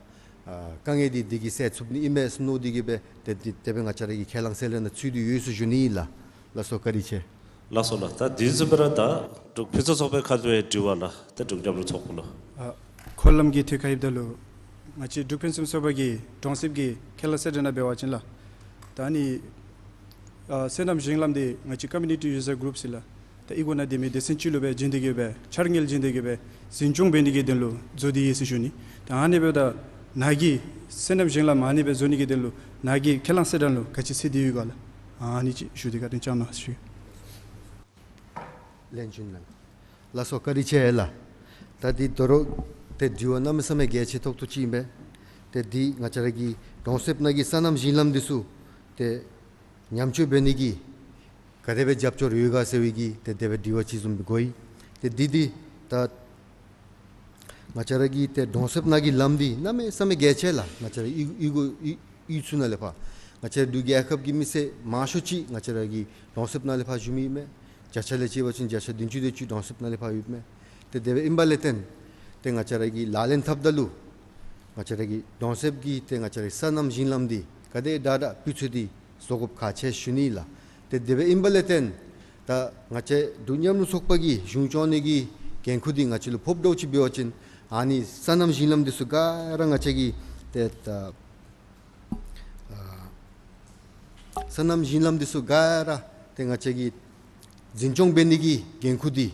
དཀའ་ངལ་འདི་འདི་གིས་སེལ་ཚུགས་ནི་ཨིན་མས་ཟེར་མནོ་སྟེ་གི་སྦེ་ཏེ་འདི་དེ་སྦེ་ང་བཅས་ར་གི་ཁས་བླངས་གསལ་བསྒྲགས་ནང་ཚུད་དེ་ཡོད་ཟེར་ཞུ་ནི་ཨིན་ལགས། ལགས་སོ། བཀའ་དྲིན་ཆེ། ལགས་སོ་ལགས། ད་དེ་བཟུམ་སྦེ་ར་ད་འབྲུག་ཕུན་སུམ་ཚོགས་པའི་ཁ་ཐུག་ལས་དྲི་བ་ལགས། ད་འབྲུག་མཉམ་རུབ་ཚོགས་པ་ལུ། ཨ་འཁོར་ལམ་གྱི་ཐད་ཁར་ཨིནམ་ད་ལུ་ང་བཅས་འབྲུག་ཕུན་སུམ་ཚོགས་པ་གི་གྲོང་གསེབ་ཀྱི་ཁས་བླངས་གསལ་བསྒྲགས་ནང་འབད་བ་ཅིན་ལགས། ད་ཨ་ནི་ཨ་སོ་ནམ་ཞིང་ལམ་འདི་ང་བཅས་ཀོ་མིའུ་ནི་ཊི་ཡུ་ཛར་གུ་རུབ་ཟེར་ལགས། ད་གཡུས་སྒོ་ནང་སྡོད་མི་སྡེ་ཚན་ཅིག་ལུ་སྦེ་བྱིན་ཏེ་གི་སྦེ་འཆར་དངུལ་བྱིན་ཏེ་གི་སྦེ་འཛིན་སྐྱོང་འབད་ནི་གི་དོན་ལུ་བཟོ་སྟེ་ཡོད་ཟེར་ཞུ་ནི། ད་ཨ་ནི་འབདཝ་ད་ནཱ་གི་སོ་ནམ་ཞིང་ལམ་ཨ་ནི་སྦེ་བཟོ་ནི་གི་དོན་ལུ་ནཱ་གི་ཁས་བླངས་གསལ་བསྒྲགས་ལུ་ག་ཅི་གསལ་ཏེ་ཡོད་ག་ལགས། ཨ་ནི་ཅིག་ཞུ་སྟེ་བཀའ་དྲིན་བསྐྱང་གནང་ཞུ། ལན་ཞུ་ནི་ལགས། ལགས་སོ། བཀའ་དྲིན་ཆེ་ལགས། ད་འདི་དོ་རུང་ཏེ་དྲི་བ་གནམ་མེད་ས་མེད་གལ་ཆེ་ཏོག་ཏོ་ཅིག་ཨིན་པས། ཏེ་འདི་ང་བཅས་ར་གི་གྲོང་གསེབ་ནང་གི་སོ་ནམ་ཞིང་ལམ་འདི་ཚུ་ཏེ་ཉམས་བཅོས་འབད་ནི་གི་ག་དེ་སྦེ་རྒྱབ་སྐྱོར་ཡོད་ག་ཟེར་བའི་གི་ཏེ་དེ་སྦེ་དྲི་བ་ཅིག་བཟུམ་གོ་ཡི། ཏེ་འདི་འདི་ད་ང་བཅས་ར་གི་ཏེ་གྲོང་གསེབ་ནང་གི་ལམ་འདི་གནམ་མེད་ས་མེད་གལ་ཆེ་ལགས། ང་བཅས་ར་གཡུས་གཡུས་སྒོ་གཡུས་གཡུས་ཚུ་ནང་ལས་ཕར་ ང་བཅས་འབྲུག་རྒྱལ་ཁབ་ཀྱི་མི་སེར་མང་ཤོས་ཅིག་ང་བཅས་ར་གི་གྲོང་གསེབ་ནང་ལས་ཕར་བཞུགས་མི་ཨིན་མས། བརྒྱ་ཆ་ལས་བྱས་པ་ཅིན་བརྒྱ་ཆ་བདུན་ཅུ་དེ་ཅིག་གྲོང་གསེབ་ནང་ལས་ཕར་ཡོདཔ་མས། ཏེ་དེ་སྦེ་ཨིན་པ་ལས་བརྟེན་ཏེ་ང་བཅས་ར་གིས་ལག་ལེན་འཐབ་ད་ལུ་ང་བཅས་ར་གི་གྲོང་གསེབ་ཀྱི་ཏེ་ང་བཅས་ར་གི་སོ་ནམ་ཞིང་ལམ་འདི་ག་དེ་དྲག་དྲག་སྤུས་ཚད་འདི་བཟོ་དགོཔ་ཁག་ཆེ་ཞུ་ནི་ལགས། ཏེ་དེ་སྦེ་ཨིན་པ་ལས་བརྟེན་ད་ང་བཅས་འབྲུག་མཉམ་རུབ་ཚོགས་པ་གིས་གཞུང་སྐྱོང་ནི་གི་འགན་ཁུར་འདི་ང་བཅས་ལུ་ཕོགཔ་འདྲཝ་ཅིག་འབད་བ་ཅིན་ཨ་ནི་སོ་ནམ་ཞིང་ལམ་འདི་ཚུ་ག་ར་ང་བཅས་ཀྱིས་ཏེ་ད་ཨ་སོ་ནམ་ཞིང་ལམ་འདི་ཚུ་ག་ར་ཏེ་ང་བཅས་ཀྱིས་འཛིན་སྐྱོང་འབད་ནི་གི་འགན་ཁུར་འདི་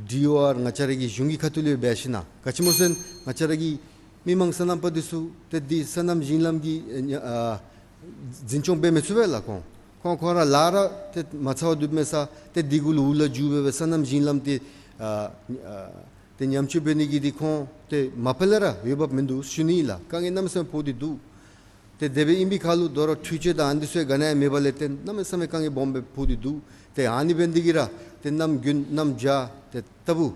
ཌི་ཨོ་ཨར་ང་བཅས་ར་གི་གཞུང་གི་ཁ་ཐུག་ལས་འབད་ཞིན་ན་ག་ཅི་སྨོ་ཟེར་ན་ང་བཅས་ར་གི་མི་མང་སོ་ནམ་པ་འདི་ཚུ་ཏེ་འདི་སོ་ནམ་ཞིང་ལམ་གྱི་ཨ་འཛིན་སྐྱོང་འབད་མི་ཚུགས་པས་ལགས། ཁོང་ཁོང་ཁོང་ར་ལཱ་ར་ཏེ་མ་ཚརཝ་སྡོད་མི་ས་ཏེ་འདི་གུ་ལུ་འུ་ལག་འཇུ་འབད་སྦེ་སོ་ནམ་ཞིང་ལམ་འདི་ཨ་ཨ་ཏེ་ཉམས་བཅོས་འབད་ནི་གི་འདི་ཁོང་ཏེ་མ་པ་ལས་ར་འོས་འབབ་མིན་འདུག་ཞུ་ནི་ལགས། དཀའ་ངལ་གནམ་མེད་ས་མེད་ཕོག་སྟེ་འདུག། ཏེ་དེ་སྦེ་ཨིན་པའི་ཁར་ལུ་དོ་རུང་འཕྲུལ་ཆས་དང་ཨ་ནི་ཚུ་ག་ནི་ཡང་མེད་པ་ལས་བརྟེན་གནམ་མེད་ས་མེད་དཀའ་ངལ་སྦོམ་སྦེ་ཕོག་སྟེ་འདུག། ཏེ་ཨ་ནི་འབད་ནི་འདི་གིས་ར་ཏེ་གནམ་དགུན་གནམ་བྱཱར་ཏེ་ལྟ་བུ་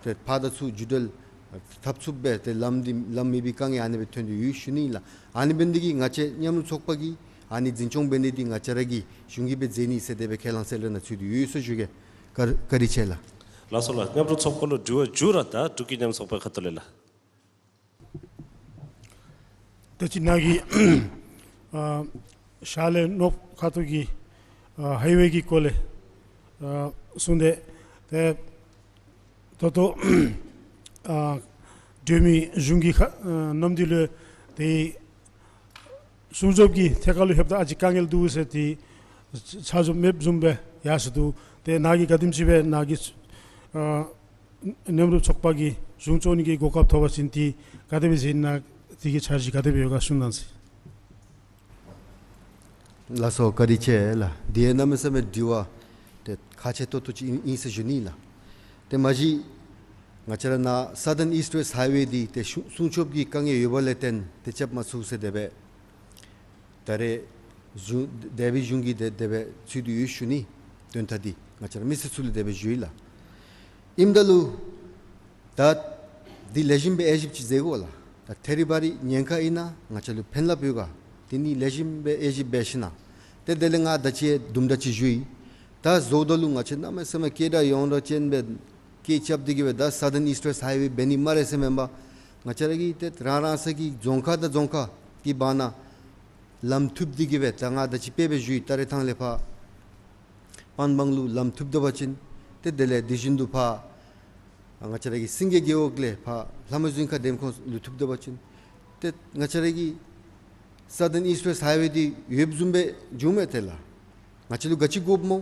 ཏེ་ཕར་དང་ཚུར་འགྲུལ་འཕྲིན་འཐབ་ཚུགསཔ་སྦེ་ཏེ་ལམ་འདི་ལམ་མེད་པའི་དཀའ་ངལ་ཨ་ནི་སྦེ་ཐོན་ཏེ་ཡོད་ཞུ་ནི་ལགས། ཨ་ནི་འབད་ནི་འདི་གིས་ང་བཅས་མཉམ་རུབ་ཚོགས་པ་གིས་ཨ་ནི་འཛིན་སྐྱོང་འབད་ནི་འདི་ང་བཅས་ར་གི་གཞུང་གིས་སྦེ་མཛད་ནི་ཟེར་དེ་སྦེ་ཁས་བླངས་གསལ་ལེ་ནང་ཚུད་དེ་ཡོད་ཟེར་ཞུ་གེ། བཀའ་དྲིན་ཆེ་ལགས། ལགས་སོ་ལགས། མཉམ་རུབ་ཚོགས་པ་ལུ་དྲི་བ་བཅུ་ར་ད་འབྲུག་གི་མཉམ་རུབ་ཚོགས་པའི་ཁ་ཐུག་ལས་ལགས། ད་ཅི་ནཱ་གིས་ཨ་ཤར་ལས་ནོརབ་ཁ་ཐུག་གི་ཨ་ཧའི་ཝེ་གི་སྐོར་ལས་ཨ་གསུངས་ཏེ་ཏེ་ད་ལྟོ་ཨ་གྲོས་མི་གཞུང་གི་ཁ་ཨ་མནའམ་འདི་ལུ་ཏེ་སྲུང་སྐྱོབ་ཀྱི་ཐད་ཁར་ལུ་ལྷོདཔ་ད་ཨ་ཙི་དཀའ་ངལ་འདུག་ཟེར་ཏེ་ཆ་འཇོག་མེདཔ་བཟུམ་སྦེ་ཡར་སོང་འདུག། ཏེ་ནཱ་གིས་ག་དེམ་ཅིག་སྦེ་ནཱ་གི་ཨ་མཉམ་རུབ་ཚོགས་པ་གིས་གཞུང་སྐྱོང་ནི་གི་གོ་སྐབས་ཐོབ་པ་ཅིན་ཏེ་ག་དེ་སྦེ་མཛད་ནི་ཨིན་ན་དེ་གི་འཆར་གཞི་ག་དེ་སྦེ་ཡོད་ག་གསུང་གནང་ཟེར། ལགས་སོ། བཀའ་དྲིན་ཆེ་ལགས། འདི་ཡང་གནམ་མེད་ས་མེད་དྲི་བ་ཏེ་ཁག་ཆེ་ཏོག་ཏོ་ཅིག་ཨིན་ཨིན་ཟེར་ཞུ་ནི་ལགས། ཏེ་མ་གཞི་ང་བཅས་ར་ནཱ་Southern East West Highway འདི་ཏེ་སྲུང་སྲུང་སྐྱོབ་ཀྱི་དཀའ་ངལ་ཡོད་པ་ལས་བརྟེན་ཏེ་རྐྱབ་མ་ཚུགས་ཟེར་དེ་སྦེ་ད་རེས་གཞུང་དེ་སྦེ་གཞུང་གིས་དེ་དེ་སྦེ་ཚུད་དེ་ཡོད་ཞུ་ནི། དོན་དག་འདི་ང་བཅས་ར་མི་སེར་ཚུ་ལུ་དེ་སྦེ་ཞུ་ཡི་ལགས། ཨིནམ་ད་ལུ་ད་འདི་ལེགས་ཤོམ་སྦེ་དབྱེ་ཞིབ་ཅིག་མཛད་དགོ་ལགས། ད་ཐད་རི་བ་རི་ཉེན་ཁ་ཨིན་ན་ང་བཅས་ལུ་ཕན་རླབས་ཡོད་ག། དེ་ནི་ལེགས་ཤོམ་སྦེ་དབྱེ་ཞིབ་འབད་ཞིན་ན་ཏེ་དེ་ལས་ང་ད་ཅི་དུམ་གྲ་ཅིག་ཞུ་ཡི། ད་བཟོཝ་ད་ལུ་ང་བཅས་གནམ་མེད་ས་མེད་སྐད་གྲགས་ཡོངས་གྲགས་ཅན་སྦེ་སྐད་རྐྱབ་སྟེ་གི་སྦེ་ད་Southern East West Highway འབད་ནི་སྨ་རེ་ཟེར་མེན་པར་ང་བཅས་ར་གི་ཏེ་རང་རང་སོ་གི་རྫོང་ཁག་དང་རྫོང་ཁག་གི་བར་ན་ལམ་མཐུད་དེ་གི་སྦེ་ད་ང་ད་ཅི་དཔེ་སྦེ་ཞུ་ཡི། ད་རེས་ཐང་ལས་ཕར་པན་སྦང་ལུ་ལམ་མཐུད་ད་པ་ཅིན་ཏེ་དེ་ལས་དེ་བཞིན་དུ་ཕར་ང་བཅས་ར་གི་སེང་གེ་རྒེད་འོག་ལས་ཕར་ལྷ་མོ་རྫིང་ཁ་འགྲེམས་ཁང་ལུ་མཐུད་ད་པ་ཅིན་ཏེ་ང་བཅས་ར་གི་Southern East West Highway འདི་ཡོདཔ་བཟུམ་སྦེ་འགྱོཝ་མས། དེ་ལགས་ང་བཅས་ལུ་ག་ཅི་དགོཔ་སྨོ།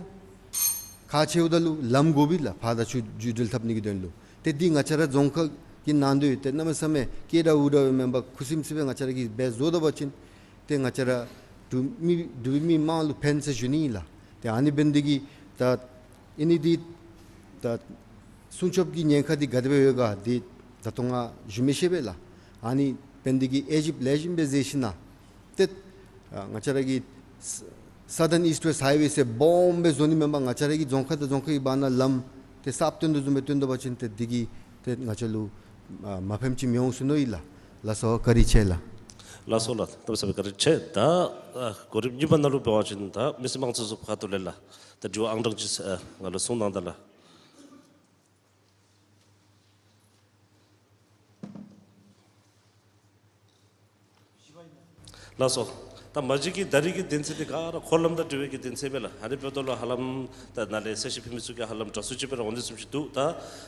ཁག་ཆེཝ་ད་ལུ་ལམ་དགོ་པས་ལགས། ཕར་དང་ཚུར་འགྲུལ་འགྲུལ་འཐབ་ནི་གི་དོན་ལུ། ཏེ་འདི་ང་བཅས་ར་རྫོང་ཁག་གི་ནང་དོ་ཏེ་གནམ་མེད་ས་མེད་སྐད་གྲགས་འུར་སྒྲ་སྦེ་མེན་པར་ཁུ་སིམ་སིམ་སྦེ་ང་བཅས་ར་གིས་འབད་བཟོ་ད་པ་ཅིན་ཏེ་ང་བཅས་ར་འབྲུག་མི་འབྲུག་མི་མང་ལུ་ཕན་ཟེར་ཞུ་ནི་ཨིན་ལགས། ཏེ་ཨ་ནི་འབད་ནི་འདི་གིས་ད་ཨིན་ནི་འདི་ད་སྲུང་སྐྱོབ་ཀྱི་ཉེན་ཁ་འདི་ག་དེ་སྦེ་ཡོད་ག་འདི་ད་ལྟོ་ང་ཞུ་མི་ཤེས་པས་ལགས། ཨ་ནི་འབད་ནི་འདི་གིས་དབྱེ་ཞིབ་ལེགས་ཤོམ་སྦེ་མཛད་ཞིན་ན་ཏེ་ཨ་ང་བཅས་ར་གི་ས་Southern East West Highway ཟེར་སྦོམ་སྦེ་བཟོ་ནི་མེན་པར་ང་བཅས་ར་གི་རྫོང་ཁག་དང་རྫོང་ཁག་གི་བར་ན་ལམ་ཏེ་གསརཔ་བཏོན་དོ་བཟུམ་སྦེ་བཏོན་ད་པ་ཅིན་ཏེ་འདི་གིས་ཏེ་ང་བཅས་ལུ་ཨ་མ་ཕནམ་ཅིག་མི་འོང་ཟེར་མནོ་ཡི་ལགས། ལགས་སོ། བཀའ་དྲིན་ཆེ་ལགས། ལགས་སོ་ལགས། གནམ་མེད་ས་མེད་བཀའ་དྲིན་ཆེ། ད་ཨ་གོ་རིམ་གཉིས་པ་ནང་ལུ་འབད་བ་ཅིན་ད་མི་སེར་དམངས་གཙོའི་ཚོགས་པ་ཁ་ཐུག་ལས་ལགས། ད་དྲི་བ་ཨང་གྲངས་ཅིག་ཨ་ང་ལུ་གསུང་གནང་ད་ལགས། ལགས་སོ། ད་མ་གཞི་གི་ད་རིས་ཀྱི་དོན་ཚན་འདི་ག་ར་འཁོར་ལམ་དང་འབྲེལ་བའི་གི་དོན་ཚན་མས་ལགས། ཨ་ནི་འབདཝ་ད་ལུ་ཧ་ལམ་ད་ནཱ་ལས་གསལ་བཤད་ཕུལ་མི་ཚུ་གིས་ཧ་ལམ་དྲག་སུ་ཅིག་སྦེ་ར་འོང་ནི་བཟུམ་ཅིག་འདུག། ད་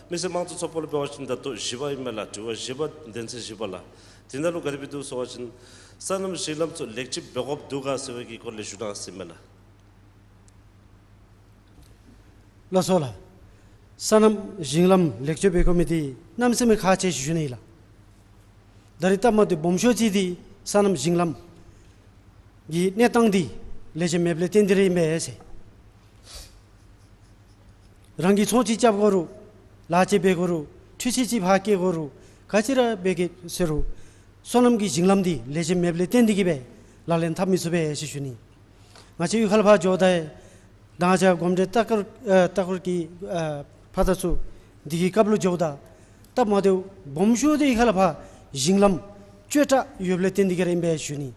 མི་སེར་དམངས་གཙོའི་ཚོགས་པ་ལུ་འབད་བ་ཅིན་ད་ལྟོ་བཞི་པ་ཨིན་མས་ལགས། དྲི་བ་བཞི་པ་དོན་ཚན་བཞི་པ་ལགས། དེ་ནང་ལུ་ག་དེ་སྦེ་འདུག་ཟེར་བ་ཅིན་སོ་ནམ་ཞིང་ལམ་ཚུ་ལེགས་བཅོས་འབད་དགོཔ་འདུག་ག་ཟེར་བའི་གི་སྐོར་ལས་ཞུ་གནང་ཟེར་མས་ལགས། ལགས་སོ་ལགས། སོ་ནམ་ཞིང་ལམ་ལེགས་བཅོས་འབད་དགོ་མི་འདི་གནམ་མེད་ས་མེད་ཁག་ཆེ་ཞུ་ནི་ལགས། ད་རེས་སྟབས་མ་བདེཝ་སྦོམ་ཤོས་ཅིག་འདི་སོ་ནམ་ཞིང་ལམ་གྱི་གནས་སྟངས་འདི་ལེགས་ཤོམ་མེདཔ་ལས་བརྟེན་ཏེ་ར་ཨིན་པས་ཟེར། རང་གིས་ཚོང་ཅིག་རྐྱབ་དགོ་རུང་ལཱ་ཅིག་འབད་དགོ་རུང་འཕྲུལ་ཆས་ཅིག་ཕར་བསྐྱལ་དགོ་རུང་ག་ཅི་ར་འབད་གེ་ཟེར་རུང་སོ་ནམ་གྱི་ཞིང་ལམ་འདི་ལེགས་ཤོམ་མེདཔ་ལས་བརྟེན་ཏེ་གི་སྦེ་ལག་ལེན་འཐབ་མི་ཚུགས་པས་ཟེར་ཞུ་ནི། ང་བཅས་གཡུས་ཁ་ལས་ཕར་འགྱོཝ་ད་ཡང་ད་ང་བཅས་གོམས་འདྲིས་ལྟ་སྐོར་ཨ་ལྟ་སྐོར་གྱི་ཨ་ཕར་དང་ཚུར་འདི་གི་སྐབས་ལུ་འགྱོཝ་ད་སྟབས་མ་བདེཝ་སྦོམ་ཤོས་འདི་གཡུས་ཁ་ལས་ཕར་ཞིང་ལམ་བཅོས་དྲགས་ཡོདཔ་ལས་བརྟེན་ཏེ་གི་ར་ཨིན་པས་ཞུ་ནི།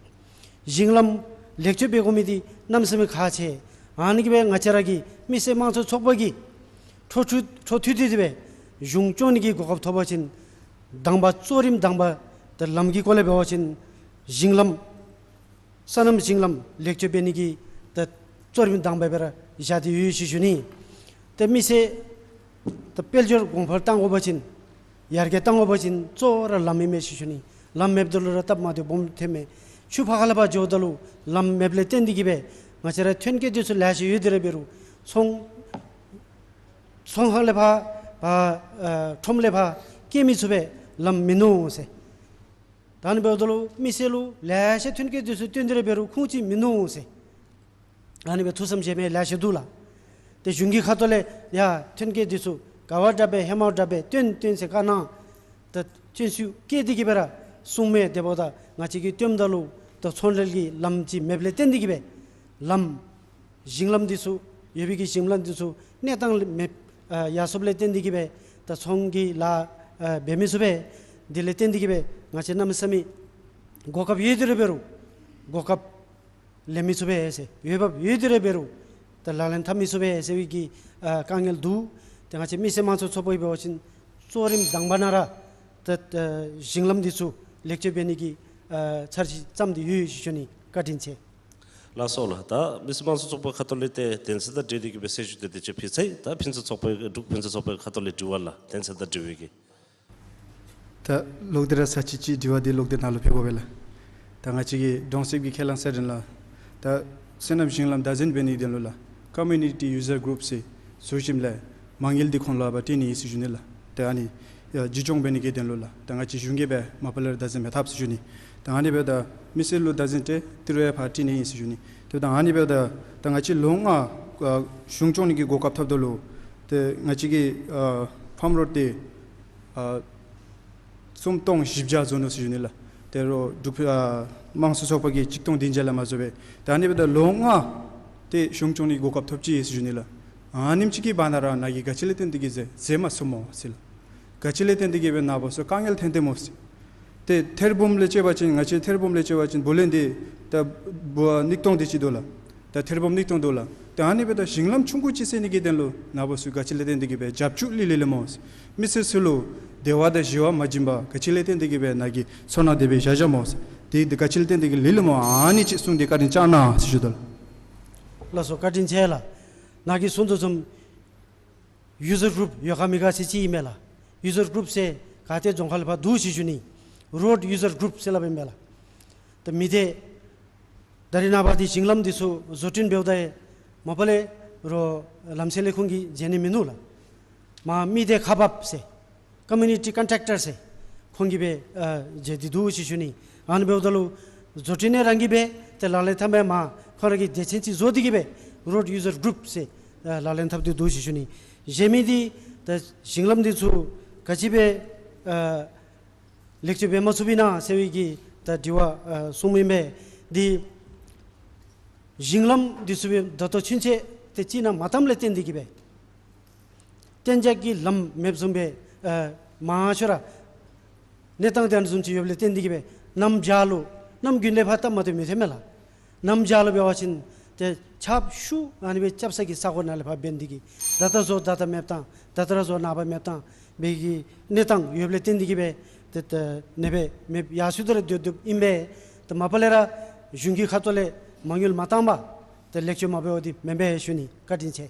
ཞིང་ལམ་ ལེགས་བཅོས་འབད་དགོ་མི་འདི་གནམ་མེད་ས་མེད་ཁག་ཆེ། ཨ་ནི་གིས་སྦེ་ང་བཅས་ར་གི་མི་སེར་དམངས་གཙོའི་ཚོགས་པ་གིས་འཕྲོ་མཐུད་འཕྲོ་མཐུད་དེ་སྦེ་གཞུང་སྐྱོང་ནི་གི་གོ་སྐབས་ཐོབ་པ་ཅིན་དང་པ་གཙོ་རིམ་དང་པ་ཏེ་ལམ་གྱི་སྐོར་ལས་འབད་བ་ཅིན་ཞིང་ལམ་སོ་ནམ་ཞིང་ལམ་ལེགས་བཅོས་འབད་ནི་གི་ཏེ་གཙོ་རིམ་དང་པ་སྦེ་ར་བཞག་སྟེ་ཡོད་ཟེར་ཞུ་ནི། ཏེ་མི་སེར་ཏེ་དཔལ་འབྱོར་གོང་འཕེལ་གཏང་དགོ་པ་ཅིན་ཡར་རྒྱས་གཏང་དགོ་པ་ཅིན་གཙོ་བོ་ར་ལམ་ཨིན་མས་ཟེར་ཞུ་ནི། ལམ་མེདཔ་ད་ལུ་ར་སྟབས་མ་བདེཝ་སྦོམ་ཐོནམ་མས། ཆུ་ཕར་ཁ་ལས་ཕར་འགྱོཝ་ད་ལུ་ལམ་མེདཔ་ལས་བརྟེན་ཏེ་གིས་སྦེ་ང་བཅས་ར་ཐོན་སྐྱེད་འདི་ཚུ་ལེ་ཤ་ཡོད་དེ་ར་འབད་རུང་ཚོང་ཚོང་ཁང་ལས་ཕར་ཕར་ཨ་ཁྲོམ་ལས་ཕར་སྐྱེལ་མི་ཚུགས་པས། ལམ་མིན་ནུག་ཟེར། ད་ཨ་ནི་འབདཝ་ད་ལུ་མི་སེར་ལུ་ལེ་ཤ་ཐོན་སྐྱེད་འདི་ཚུ་བཏོན་ཏེ་ར་འབད་རུང་ཁུངས་ཅིག་མིན་ནུག་ཟེར། ཨ་ནི་སྦེ་ཐུགས་བསམ་བཞེས་མི་ལེ་ཤ་འདུག་ལགས། ཏེ་གཞུང་གི་ཁ་ཐུག་ལས་ཡ་ཐོན་སྐྱེད་འདི་ཚུ་ག་བ་དྲག་སྦེ་ཧེ་མ་དྲག་སྦེ་བཏོན་བཏོན་ཟེར་བཀའ་གནང་། ད་བརྩོན་ཤུགས་བསྐྱེད་དེ་གིས་སྦེ་ར་གསུངམ་མས། དེ་འབདཝ་ད་ང་བཅས་ཀྱིས་བཏོནམ་ད་ལུ་ད་ཚོང་འབྲེལ་གྱི་ལམ་ཅིག་མེདཔ་ལས་བརྟེན་ཏེ་གིས་སྦེ་ལམ་ཞིང་ལམ་འདི་ཚུ་ཡོད་པའི་གི་ཞིང་ལམ་འདི་ཚུ་གནས་སྟངས་མེདཔ་ཨ་ཡར་སོངམ་ལས་བརྟེན་ཏེ་གིས་སྦེ་ད་ཚོང་གི་ལཱ་ཨ་འབད་མི་ཚུགས་པས། དེ་ལས་བརྟེན་ཏེ་གིས་སྦེ་ང་བཅས་གནམ་མེད་ས་མེད་གོ་སྐབས་ཡོད་དེ་ར་འབད་རུང་གོ་སྐབས་ལེན་མི་ཚུགས་པས་ཟེར། འོས་འབབ་ཡོད་དེ་ར་འབད་རུང་ད་ལག་ལེན་འཐབ་མི་ཚུགས་པས་ཟེར་བའི་གི་ཨ་དཀའ་ངལ་འདུག། ཏེ་ང་བཅས་མི་སེར་དམངས་གཙོའི་ཚོགས་པ་འབད་བ་ཅིན་གཙོ་རིམ་དང་པ་ནང་ར་ད་ཨ་ཞིང་ལམ་འདི་ཚུ་ལེགས་བཅོས་འབད་ནི་གི་ཨ་འཆར་གཞི་བརྩམས་ཏེ་ཡོད་ཟེར་ཞུ་ནི། བཀའ་དྲིན་ཆེ། ལགས་སོ་ལགས། ད་མི་སེར་དམངས་གཙོའི་ཚོགས་པའི་ཁ་ཐུག་ལས་ཏེ་དོན་ཚན་དང་འབྲེལ་ཏེ་གིས་སྦེ་གསལ་ཞུ་དེ་དེ་ཅིག་ཕུལ་ཚར་ཡི། ད་ཕུན་ཚོགས་ཚོགས་པའི་འབྲུག་ཕུན་ཚོགས་ཚོགས་པའི་ཁ་ཐུག་ལས་དྲི་བ་ལགས། དོན་ཚན་དང་འབྲེལ་བའི་གི། ད་ལོག་སྟེ་ར་ཚར་གཅིག་ཅིག་དྲི་བ་འདི་ལོག་སྟེ་ནཱ་ལུ་ཕུལ་དགོ་པས་ལགས། ད་ང་བཅས་ཀྱི་གྲོང་གསེབ་ཀྱི་ཁས་བླངས་ས་འདི་ལགས། ད་སོ་ནམ་ཞིང་ལམ་བདག་འཛིན་འབད་ནི་དོན་ལུ་ལགས། Community User Group ཟེར་བཟོ་ཞིནམ་ལས་མ་དངུལ་འདི་ཁོང་ལུ་ཕར་སྤྲོད་ནི་ཨིན་ཟེར་ཞུ་ནི་ལགས། ད་ཨ་ནི་ཡ་བརྒྱུད་སྐྱོང་འབད་ནི་གི་དོན་ལུ་ལགས། ད་ང་བཅས་གཞུང་གིས་སྦེ་མ་པ་ལས་ར་བདག་འཛིན་མི་འཐབ་ཟེར་ཞུ་ནི། ད་ཨ་ནི་སྦེ་ད་མི་སེར་ལུ་བདག་འཛིན་སྤྲོད་ཏི་རུ་ཡང་ཕར་སྤྲོད་ནི་ཨིན་ཟེར་ཞུ་ནི། ཏེ་ད་ཨ་ནི་སྦེ་ད་ད་ང་བཅས་ལོ་ལྔ་ཨ་གཞུང་སྐྱོང་ནི་གི་གོ་སྐབས་ཐོབ་ད་ལུ་ཏེ་ང་བཅས་ཀྱི་ཨ་ཕཱམ་རོཌ་འདི་ཨ་སུམ་སྟོང་བཞི་བརྒྱ་བཟོ་ནུག་ཟེར་ཞུ་ནི་ལགས། ཏེ་རོགས་འབྲུག་ཨ་དམངས་གཙོའི་ཚོགས་པ་གིས་ཆིག་སྟོང་བདུན་བརྒྱ་ལས་མ་བཟོ་བས། ད་ཨ་ནི་སྦེ་ད་ལོ་ལྔ་ཏེ་གཞུང་སྐྱོང་ནི་གོ་སྐབས་ཐོབ་ཅི་ཟེར་ཞུ་ནི་ལགས། ཨ་ནེམ་ཅིག་གི་བར་ན་ར་ནཱ་གིས་ག་ཅི་ལས་བརྟེན་ཏེ་གིས་ཟེར་ཟེར་མ་ཚུགས་སྨོ་ཟེར་ལགས། ག་ཅི་ལས་བརྟེན་ཏེ་གིས་སྦེ་ནཱ་བུ་ཚུ་དཀའ་ངལ་ཐོན་ཏེ་སྨོ་ཟེར། ཏེ་ཐེར་འབུམ་ལས་བཅད་པ་ཅིན་ང་བཅས་ཐེར་འབུམ་ལས་བཅད་པ་ཅིན་བུ་ལོན་འདི་ད་བུ་ཨ་ཉིས་སྟོང་དེ་ཅིག་འདུག་ལགས། ད་ཐེར་འབུམ་ཉིས་སྟོང་འདུག་ལགས། ད་ཨ་ནི་སྦེ་ད་ཞིང་ལམ་ཆུང་ཀུ་ཅིག་བསལ་ནི་གི་དོན་ལུ་ནཱ་བུ་ཚུ་ག་ཅི་ལས་བརྟེན་ཏེ་གིས་སྦེ་རྒྱབ་སྐྱོར་ལི་ལི་ལེན་སྨོ་ཟེར། མི་སེར་ཚུ་ལུ་བདེ་བ་དང་ཞི་བ་མ་བྱིན་པར་ག་ཅི་ལས་བརྟེན་ཏེ་གིས་སྦེ་ནཱ་གིས་ཚོར་སྣང་དེ་སྦེ་བཞག་བཞགཔ་སྨོ་ཟེར། དེ་དེ་ག་ཅི་ལས་བརྟེན་ཏེ་གིས་ལི་ལི་སྨོ། ཨ་ནི་ཅིག་གསུངས་ཏེ་བཀའ་དྲིན་བསྐྱང་གནང་ཟེར་ཞུ་དོ་ལགས། ལགས་སོ། བཀའ་དྲིན་ཆེ་ལགས། ནཱ་གིས་གསུངས་དོ་བཟུམ་ཡུ་ཟར་གུ་རུབ་ཡོད་ག་མེད་ག་ཟེར་ཅིག་ཨིན་མས་ལགས། ཡུ་ཟར་གུ་རུབ་ཟེར་ག་ཏེ་རྫོང་ཁག་ལས་ཕར་འདུག་ཟེར་ཞུ་ནི། རོཌ་ཡུ་ཟར་གུ་རུབ་ཟེར་སླབ་ཨིན་མས་ལགས། ད་མི་སྡེ་ད་རེས་ནངས་པ་འདི་ཞིང་ལམ་འདི་ཚུ་བཟོ་སྐྲུན་འབདཝ་ད་མ་པ་ལས་རོགས་ལམ་སེལ་ལས་ཁུངས་ཀྱིས་མཇལ་ནི་མིན་ནུག་ལགས། མར་མི་སྡེ་ཁག་འབགཔ་ཟེར་ཀོ་མིའུ་ནི་ཊི་ཀོན་ཊེཀ་ཊར་ཟེར་ཁོང་གིས་སྦེ་ཨ་མཇལ་ཏེ་འདུག་ཟེར་ཞུ་ནི། ཨ་ནི་འབདཝ་ད་ལུ་བཟོ་སྐྲུན་ནི་རང་གིས་སྦེ་ཏེ་ལག་ལེན་འཐབ་མས། མར་ཁོང་ར་གི་སྡེ་ཚན་ཅིག་བཟོ་སྟེ་གིས་སྦེ་རོཌ་ཡུ་ཟར་གུ་རུབ་ཟེར་ཨ་ལག་ལེན་འཐབ་སྟེ་འདུག་ཟེར་ཞུ་ནི། གཞན་མི་འདི་ད་ཞིང་ལམ་འདི་ཚུ་ག་ཅི་སྦེ་ཨ་ལེགས་བཅོས་འབད་མ་ཚུགས་པས་ན་ཟེར་བའི་གི་ད་དྲི་བ་ཨ་གསུངམ་ཨིན་པས། འདི་ཞིང་ལམ་འདི་ཚུ་སྦེ་ད་ལྟོ་ཚུན་ཚོད་ཏེ་ཅིག་ནང་མ་བཏངམ་ལས་བརྟེན་ཏེ་གིས་སྦེ་གཏན་འཇགས་ཀྱི་ལམ་མེདཔ་བཟུམ་སྦེ་ཨ་མང་ཤོས་ར་གནས་སྟངས་དེ་བཟུམ་ཅིག་ཡོདཔ་ལས་བརྟེན་ཏེ་གིས་སྦེ་གནམ་བྱཱར་ལུ་གནམ་དགུན་ལས་ཕར་སྟབས་མ་བདེཝ་མི་ཐོན་མས་ལགས། གནམ་བྱཱར་ལུ་འབད་བ་ཅིན་ཏེ་ཆརཔ་ཤུགས་ཨ་ནི་སྦེ་རྐྱབ་ས་གི་ས་གོ་ནང་ལས་ཕར་འབད་ནི་དེ་གིས་ད་ལྟོ་བཟོ་ད་ལྟོ་མེདཔ་བཏང་ད་ལྟོ་ར་བཟོ་ནངས་པ་མེདཔ་བཏང་འབད་གི་གནས་སྟངས་ཡོདཔ་ལས་བརྟེན་ཏེ་གིས་སྦེ་ཏེ་ཏེ་ནེ་སྦེ་མེདཔ་ཡར་སོང་སྟེ་ར་སྡོད་སྡོདཔ་ཨིན་པས། ཏེ་མ་པ་ལས་ར་གཞུང་གི་ཁ་ཐུག་ལས་མ་དངུལ་མ་བཏང་པར་ཏེ་ལེགས་བཅོས་མ་འབད་བ་འདི་མེན་པས་ཞུ་ནི། བཀའ་དྲིན་ཆེ།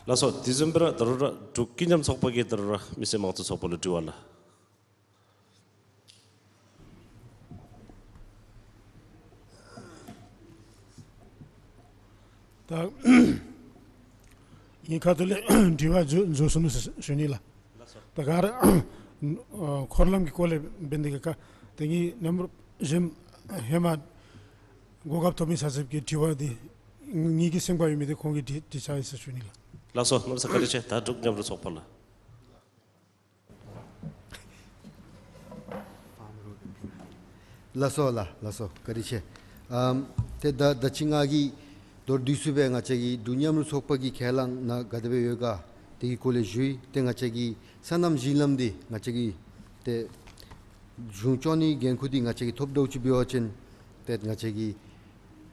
ལགས་སོ། དེ་བཟུམ་སྦེ་ར་ད་རུང་ར་འབྲུག་ཀུན་མཉམ་ཚོགས་པ་གི་ད་རུང་ར་མི་སེར་དམངས་གཙོའི་ཚོགས་པ་ལུ་དྲི་བ་ལགས། ད་ངེའི་ཁ་ཐུག་ལས་དྲི་བ་འཛོལ་འཛོལ་སོང་ནུག་ཟེར་ཞུ་ནི་ལགས། ད་ག་ར་ཨ་འཁོར་ལམ་གྱི་སྐོར་ལས་འབད་ནི་དེ་གིས་ད་ངེའི་མཉམ་རོགས་གཞན་ཧེ་མ་གོ་སྐབས་ཐོབ་མི་ས་ཚབ་ཀྱི་དྲི་བ་འདི་ངེ་གི་སེམས་ཁར་ཡོད་མི་འདི་ཁོང་གིས་དྲི་དྲི་ཚར་ཡི་ཟེར་ཞུ་ནི་ལགས། ལགས་སོ། གནམ་མེད་ས་མེད་བཀའ་དྲིན་ཆེ། ད་འབྲུག་མཉམ་རོགས་ཚོགས་པ་ལགས། ལགས་སོ་ལགས། ལགས་སོ། བཀའ་དྲིན་ཆེ། ཨམ་ཏེ་ད་ད་ཅི་ང་གིས་མདོར་བསྡུས་སུ་སྦེ་ང་བཅས་ཀྱི་འབྲུག་མཉམ་རོགས་ཚོགས་པ་གི་ཁས་བླངས་ནང་ག་དེ་སྦེ་ཡོད་ག་དེ་གི་སྐོར་ལས་ཞུ་ཡི། ཏེ་ང་བཅས་ཀྱི་སོ་ནམ་ཞིང་ལམ་འདི་ང་བཅས་ཀྱི་ཏེ་གཞུང་སྐྱོང་ནི་འགན་ཁུར་འདི་ང་བཅས་ཀྱིས་ཐོབ་དོ་ཅིག་འབད་བ་ཅིན་ཏེ་ང་བཅས་ཀྱི་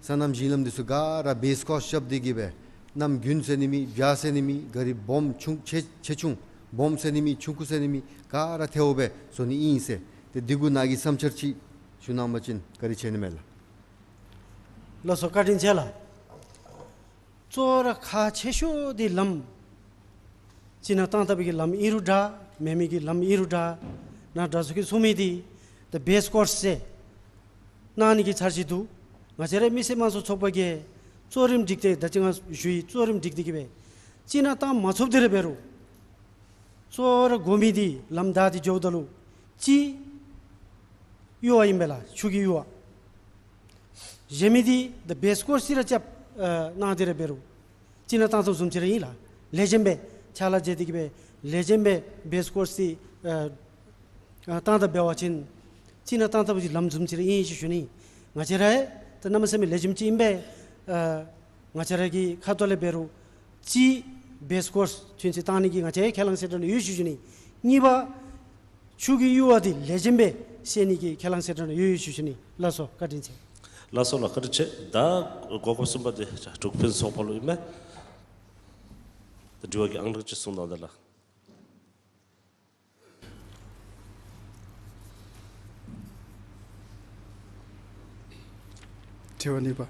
སོ་ནམ་གཞི་ལམ་འདི་ཚུ་ག་ར་བེསི་ཀོརསི་རྐྱབ་སྟེ་གི་སྦེ་གནམ་དགུན་ཟེར་ནི་མེད། བྱཱར་ཟེར་ནི་མེད། ག་ར་སྦོམ་ཆུང་ཆེ་ཆེ་ཆུང་སྦོམ་ཟེར་ནི་མེད། ཆུང་ཀུ་ཟེར་ནི་མེད། ག་ར་ཐལཝ་སྦེ་བཟོ་ནི་ཨིན་ཟེར། ཏེ་འདི་གུ་ནཱ་གིས་བསམ་འཆར་ཅིག་ཞུ་གནང་པ་ཅིན་བཀའ་དྲིན་ཆེ་ནི་མས་ལགས། ལགས་སོ། བཀའ་དྲིན་ཆེ་ལགས། གཙོ་བོ་ར་ཁག་ཆེ་ཤོས་འདི་ལམ། ཅིག་ནང་བཏང་བཏངམ་གི་ལམ་ཨིན་རུང་འདྲ། མེན་མི་གི་ལམ་ཨིན་རུང་འདྲ། ནཱ་དྲག་ཤོས་ཀྱིས་གསུང་མི་འདི་ད་བེསི་ཀོརསི་ཟེར་གནང་ནི་གི་འཆར་གཞི་འདུག། ང་བཅས་རའི་མི་སེར་དམངས་གཙོ་ཚོགས་པ་གིས་གཙོ་རིམ་སྒྲིག་སྟེ་ད་ཅི་ང་ཞུ་ཡི་གཙོ་རིམ་སྒྲིག་སྟེ་གི་སྦེ་ཅིག་ནང་བཏང་མ་ཚུགསཔ་འདི་ར་འབད་རུང་གཙོ་བོ་ར་དགོ་མི་འདི་ལམ་བདའ་སྟེ་འགྱོཝ་ད་ལུ་གཅིག་གཡུར་བ་ཨིན་པས་ལགས། ཆུ་གི་གཡུར་བ། གཞན་མི་འདི་ད་བེསི་ཀོརསི་ར་རྐྱབ་ཨ་གནང་སྟེ་ར་འབད་རུང་ཅིག་ནང་བཏང་བཏངམ་བཟུམ་ཅིག་ར་ཨིན་ལགས། ལེགས་ཤོམ་སྦེ་ཕྱག་ལཱ་མཛད་དེ་གི་སྦེ་ལེགས་ཤོམ་སྦེ་བེསི་ཀོརསི་ཨ་ཨ་བཏང་ད་འབད་བ་ཅིན་ཅིག་ནང་བཏང་བཏངམ་ཅིག་ལམ་བཟུམ་ཅིག་ར་ཨིན་ཟེར་ཞུ་ནི། ང་བཅས་ར་ད་གནམ་མེད་ས་མེད་ལེགས་ཤོམ་ཅིག་ཨིན་པས། ཨ་ང་བཅས་ར་གི་ཁ་ཐུག་ལས་འབད་རུང་གཅིག་བེསི་ཀོརསི་ཚུན་ཚོད་བཏང་ནི་གི་ང་བཅས་ཁས་བླངས་གསལ་བསྒྲགས་ནང་ཡོད་ཟེར་ཞུ་ནི། གཉིས་པ་ཆུ་གི་གཡུར་བ་འདི་ལེགས་ཤོམ་སྦེ་བསལ་ནི་གི་ཁས་བླངས་གསལ་བསྒྲགས་ནང་ཡོད་ཟེར་ཞུ་ནི། ལགས་སོ། བཀའ་དྲིན་ཆེ། ལགས་སོ་ལགས། བཀའ་དྲིན་ཆེ། ད་གོ་སྐབས་གསུམ་པ་འདི་འབྲུག་ཕུན་སུམ་ཚོགས་པ་ལུ་ཨིན་མས། ད་དྲི་བ་གི་ཨང་གྲངས་ཅིག་གསུང་གནང་ད་ལགས། དྲི་བ་གཉིས་པ།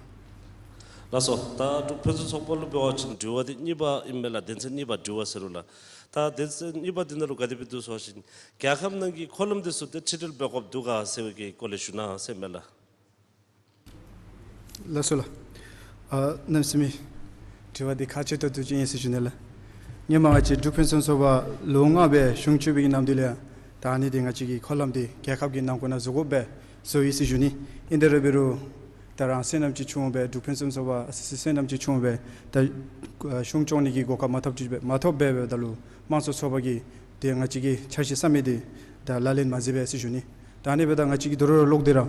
ལགས་སོ། ད་འབྲུག་ཕུན་སུམ་ཚོགས་པ་ལུ་འབད་བ་ཅིན་དྲི་བ་འདི་གཉིས་པ་ཨིན་མས་ལགས། སྡེ་ཚན་གཉིས་པ་དྲི་བ་ཟེར་རུང་ལགས། ད་སྡེ་ཚན་གཉིས་པ་འདི་ནང་ལུ་ག་དེ་སྦེ་འདུག་ཟེར་བ་ཅིན་རྒྱལ་ཁབ་ནང་གི་འཁོར་ལམ་འདི་ཚུ་ཏེ་ཕྱིར་སྤྲོད་འབད་དགོཔ་འདུག་ག་ཟེར་བའི་གི་སྐོར་ལས་ཞུ་གནང་ཟེར་མས་ལགས། ལགས་སོ་ལགས། ཨ་གནམ་མེད་ས་མེད་དྲི་བ་འདི་ཁག་ཆེ་ཏོག་ཏོ་ཅིག་ཨིན་ཟེར་ཞུ་ནི་ལགས། སྔོན་མ་ང་བཅས་འབྲུག་ཕུན་སུམ་ཚོགས་པ་ལོ་ལྔ་སྦེ་གཞུང་སྤྱོད་པའི་གི་ནམ་དུས་ལས་ད་ཨ་ནི་འདི་ང་བཅས་ཀྱི་འཁོར་ལམ་འདི་རྒྱལ་ཁབ་ཀྱི་ནང་འཁོད་ནང་བཟོ་དགོཔ་སྦེ་བཟོ་ཡི་ཟེར་ཞུ་ནི། ཨིན་དེ་ར་འབད་རུང་ད་རང་སོ་ནམ་ཅིག་ཆུང་སྦེ་འབྲུག་ཕུན་སུམ་ཚོགས་པ་སོ་ནམ་ཅིག་ཆུང་སྦེ་ད་གཞུང་སྐྱོང་ནི་གི་གོ་སྐབས་མ་ཐོབ་ཅི་སྦེ་མ་ཐོབ་སྦེ་འབདཝ་ད་ལུ་དམངས་གཙོ་ཚོགས་པ་གིས་ཏེ་ང་བཅས་ཀྱི་འཆར་གཞི་བསམ་མི་འདི་ད་ལག་ལེན་མ་མཛད་པས་ཟེར་ཞུ་ནི། ད་ཨ་ནི་འབདཝ་ད་ང་བཅས་ཀྱི་དོ་རུང་ལོག་སྟེ་ར་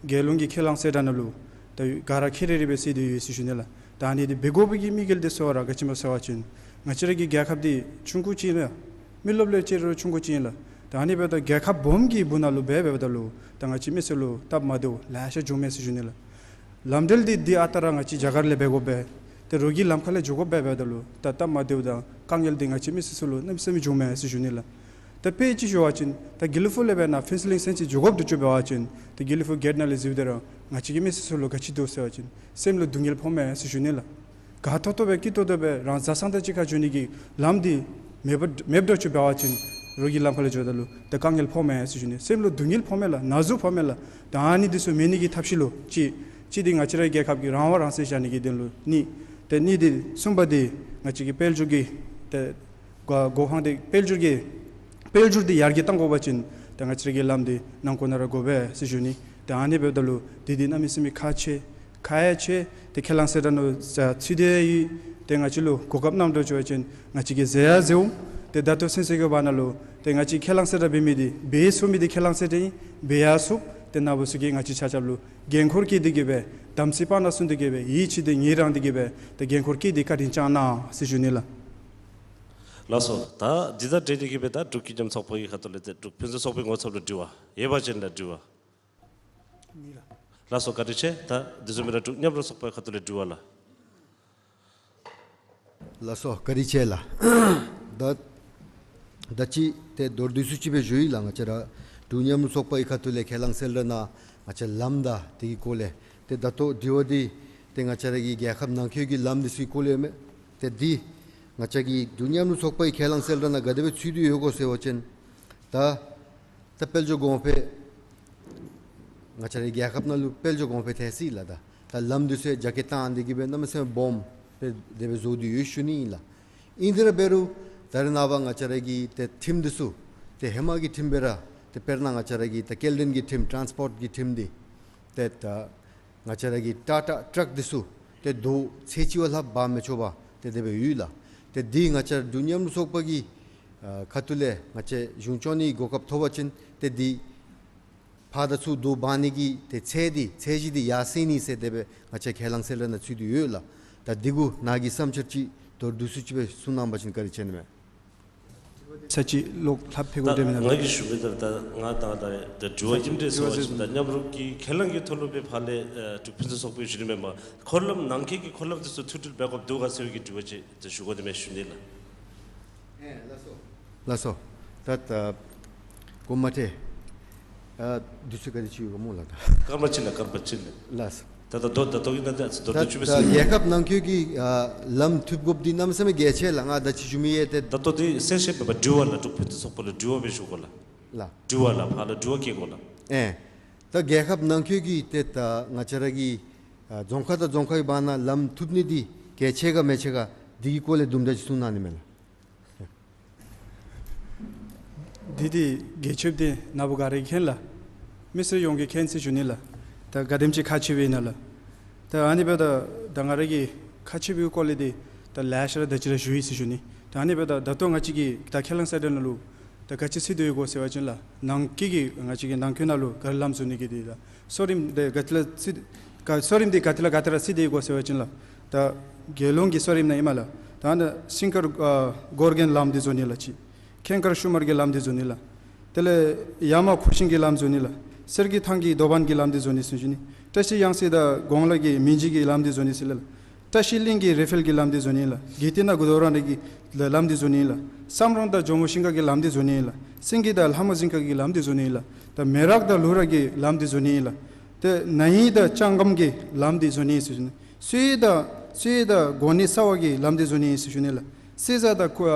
རྒྱལ་ཡོངས་ཀྱི་ཁས་བླངས་གསལ་བསྒྲགས་ནང་ལུ་ད་ག་ར་ཁེ་རེ་རེ་སྦེ་གསལ་ཏེ་ཡོད་ཟེར་ཞུ་ནི་ལགས། ད་ཨ་ནི་འདི་འབད་དགོ་པའི་གི་དམིགས་ཡུལ་འདི་ཟེར་བ་ར་ག་ཅི་སྨོ་ཟེར་བ་ཅིན་ང་བཅས་ར་གི་རྒྱལ་ཁབ་འདི་ཆུང་ཀུ་ཅིག་ཨིན་ལགས། མི་རློབས་ལས་ཅིག་ར་ཆུང་ཀུ་ཅིག་ཨིན་ལགས། ད་ཨ་ནི་འབདཝ་ད་རྒྱལ་ཁབ་སྦོམ་གྱི་སྦུག་ན་ལུ་འབད་འབདཝ་ད་ལུ་ད་ང་བཅས་མི་སེར་ལུ་སྟབས་མ་བདེཝ་ལེ་ཤ་འབྱུངམ་མས་ཟེར་ཞུ་ནི་ལགས། ལམ་འགྲུལ་འདི་འདི་ཨ་རྟག་ར་ང་བཅས་རྒྱ་གར་ལས་འབད་དགོ་པས། ཏེ་རོགས་ཀྱི་ལམ་ཁ་ལས་འགྱོ་དགོཔ་འབད་འབདཝ་ད་ལུ་ད་སྟབས་མ་བདེཝ་དང་དཀའ་ངལ་འདི་ང་བཅས་མི་སེར་ཚུ་ལུ་གནམ་མེད་ས་མེད་འབྱུངམ་མས་ཟེར་ཞུ་ནི་ལགས། ད་དཔེ་ཅིག་ཞུ་བ་ཅིན་ད་དགེ་ལེགས་ཕུག་ལས་འབད་ནཱ་ཕུན་ཚོགས་གླིང་ཚུན་ཚོད་འགྱོ་དགོཔ་འདུག་ཟེར་བ་ཅིན་ད་དགེ་ལེགས་ཕུག་གེཊ་ནང་ལས་འཛུལཝ་ད་ར་ང་བཅས་ཀྱི་མི་སེར་ཚུ་ལུ་ག་ཅི་འདུག་ཟེར་བ་ཅིན་སེམས་ལུ་སྡུག་བསྔལ་ཕོགཔ་མས་ཟེར་ཞུ་ནི་ལགས། དགའ་ཏོག་ཏོ་སྦེ་སྐྱིད་ཏོག་ཏོ་སྦེ་རང་བཟའ་ཚང་དང་གཅིག་ཁར་འགྱོ་ནི་གི་ལམ་འདི་མེདཔ་མེདཔ་འགྱོ་ཅི་འབད་བ་ཅིན་རོགས་ཀྱི་ལམ་ཁ་ལས་འགྱོཝ་ད་ལུ་ད་དཀའ་ངལ་ཕོགཔ་མས་ཟེར་ཞུ་ནི། སེམས་ལུ་སྡུག་བསྔལ་ཕོགཔ་མས་ལགས། ན་ཟུག་ཕོགཔ་མས་ལགས། ད་ཨ་ནི་འདི་ཚུ་མེད་ནི་གི་ཐབས་ཤེས་ལུ་གཅིག་གཅིག་འདི་ང་བཅས་རའི་རྒྱལ་ཁབ་ཀྱི་རང་དབང་རང་བཙན་བཞག་ནི་གི་དོན་ལུ་གཉིས། ཏེ་གཉིས་འདི་གསུམ་པ་འདི་ང་བཅས་ཀྱི་དཔལ་འབྱོར་གྱི་ཏེ་སྒོ་སྒོ་ཁང་འདི་དཔལ་འབྱོར་གྱི་དཔལ་འབྱོར་འདི་ཡར་རྒྱས་གཏང་དགོ་པ་ཅིན་ཏེ་ང་བཅས་ར་གི་ལམ་འདི་ནང་འཁོད་ནང་ར་དགོ་པས་ཟེར་ཞུ་ནི། ཏེ་ཨ་ནི་འབདཝ་ད་ལུ་འདི་འདི་གནམ་མེད་ས་མེད་ཁག་ཆེ་ཁག་ཡང་ཆེ། ཏེ་ཁས་བླངས་གསལ་བསྒྲགས་ནང་ཚུད་དེ་ཡོད། ཏེ་ང་བཅས་ལུ་གོ་སྐབས་གནང་དོ་བཟུམ་ཅིག་ང་བཅས་ཀྱིས་མཛད་ཡང་མཛདཔ་འོང་། ཏེ་ད་ལྟོ་ཚུན་ཚོད་ཀྱི་བར་ན་ལུ་ཏེ་ང་བཅས་ཁས་བླངས་གསལ་བསྒྲགས་འབད་མི་འདི་འབད་ཚུགས་མི་འདི་ཁས་བླངས་གསལ་བསྒྲགས་ཨིན། འབད་ཡང་ཚུགས། ཏེ་ནཱ་བུ་ཚུ་གིས་ང་བཅས་ཆ་ཁྱབ་ལུ་འགན་ཁུར་བཀལ་ཏེ་གི་སྦེ་དམ་ཚིག་སྤངས་ནང་བཟུང་སྟེ་གི་སྦེ་ཡིད་ཆེས་འདི་ངེས་རང་སྟེ་གི་སྦེ་ཏེ་འགན་ཁུར་བཀལ་ཏེ་བཀའ་དྲིན་བསྐྱང་གནང་ཟེར་ཞུ་ནི་ལགས། ལགས་སོ། ད་འདི་དང་འབྲེལ་ཏེ་གི་སྦེ་ད་འབྲུག་ཀུན་མཉམ་ཚོགས་པ་གི་ཁ་ཐུག་ལས་ཏེ་འབྲུག་ཕུན་སུམ་ཚོགས་པའི་ངོ་ཚབ་ལུ་དྲི་བ་ཡོད་པ་ཅིན་ད་དྲི་བ། མེད་ལགས། ལགས་སོ། བཀའ་དྲིན་ཆེ། ད་དེ་བཟུམ་སྦེ་ར་འབྲུག་མཉམ་རུབ་ཚོགས་པའི་ཁ་ཐུག་ལས་དྲི་བ་ལགས། ལགས་སོ། བཀའ་དྲིན་ཆེ་ལགས། ད་ད་ཅི་ཏེ་མདོར་བསྡུས་སུ་ཅིག་སྦེ་ཞུ་ཡི་ལགས། ང་བཅས་ར་འབྲུག་མཉམ་རུབ་ཚོགས་པའི་ཁ་ཐུག་ལས་ཁས་བླངས་གསལ་བསྒྲགས་ནང་ང་བཅས་ལམ་དང་དེ་གི་སྐོར་ལས་ཏེ་ད་ལྟོ་དྲི་བ་འདི་ཏེ་ང་བཅས་ར་གི་རྒྱལ་ཁབ་ནང་འཁོད་ཀྱི་ལམ་འདི་ཚུ་གི་སྐོར་ལས་ཨིན་མས། ཏེ་འདི་ང་བཅས་ཀྱི་འབྲུག་མཉམ་རུབ་ཚོགས་པའི་ཁས་བླངས་གསལ་བསྒྲགས་ནང་ག་དེ་སྦེ་ཚུད་དེ་ཡོད་གོ་ཟེར་བ་ཅིན་ད་ད་དཔལ་འབྱོར་གོང་འཕེལ་ང་བཅས་རའི་རྒྱལ་ཁབ་ནང་ལུ་དཔལ་འབྱོར་གོང་འཕེལ་ཐལ་སོ་ཡི་ལགས། ད་ད་ལམ་འདི་ཚུ་རྒྱ་སྐྱེད་བཏང་སྟེ་གི་སྦེ་གནམ་མེད་ས་མེད་སྦོམ་སྦེ་དེ་སྦེ་བཟོ་སྟེ་ཡོད་ཞུ་ནི་ཨིན་ལགས། ཨིན་དེ་ར་འབད་རུང་ད་རེས་ནངས་པ་ང་བཅས་ར་གི་ཏེ་ཁྲིམས་འདི་ཚུ་ཏེ་ཧེ་མ་གི་ཁྲིམས་སྦེ་ར་ཏེ་དཔེར་ན་ང་བཅས་ར་གི་ད་སྐྱེལ་འདྲེན་གྱི་ཁྲིམས་ཊཱནསི་པོཊ་གི་ཁྲིམས་འདི་ཏེ་ད་ང་བཅས་ར་གི་ཊ་ཊ་ཊརཀ་འདི་ཚུ་ཏེ་རྡོ་ཚད་ཅིག་བ་ལྷག་འབག་མི་ཆོག་པ་ཏེ་དེ་སྦེ་ཡོད་ལགས། ཏེ་འདི་ང་བཅས་འབྲུག་མཉམ་རུབ་ཚོགས་པ་གི་ཨ་ཁ་ཐུག་ལས་ང་བཅས་གཞུང་སྐྱོང་ནི་གོ་སྐབས་ཐོབ་པ་ཅིན་ཏེ་འདི་ཕར་དང་ཚུར་རྡོ་འབག་ནི་གི་ཏེ་ཚད་འདི་ཚད་གཞི་འདི་ཡར་སེང་ནི་ཟེར་དེ་སྦེ་ང་བཅས་ཁས་བླངས་གསལ་བསྒྲགས་ནང་ཚུད་དེ་ཡོད་ལགས། ད་འདི་གུ་ནཱ་གིས་བསམ་འཆར་ཅིག་མདོར་བསྡུས་སུ་ཅིག་སྦེ་གསུང་གནང་པ་ཅིན་བཀའ་དྲིན་ཆེ་ནི་མས། ས་ཅིག་ལོག་ལྷབ་ཕེ་གོ་ད་དེ་མེན་ན། ང་གིས་ཞུ་མི་ད་ད་ང་ད་ད་ད་དྲི་བ་ཨིནམ་འདྲས་ཟེར་བ་ཅིན་ད་མཉམ་རུབ་ཀྱི་ཁས་བླངས་ཀྱི་ཐོག་ལུ་སྦེ་ཕར་ལས་ཨ་འབྲུག་ཕུན་སུམ་ཚོགས་པའི་ཞུ་ནི་མེན་པར་འཁོར་ལམ་ནང་འཁོད་ཀྱི་འཁོར་ལམ་འདི་ཚུ་མཐུད་སྒྲིལ་འབད་དགོཔ་འདུག་ག་ཟེར་བའི་གི་དྲི་བ་ཅིག་ད་ཞུ་དགོ་དེ་མས་ཞུ་ནི་ལགས། ལགས་སོ། ད་ད་གོ་མ་ཏེ། ཨ་དུས་ཚོད་ག་དེ་ཅིག་ཡོད་ག་སྨོ་ལགས་ད། སྐར་མ་གཅིག་ལགས། སྐར་མ་གཅིག་ལགས། ལགས་སོ། ད་ད་ལྟོ་ད་ལྟོ་གི་ནང་ད་ད་ད་ལྟོ་ཅིག་སྦེ་ད་ཟེར་རྒྱལ་ཁབ་ནང་འཁོད་ཀྱི་ཨ་ལམ་མཐུད་དགོཔ་འདི་གནམ་མེད་ས་མེད་གལ་ཆེ་ལགས། ང་ད་ཅི་ཞུ་མི་ཡོད་ཏེ། ད་ལྟོ་འདི་གསལ་བཤད་མེན་པར་དྲི་བ་ལགས། འབྲུག་ཕུན་སུམ་ཚོགས་པ་ལུ་དྲི་བ་སྦེ་ཞུ་དགོ་ལགས། ལགས། དྲི་བ་ལགས། ཕར་ལུ་དྲི་བ་བཀོད་དགོ་ལགས། ཨེ། ད་རྒྱལ་ཁབ་ནང་འཁོད་ཀྱི་ཏེ་ད་ང་བཅས་ར་གི་ཨ་རྫོང་ཁག་དང་རྫོང་ཁག་གི་བར་ན་ལམ་མཐུད་ནི་འདི་གལ་ཆེ་ག་མི་ཆེ་ག་འདི་གི་སྐོར་ལས་དུམ་གྲ་ཅིག་གསུང་གནང་ནི་མས་ལགས། འདི་འདི་གལ་ཆེཝ་འདི་ནཱ་བུ་ག་ར་གིས་མཁྱེན་ལགས། མི་སེར་ཡོངས་ཀྱིས་མཁྱེན་ཟེར་ཞུ་ནི་ལགས། ད་ག་དེམ་ཅིག་ཁག་ཆེཝ་ཨིན་ན་ལགས། ད་ཨ་ནི་འབདཝ་ད་ད་ང་ར་གིས་ཁག་ཆེ་བའི་སྐོར་ལས་འདི་ད་ལེ་ཤ་ར་ད་ཅི་ར་ཞུ་ཡི་ཟེར་ཞུ་ནི། ད་ཨ་ནི་འབདཝ་ད་ད་ལྟོ་ང་བཅས་ཀྱིས་ད་ཁས་བླངས་གསལ་བསྒྲགས་ནང་ལུ་ད་ག་ཅི་གསལ་སྟོན་ཡོད་གོ་ཟེར་བ་ཅིན་ལགས། ནང་འཁོད་ཀྱི་ང་བཅས་ཀྱི་ནང་འཁོད་ནང་ལུ་ག་ར་ལམ་བཟོ་ནི་གི་འདི་ལགས། གསོ་རིམ་འདི་ག་ཏེ་ལས་ཚིག་ག་གསོ་རིམ་འདི་ག་ཏེ་ལས་ག་ཏེ་ར་ཚིག་འདི་གོ་ཟེར་བ་ཅིན་ལགས། ད་རྒྱལ་ཡོངས་ཀྱི་གསོ་རིམ་ནང་ཨིན་མས་ལགས། ད་ནི་སིང་དཀར་ཨ་གོར་གན་ལམ་འདི་བཟོ་ནི་ལགས་གཅིག། ཁེངས་དཀར་ཤུ་མར་གྱི་ལམ་འདི་བཟོ་ནི་ལགས། དེ་ལས་ཡ་མ་ཁུ་ཤིང་གི་ལམ་བཟོ་ནི་ལགས། གསེར་གྱི་ཐང་གི་རྡོ་བན་གྱི་ལམ་འདི་བཟོ་ནི་ཟེར་ཞུ་ནི། བཀྲ་ཤིས་གཡང་རྩེ་དང་གོང་ལ་གི་མིན་ཇི་གི་ལམ་འདི་བཟོ་ནི་ཟེར་ལགས། བཀྲ་ཤིས་གླིང་གི་རེ་ཕེལ་གྱི་ལམ་འདི་བཟོ་ནི་ལགས། དགེ་ལྡན་ནང་དགུ་དོ་ར་ནི་གི་ལམ་འདི་བཟོ་ནི་ལགས། བསམ་རོང་དང་ཇོ་མོ་ཤིང་ཁ་གི་ལམ་འདི་བཟོ་ནི་ལགས། སེང་གེ་དང་ལྷ་མོ་ཟིང་ཁ་གི་ལམ་འདི་བཟོ་ནི་ལགས། ད་མེ་རག་དང་ལུ་ར་གི་ལམ་འདི་བཟོ་ནི་ལགས། ཏེ་ན་ཧིང་དང་ལྕང་སྒམ་གྱི་ལམ་འདི་བཟོ་ནི་ཟེར་ཞུ་ནི། སུའི་དང་སུའི་དང་གོ་ནི་ས་བ་གི་ལམ་འདི་བཟོ་ནི་ཟེར་ཞུ་ནི་ལགས། སེ་ཟ་དང་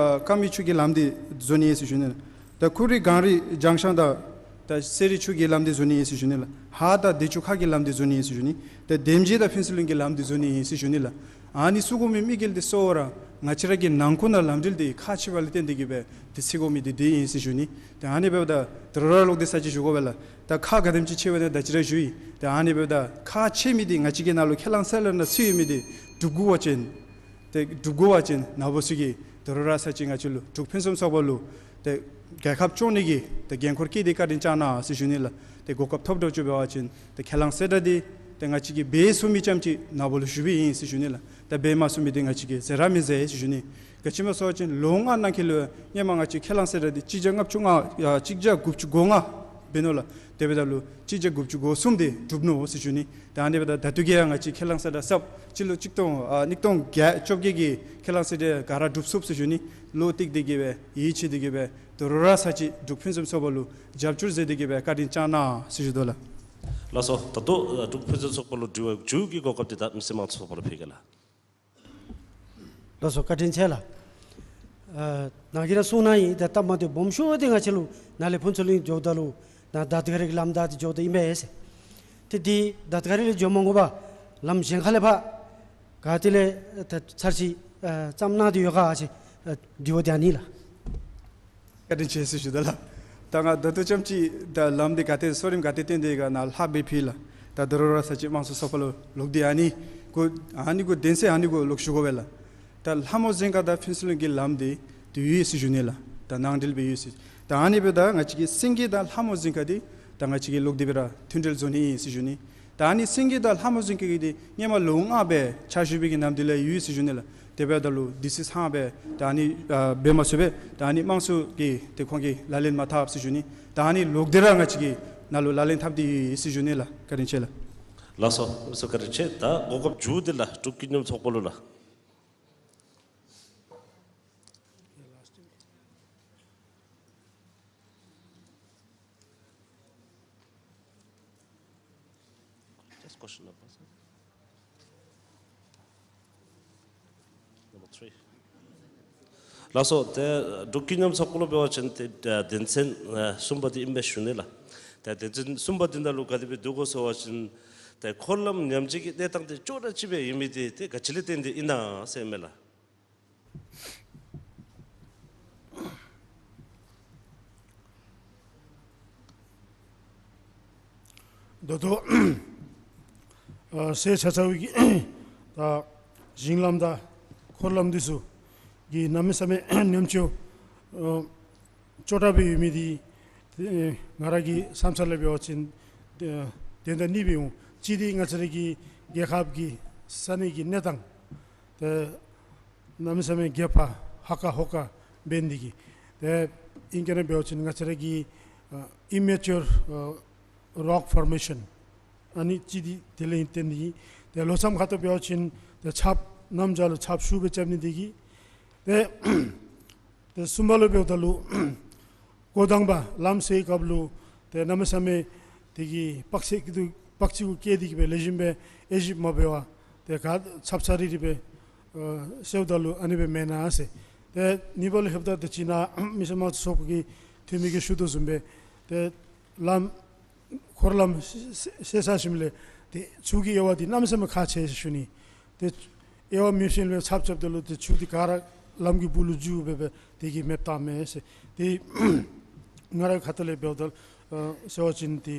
ཀ་མི་ཆུ་གི་ལམ་འདི་བཟོ་ནི་ཟེར་ཞུ་ནི་ལགས། ད་ཁུ་རི་གངས་རི་ལྗང་ཤང་དང་ད་སེ་རི་ཆུ་གི་ལམ་འདི་བཟོ་ནི་ཟེར་ཞུ་ནི་ལགས། ཧཱ་དང་བདེ་ཆུ་ཁ་གི་ལམ་འདི་བཟོ་ནི་ཟེར་ཞུ་ནི། ད་དེམ་ཅིག་དང་ཕུན་ཚོགས་གླིང་གི་ལམ་འདི་བཟོ་ནི་ཟེར་ཞུ་ནི་ལགས། ཨ་ནི་ཚུ་གུ་མི་དམིགས་ཡུལ་འདི་གཙོ་བོ་ར་ང་བཅས་ར་གི་ནང་འཁོད་ནང་ལམ་འགྲུལ་འདི་ཁག་ཆེ་བ་ལས་བརྟེན་ཏེ་གི་སྦེ་འདི་ཚུ་གུ་མི་འདི་འདི་ཨིན་ཟེར་ཞུ་ནི། ད་ཨ་ནི་འབདཝ་ད་ད་རུང་ར་ལོག་སྟེ་ས་ཅིག་ཞུ་དགོ་པས་ལགས། ད་ཁག་ག་དེམ་ཅིག་ཆེ་བ་ནི་ད་ཅི་ར་ཞུ་ཡི། ད་ཨ་ནི་འབདཝ་ད་ཁག་ཆེ་མི་འདི་ང་བཅས་ཀྱི་ནང་ལུ་ཁས་བླངས་གསལ་བསྒྲགས་ནང་ཚུད་ཡོད་མི་འདི་སྒྲུབ་དགོ་པ་ཅིན། ཏེ་སྒྲུབ་དགོ་པ་ཅིན་ནཱ་བུ་ཚུ་གིས་ད་རུང་ར་ས་ཅིག་ང་བཅས་ལུ་འབྲུག་ཕུན་སུམ་ཚོགས་པ་ལུ་ཏེ་རྒྱལ་ཁབ་སྐྱོང་ནི་གི་ཏེ་འགན་ཁུར་བཀལ་ཏེ་བཀའ་དྲིན་བསྐྱང་གནང་ཟེར་ཞུ་ནི་ལགས། ཏེ་གོ་སྐབས་ཐོབ་འགྱོ་ཚུགས་པ་ཅིན་ཏེ་ཁས་བླངས་གསལ་བསྒྲགས་འདི་ཏེ་ང་བཅས་ཀྱིས་འབད་ཚུགས་མི་ཙམ་ཅིག་ནཱ་བུ་ལུ་ཞུ་བའི་ཨིན་ཟེར་ཞུ་ནི་ལགས། ད་འབད་མ་ཚུགས་མི་འདི་ང་བཅས་ཀྱིས་ཟེར་ར་མི་ཟེར་ཟེར་ཞུ་ནི། ག་ཅི་སྨོ་ཟེར་བ་ཅིན་ལོ་ལྔ་ནང་འཁོད་ལུ་སྔོན་མ་ང་བཅས་ཁས་བླངས་གསལ་བསྒྲགས་འདི་གཅིག་བརྒྱ་ལྔ་བཅུ་ང་ཨ་གཅིག་བརྒྱ་དགུ་བཅུ་གོ་ལྔ་འབད་ནུག་ལགས། དེ་འབདཝ་ད་ལུ་གཅིག་བརྒྱ་དགུ་བཅུ་གོ་གསུམ་འདི་གྲུབ་ནུག་ཟེར་ཞུ་ནི། ད་ཨ་ནི་འབདཝ་ད་ད་ལྟོ་གི་ཡང་ང་བཅས་ཁས་བླངས་གསལ་བསྒྲགས་གསརཔ་སྤྱི་ལོ་གཅིག་སྟོང་ཨ་གཉིས་སྟོང་བརྒྱད་བཅོ་བརྒྱད་ཀྱི་ཁས་བླངས་གསལ་བསྒྲགས་ག་ར་གྲུབ་ཚུགས་ཟེར་ཞུ་ནི། བློ་གཏད་དེ་གི་སྦེ་ཡིད་ཆེས་ཏེ་གི་སྦེ་ད་རུང་ར་ས་ཅིག་འབྲུག་ཕུན་སུམ་ཚོགས་པ་ལུ་རྒྱབ་སྐྱོར་མཛད་དེ་གི་སྦེ་བཀའ་དྲིན་བསྐྱང་གནང་ཟེར་ཞུ་དོ་ལགས། ལགས་སོ། ད་ལྟོ་འབྲུག་ཕུན་སུམ་ཚོགས་པ་ལུ་དྲི་བ་མཇུག་གི་གོ་སྐབས་འདི་ད་མི་སེར་མང་གཙོ་ཚོགས་པ་ལུ་ཕུལ་གེ་ལགས། ལགས་སོ། བཀའ་དྲིན་ཆེ་ལགས། ཨ་ནཱ་གིས་ར་གསུངས་གནང་ཡི། ད་སྟབས་མ་བདེཝ་སྦོམ་ཤོས་འདི་ང་བཅས་ལུ་ནཱ་ལས་ཕུན་ཚོགས་གླིང་འགྱོཝ་ད་ལུ་ནཱ་དར་དཀར་རི་གི་ལམ་བདའ་སྟེ་འགྱོཝ་ད་ཨིན་པས་ཟེར། ཏེ་འདི་དར་དཀར་རི་ལས་འགྱོ་མ་དགོ་པར་ལམ་གཞན་ཁ་ལས་ཕར་ག་ཏེ་ལས་ད་ཚར་ཅིག་ཨ་བརྩམ་གནང་སྟེ་ཡོད་ག་ཟེར་ཨ་དྲི་བ་འདི་ཨ་ནི་ལགས། བཀའ་དྲིན་ཆེ་ཟེར་ཞུ་དོ་ལགས། ད་ང་ད་ལྟོ་ཙམ་ཅིག་ད་ལམ་འདི་ག་ཏེ་གསོ་རིམ་ག་ཏེ་བཏོན་ཏེ་ག་ནཱ་ལྷབ་སྦེ་ཕུལ་ལགས། ད་ད་རུང་ར་ས་ཅིག་མང་གཙོ་ཚོགས་པ་ལུ་ལོག་སྟེ་ཨ་ནི་གུ་ཨ་ནི་གུ་བདེན་ཚད་ཨ་ནི་གུ་ལོག་ཞུ་དགོ་པས་ལགས། ད་ལྷ་མོ་རྫིང་ཁ་དང་ཕུན་ཚོགས་གླིང་གི་ལམ་འདི་ཏེ་ཡོད་ཟེར་ཞུ་ནི་ལགས། ད་ནང་འགྲིལ་སྦེ་ཡོད་ཟེར། ད་ཨ་ནི་འབདཝ་ད་ང་བཅས་ཀྱི་སེང་གེ་དང་ལྷ་མོ་རྫིང་ཁ་འདི་ད་ང་བཅས་ཀྱིས་ལོག་སྟེ་སྦེ་ར་མཐུད་འབྲེལ་བཟོ་ནི་ཨིན་ཟེར་ཞུ་ནི། ད་ཨ་ནི་སེང་གེ་དང་ལྷ་མོ་རྫིང་ཁ་གི་འདི་སྔོན་མ་ལོ་ལྔ་སྦེ་ཕྱག་ཞུ་བའི་གི་ནམ་དུས་ལས་ཡོད་ཟེར་ཞུ་ནི་ལགས། དེ་འབདཝ་ད་ལུ་དུས་ཚོད་ཚང་སྦེ་ད་ཨ་ནི་ཨ་འབད་མ་ཚུགས་པས། ད་ཨ་ནི་དམངས་གཙོ་གི་ཏེ་ཁོང་གིས་ལག་ལེན་མ་འཐབ་ཟེར་ཞུ་ནི། ད་ཨ་ནི་ལོག་སྟེ་ར་ང་བཅས་ཀྱིས་ནཱ་ལུ་ལག་ལེན་འཐབ་སྟེ་ཡོད་ཟེར་ཞུ་ནི་ལགས། བཀའ་དྲིན་ཆེ་ལགས། ལགས་སོ། ལགས་སོ། བཀའ་དྲིན་ཆེ། ད་གོ་སྐབས་མཇུག་འདི་ལགས་འབྲུག་ཀུན་མཉམ་ཚོགས་པ་ལུ་ལགས། Just question number, sir. Number three. ལགས་སོ། ཏེ་འབྲུག་ཀུན་མཉམ་ཚོགས་པ་ལུ་འབད་བ་ཅིན་ཏེ་ཨ་དོན་ཚན་ཨ་གསུམ་པ་འདི་ཨིན་པས་ཞུ་ནི་ལགས། ཏེ་དོན་ཚན་གསུམ་པ་འདི་ནང་ལུ་ག་དེ་སྦེ་འདུག་གོ་ཟེར་བ་ཅིན་ཏེ་འཁོར་ལམ་ཉམས་བཅོས་ཀྱི་གནས་སྟངས་འདི་ཅོག་འཐདཔ་ཅིག་སྦེ་ཡོད་མི་འདི་ཏེ་ག་ཅི་ལས་བརྟེན་ཏེ་ཨིན་ན་ཟེར་མས་ལགས། ད་ལྟོ་ཨ་སེལ་ཚར་ཚརཝ་གི་ད་ཞིང་ལམ་དང་འཁོར་ལམ་འདི་ཚུ་གི་གནམ་མེད་ས་མེད་ཉམས་བཅོས་ཨ་ཅོག་འཐདཔ་སྦེ་ཡོད་མི་འདི་ཨེ་ང་ར་གི་བསམ་འཆར་ལས་འབད་བ་ཅིན་ཨེ་དོན་དག་གཉིས་སྦེ་འོང་། གཅིག་འདི་ང་བཅས་ར་གི་རྒྱལ་ཁབ་ཀྱི་ས་གནས་ཀྱི་གནས་སྟངས་ཏེ་གནམ་མེད་ས་མེད་རྒྱབ་ཕར་ཧ་ཀ་ཧོ་ཀ་འབད་ནི་འདི་གིས། ཏེ་ཨིང་སྐད་ནང་འབད་བ་ཅིན་ང་བཅས་ར་གི་ཨ་ཨི་མེ་ཅུར་ཨ་རོག་ཕོར་མེ་ཤཱན་ཨ་ནི་ཅིག་འདི་དེ་ལས་ཨིན། ཏེ་ནི་ཏེ་ལོ་མཚམས་ཁ་ཐུག་འབད་བ་ཅིན་ཏེ་ཆརཔ་གནམ་བྱཱར་ལུ་ཆརཔ་ཤུགས་སྦེ་རྐྱབ་ནི་དེ་གིས། ཏེ་ཏེ་གསུམ་པ་ལུ་འབདཝ་ད་ལུ་འགོ་དང་པ་ལམ་སེལ་སྐབས་ལུ་ཏེ་གནམ་མེད་ས་མེད་དེ་གིས་དཔག་ཚད་ཀྱི་དུ་དཔག་ཚད་གུ་བཀལ་ཏེ་གིས་སྦེ་ལེགས་ཤོམ་སྦེ་དབྱེ་ཞིབ་མ་འབད་བར་ཏེ་ག་ཆརཔ་ཚ་རི་རི་སྦེ་ཨ་སེལཝ་ད་ལུ་ཨ་ནི་སྦེ་མེན་ན་ཟེར། ཏེ་གཉིས་པ་ལུ་ལྷོདཔ་ད་ཏེ་ཅིག་ནཱ་མི་སེར་དམངས་གཙོ་ཚོགས་པ་གི་འཐུས་མི་གིས་ཞུ་དོ་བཟུམ་སྦེ་ཏེ་ལམ་འཁོར་ལམ་སེལ་སེལ་ཚར་ཞིནམ་ལས་ཏེ་ཆུ་གི་དབྱེ་བ་འདི་གནམ་མེད་ས་མེད་ཁག་ཆེ་ཟེར་ཞུ་ནི། ཏེ་དབྱེ་བ་མེད་ཞིནམ་ལས་ཆརཔ་རྐྱབ་ད་ལུ་ཏེ་ཆུ་འདི་ག་ར་ལམ་གྱི་སྦུག་ལུ་འཛུལ་སྦེ་སྦེ་དེ་གིས་མེདཔ་བཏངམ་མས་ཟེར། ཏེ་ང་རའི་ཁ་ཐུག་ལས་འབདཝ་ད་ཨ་ཟེར་བ་ཅིན་ཏེ་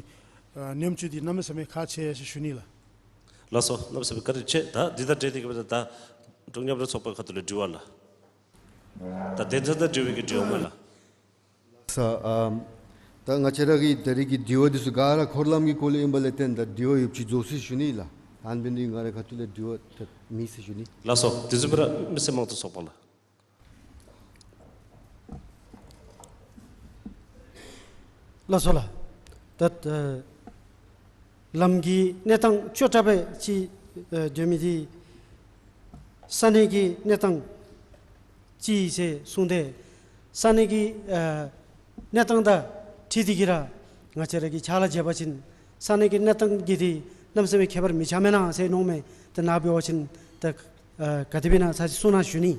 ཨ་ཉམས་བཅོས་འདི་གནམ་མེད་ས་མེད་ཁག་ཆེ་ཟེར་ཞུ་ནི་ལགས། ལགས་སོ། གནམ་མེད་ས་མེད་བཀའ་དྲིན་ཆེ། ད་འདི་དང་འབྲེལ་ཏེ་གིས་སྦེ་ད་འབྲུག་མཉམ་རུབ་ཚོགས་པའི་ཁ་ཐུག་ལས་དྲི་བ་ལགས། ད་དེ་ད་ད་དྲི་བའི་གི་དྲི་བ་མས་ལགས། ས་ཨམ་ད་ང་བཅས་ར་གི་ད་རེས་ཀྱི་དྲི་བ་འདི་ཚུ་ག་ར་འཁོར་ལམ་གྱི་སྐོར་ལས་ཨིན་པ་ལས་བརྟེན་ད་དྲི་བ་ཡོདཔ་ཅིག་རྫོགས་སོ་ཞུ་ནི་ལགས། ཨ་ནི་འབད་ནི་ང་རའི་ཁ་ཐུག་ལས་དྲི་བ་ད་མེད་ཟེར་ཞུ་ནི། ལགས་སོ། དེ་བཟུམ་སྦེ་ར་མི་སེར་དམངས་གཙོ་ཚོགས་པ་ལགས། ལགས་སོ་ལགས། ད་ཨ་ལམ་གྱི་གནས་སྟངས་ཅོག་འཐདཔ་སྦེ་ཅིག་ཨ་སྡོད་མི་འདི་ས་གནས་ཀྱི་གནས་སྟངས་ཅིག་ཟེར་གསུངས་ཏེ་ས་གནས་ཀྱི་ཨ་གནས་སྟངས་དང་འཁྲིལ་ཏེ་གིས་ར་ང་བཅས་ར་གིས་ཕྱག་ལཱ་འབད་བ་ཅིན་ས་གནས་ཀྱི་གནས་སྟངས་ཀྱི་འདི་གནམ་མེད་ས་མེད་ཁྱད་པར་མི་ཆགས་མེན་ན་ཟེར་མནོཝ་མས། ད་ནཱ་འབད་བ་ཅིན་ད་ཨ་ག་དེ་སྦེ་ཨིན་ན་ཚར་ཅིག་གསུང་གནང་ཞུ་ནི།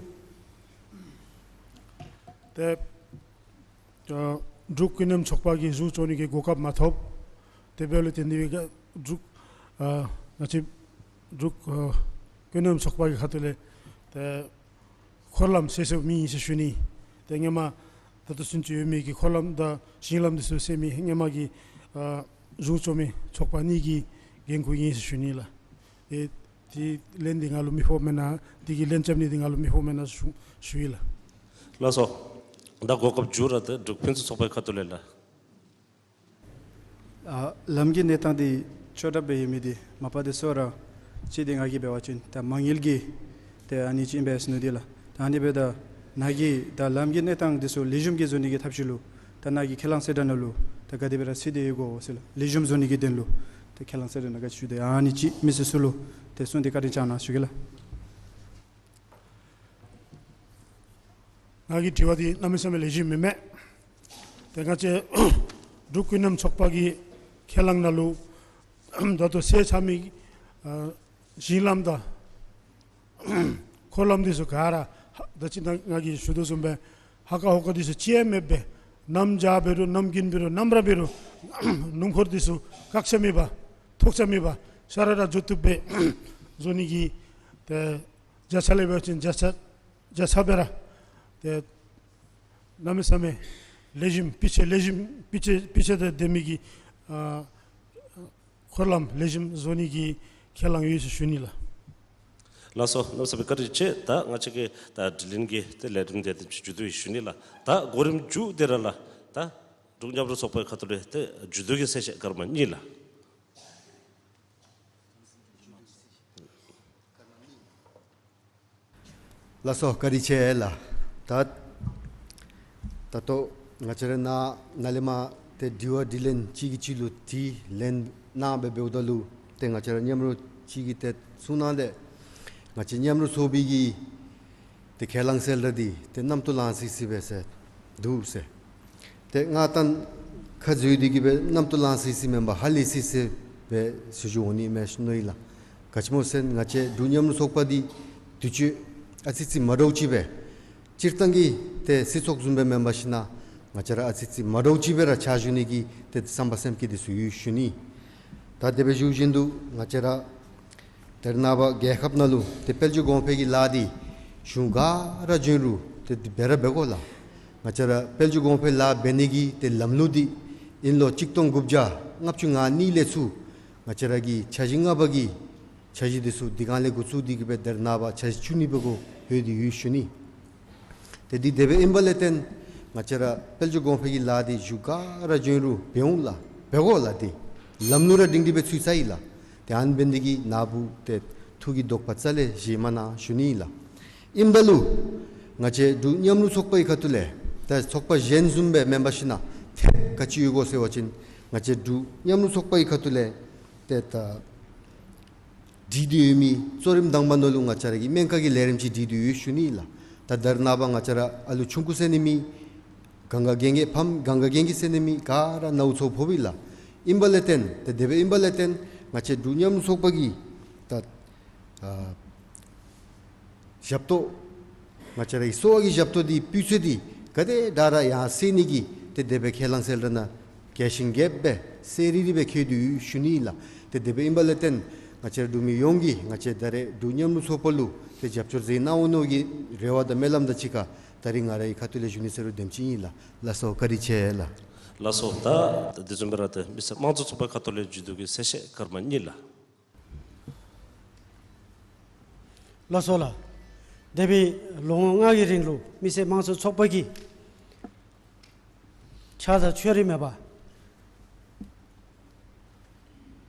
ཏེ་ཨ་འབྲུག་ཀུན་མཉམ་ཚོགས་པ་གིས་གཞུང་བཙུགས་ནི་གི་གོ་སྐབས་མ་ཐོབ། དེ་འབདཝ་ལས་བརྟེན་ཏེ་གིས་འབྲུག་ཨ་ང་བཅས་འབྲུག་ཨ་ཀུན་མཉམ་ཚོགས་པ་གི་ཁ་ཐུག་ལས་ཏེ་འཁོར་ལམ་སེལ་སེལཝ་མེད་ཟེར་ཞུ་ནི། ཏེ་སྔོན་མ་ད་ལྟོ་ཚུན་ཚོད་ཡོད་མི་གི་འཁོར་ལམ་དང་ཞིང་ལམ་འདི་ཚུ་སེལ་མི་སྔོན་མ་གི་ཨ་གཞུང་བཙུགས་མི་ཚོགས་པ་གཉིས་ཀྱི་འགན་ཁུར་ཨིན་ཟེར་ཞུ་ནི་ལགས། ཨེ་དེ་ལན་འདི་ང་ལུ་མི་ཕོགཔ་མེན་ན། དེ་གི་ལན་རྐྱབ་ནི་འདི་ང་ལུ་མི་ཕོགཔ་མེན་ན་ཞུ་ཞུ་ཡི་ལགས། ལགས་སོ། ད་གོ་སྐབས་མཇུག་ར་ཏེ་འབྲུག་ཕུན་སུམ་ཚོགས་པའི་ཁ་ཐུག་ལས་ལགས། ཨ་ལམ་གྱི་གནས་སྟངས་འདི་ཅོག་འཐདཔ་སྦེ་ཡོད་མི་འདི་མ་པ་འདི་ཚུ་ར་གཅིག་འདི་ང་གིས་འབད་བ་ཅིན་ད་མ་དངུལ་གྱི་ཏེ་ཨ་ནི་ཅིག་ཨིན་པས་ཟེར་མནོ་དེས་ལགས། ད་ཨ་ནི་འབདཝ་ད་ནཱ་གིས་ད་ལམ་གྱི་གནས་སྟངས་འདི་ཚུ་ལེགས་ཤོམ་གྱི་བཟོ་ནི་གི་ཐབས་ཤེས་ལུ་ད་ནཱ་གི་ཁས་བླངས་གསལ་བསྒྲགས་ནང་ལུ་ད་ག་དེ་སྦེ་ར་ཚུད་དེ་ཡོད་གོ་ཟེར་ལགས། ལེགས་ཤོམ་བཟོ་ནི་གི་དོན་ལུ་ད་ཁས་བླངས་གསལ་བསྒྲགས་ནང་ག་ཅི་ཞུ་དེ་ཨ་ནི་ཅིག་མི་སེར་ཚུ་ལུ་ཏེ་གསུངས་ཏེ་བཀའ་དྲིན་བསྐྱང་གནང་ཞུ་གེ་ལགས། ང་གི་དྲི་བ་འདི་གནམ་མེད་ས་མེད་ལེགས་ཤོམ་མེན་མས། ཏེ་ང་བཅས་འབྲུག་ཀུན་མཉམ་ཚོགས་པ་གི་ཁས་བླངས་ནང་ལུ་ད་ལྟོ་སེལ་ཚར་མི་ཨ་ཞིང་ལམ་དང་འཁོར་ལམ་འདི་ཚུ་ག་ར་ད་ཅི་ནཱ་ང་གིས་ཞུ་དོ་བཟུམ་སྦེ་ཧ་ཀ་ཧོ་ཀ་འདི་ཚུ་ཅིག་མེདཔ་སྦེ་གནམ་བྱཱར་འབད་རུང་གནམ་དགུན་འབད་རུང་གནམ་ར་འབད་རུང་སྣུམ་འཁོར་འདི་ཚུ་བཀག་ཆ་མེད་པར་ཐོགས་ཆ་མེད་པར་ས་ར་ར་འགྱོ་བཏུབ་སྦེ་བཟོ་ནི་གི་ཏེ་བརྒྱ་ཆ་ལས་འབད་བ་ཅིན་བརྒྱ་ཆ་བརྒྱ་ཆ་སྦེ་ར་ཏེ་གནམ་མེད་ས་མེད་ལེགས་ཤོམ་སྤུས་ཚད་ལེགས་ཤོམ་སྤུས་ཚད་སྤུས་ཚད་དང་ལྡན་མི་གི་ཨ་འཁོར་ལམ་ལེགས་ཤོམ་བཟོ་ནི་གི་ཁས་བླངས་ཡོད་ཟེར་ཞུ་ནི་ལགས། ལགས་སོ། གནམ་མེད་ས་མེད་བཀའ་དྲིན་ཆེ། ད་ང་བཅས་ཀྱི་ད་དྲི་ལན་གྱི་ཏེ་ལས་རིམ་དེ་དེམ་ཅིག་མཇུག་བསྡུ་ཡི་ཞུ་ནི་ལགས། ད་གོ་རིམ་མཇུག་དེ་ར་ལགས། ད་འབྲུག་མཉམ་རུབ་ཚོགས་པའི་ཁ་ཐུག་ལས་ཏེ་མཇུག་བསྡུ་གི་གསལ་བཤད་སྐར་མ་གཉིས་ལགས། ལགས་སོ། བཀའ་དྲིན་ཆེ་ལགས། ད་ད་ལྟོ་ང་བཅས་ར་ནཱ་ནཱ་ལས་མར་ཏེ་དྲི་བ་དྲིས་ལན་གཅིག་གིས་གཅིག་ལུ་དྲིས་ལན་གནང་སྦེ་འབདཝ་ད་ལུ་ཏེ་ང་བཅས་ར་མཉམ་རུབ་གཅིག་གིས་ཏེ་གསུང་གནང་སྟེ་ང་བཅས་མཉམ་རུབ་ཚོགས་པའི་གི་ཏེ་ཁས་བླངས་གསལ་བསྒྲགས་འདི་ཏེ་གནམ་ཐོག་ལང་སི་སི་སྦེ་ཟེར་འདུག་ཟེར། ཏེ་ང་ད་ཁ་འཛུལ་ཏེ་གིས་སྦེ་གནམ་ཐོག་ལང་སི་སི་མེན་པར་ཧ་ལས་སི་སི་སྦེ་ཟེར་ཞུ་འོང་ནི་མས་ཟེར་མནོ་ཡི་ལགས། ག་ཅི་སྨོ་ཟེར་ན་ང་བཅས་འབྲུག་མཉམ་རུབ་ཚོགས་པ་འདི་དུས་ཅི་ཨ་ཙི་ཙི་མ་འདྲཝ་ཅིག་སྦེ་སྤྱིར་བཏང་གི་ཏེ་སྲིད་ཚོགས་བཟུམ་སྦེ་མེན་པར་ཞིན་ན་ང་བཅས་ར་ཨ་ཙི་ཙི་མ་འདྲཝ་ཅིག་སྦེ་ར་ཕྱག་ཞུ་ནི་གི་ཏེ་བསམ་པ་སེམས་བསྐྱེད་འདི་ཚུ་ཡོད་ཞུ་ནི། ད་དེ་སྦེ་ཞུ་བཞིན་དུ་ང་བཅས་ར་ད་རེས་ནངས་པ་རྒྱལ་ཁབ་ནང་ལུ་ཏེ་དཔལ་འབྱོར་གོང་འཕེལ་གྱི་ལཱ་འདི་གཞུང་ག་ར་བྱོན་རུང་ཏེ་འདི་འབད་ར་འབད་དགོ་ལགས། ང་བཅས་ར་དཔལ་འབྱོར་གོང་འཕེལ་ལཱ་འབད་ནི་གི་ཏེ་ལམ་ལུགས་འདི་ཨིན་ལོ་གཅིག་སྟོང་དགུ་བརྒྱ་ལྔ་བཅུ་ང་གཉིས་ལས་ཚུར་ང་བཅས་ར་གི་འཆར་གཞི་ལྔ་པ་གི་འཆར་གཞི་འདི་ཚུ་འདི་གང་ལས་འགོ་བཙུགས་ཏེ་གིས་སྦེ་ད་རེས་ནངས་པ་འཆར་གཞི་བཅུ་གཉིས་པ་གུ་ལྷོད་དེ་ཡོད་ཞུ་ནི། ཏེ་འདི་དེ་སྦེ་ཨིན་པ་ལས་བརྟེན་ང་བཅས་ར་དཔལ་འབྱོར་གོང་འཕེལ་གྱི་ལཱ་འདི་གཞུང་ག་ར་བྱོན་རུང་འབད་འོང་ལགས། འབད་དགོ་ལགས། ཏེ་ལམ་ལུགས་ར་སྒྲིང་སྒྲི་སྦེ་ཚུད་ཚར་ཡི་ལགས། ཏེ་ཨ་ནི་འབད་ནི་འདི་གིས་ནཱ་བུ་ཏེ་ཐུགས་ཀྱི་དོགས་པ་རྩ་ལས་བཞེས་མ་གནང་ཞུ་ནི་ཨིན་ལགས། ཨིན་པ་ལུ་ང་བཅས་འབྲུག་མཉམ་རུབ་ཚོགས་པའི་ཁ་ཐུག་ལས་ ད་ཚོགས་པ་གཞན་བཟུམ་སྦེ་མེན་པར་ཞིན་ན་ཐེབས་ག་ཅི་ཡོད་གོ་ཟེར་བ་ཅིན་ང་བཅས་འབྲུག་མཉམ་རུབ་ཚོགས་པ་གི་ཁ་ཐུག་ལས་ཏེ་ད་བསྒྲིགས་ཏེ་ཡོད་མི་གཙོ་རིམ་དང་པ་ནང་ལུ་ང་བཅས་ར་གི་སྨན་ཁང་གི་ལས་རིམ་ཅིག་བསྒྲིགས་ཏེ་ཡོད་ཞུ་ནི་ལགས། ད་ད་རེས་ནངས་པ་ང་བཅས་ར་ཨ་ལུ་ཆུང་ཀུ་ཟེར་ནི་མེད། གང་ག་རྒན་རྒས་ཕམ་གང་ག་རྒན་རྒས་ཟེར་ནི་མེད། ག་ར་ནཝ་ཚཝ་ཕོགཔ་ཨིན་ལགས། ཨིན་པ་ལས་བརྟེན་ཏེ་དེ་སྦེ་ཨིན་པ་ལས་བརྟེན་ང་བཅས་འབྲུག་མཉམ་རུབ་ཚོགས་པ་གིས་ད་ཨ་ཞབས་ཏོག་ང་བཅས་ར་གི་གསོ་བ་གི་ཞབས་ཏོག་འདི་སྤུས་ཚད་འདི་ག་དེ་དྲག་དྲག་ཡར་སེང་ནི་གི་ཏེ་དེ་སྦེ་ཁས་བླངས་སེལ་ར་ནང་རྒྱས་ཤིང་རྒྱསཔ་སྦེ་གསལ་རི་རི་སྦེ་འཁོད་དེ་ཡོད་ཞུ་ནི་ལགས། ཏེ་དེ་སྦེ་ཨིན་པ་ལས་བརྟེན་ང་བཅས་ར་འབྲུག་མི་ཡོངས་ཀྱིས་ང་བཅས་ད་རེས་འབྲུག་མཉམ་རུབ་ཚོགས་པ་ལུ་ཏེ་རྒྱབ་སྐྱོར་མཛད་གནང་འོང་མནོ་གི་རེ་བ་དང་སྨོན་ལམ་དང་གཅིག་ཁར་ད་རིས་ང་རའི་ཁ་ཐུག་ལས་ཞུ་ནི་ཟེར་རུང་དེམ་ཅིག་ཨིན་ལགས། ལགས་སོ། བཀའ་དྲིན་ཆེ་ལགས། ལགས་སོ། ད་དེ་བཟུམ་སྦེ་ར་ཏེ་མི་སེར་དམངས་གཙོ་ཚོགས་པའི་ཁ་ཐུག་ལས་བརྒྱུད་འདུག་གི་གསལ་བཤད་སྐར་མ་གཉིས་ལགས། ལགས་སོ་ལགས། འདས་པའི་ལོ་ངོ་ལྔ་གི་རིང་ལུ་མི་སེར་དམངས་གཙོ་ཚོགས་པ་གིས་ཆགས་སྡང་ཕྱོགས་རིས་མེད་པར་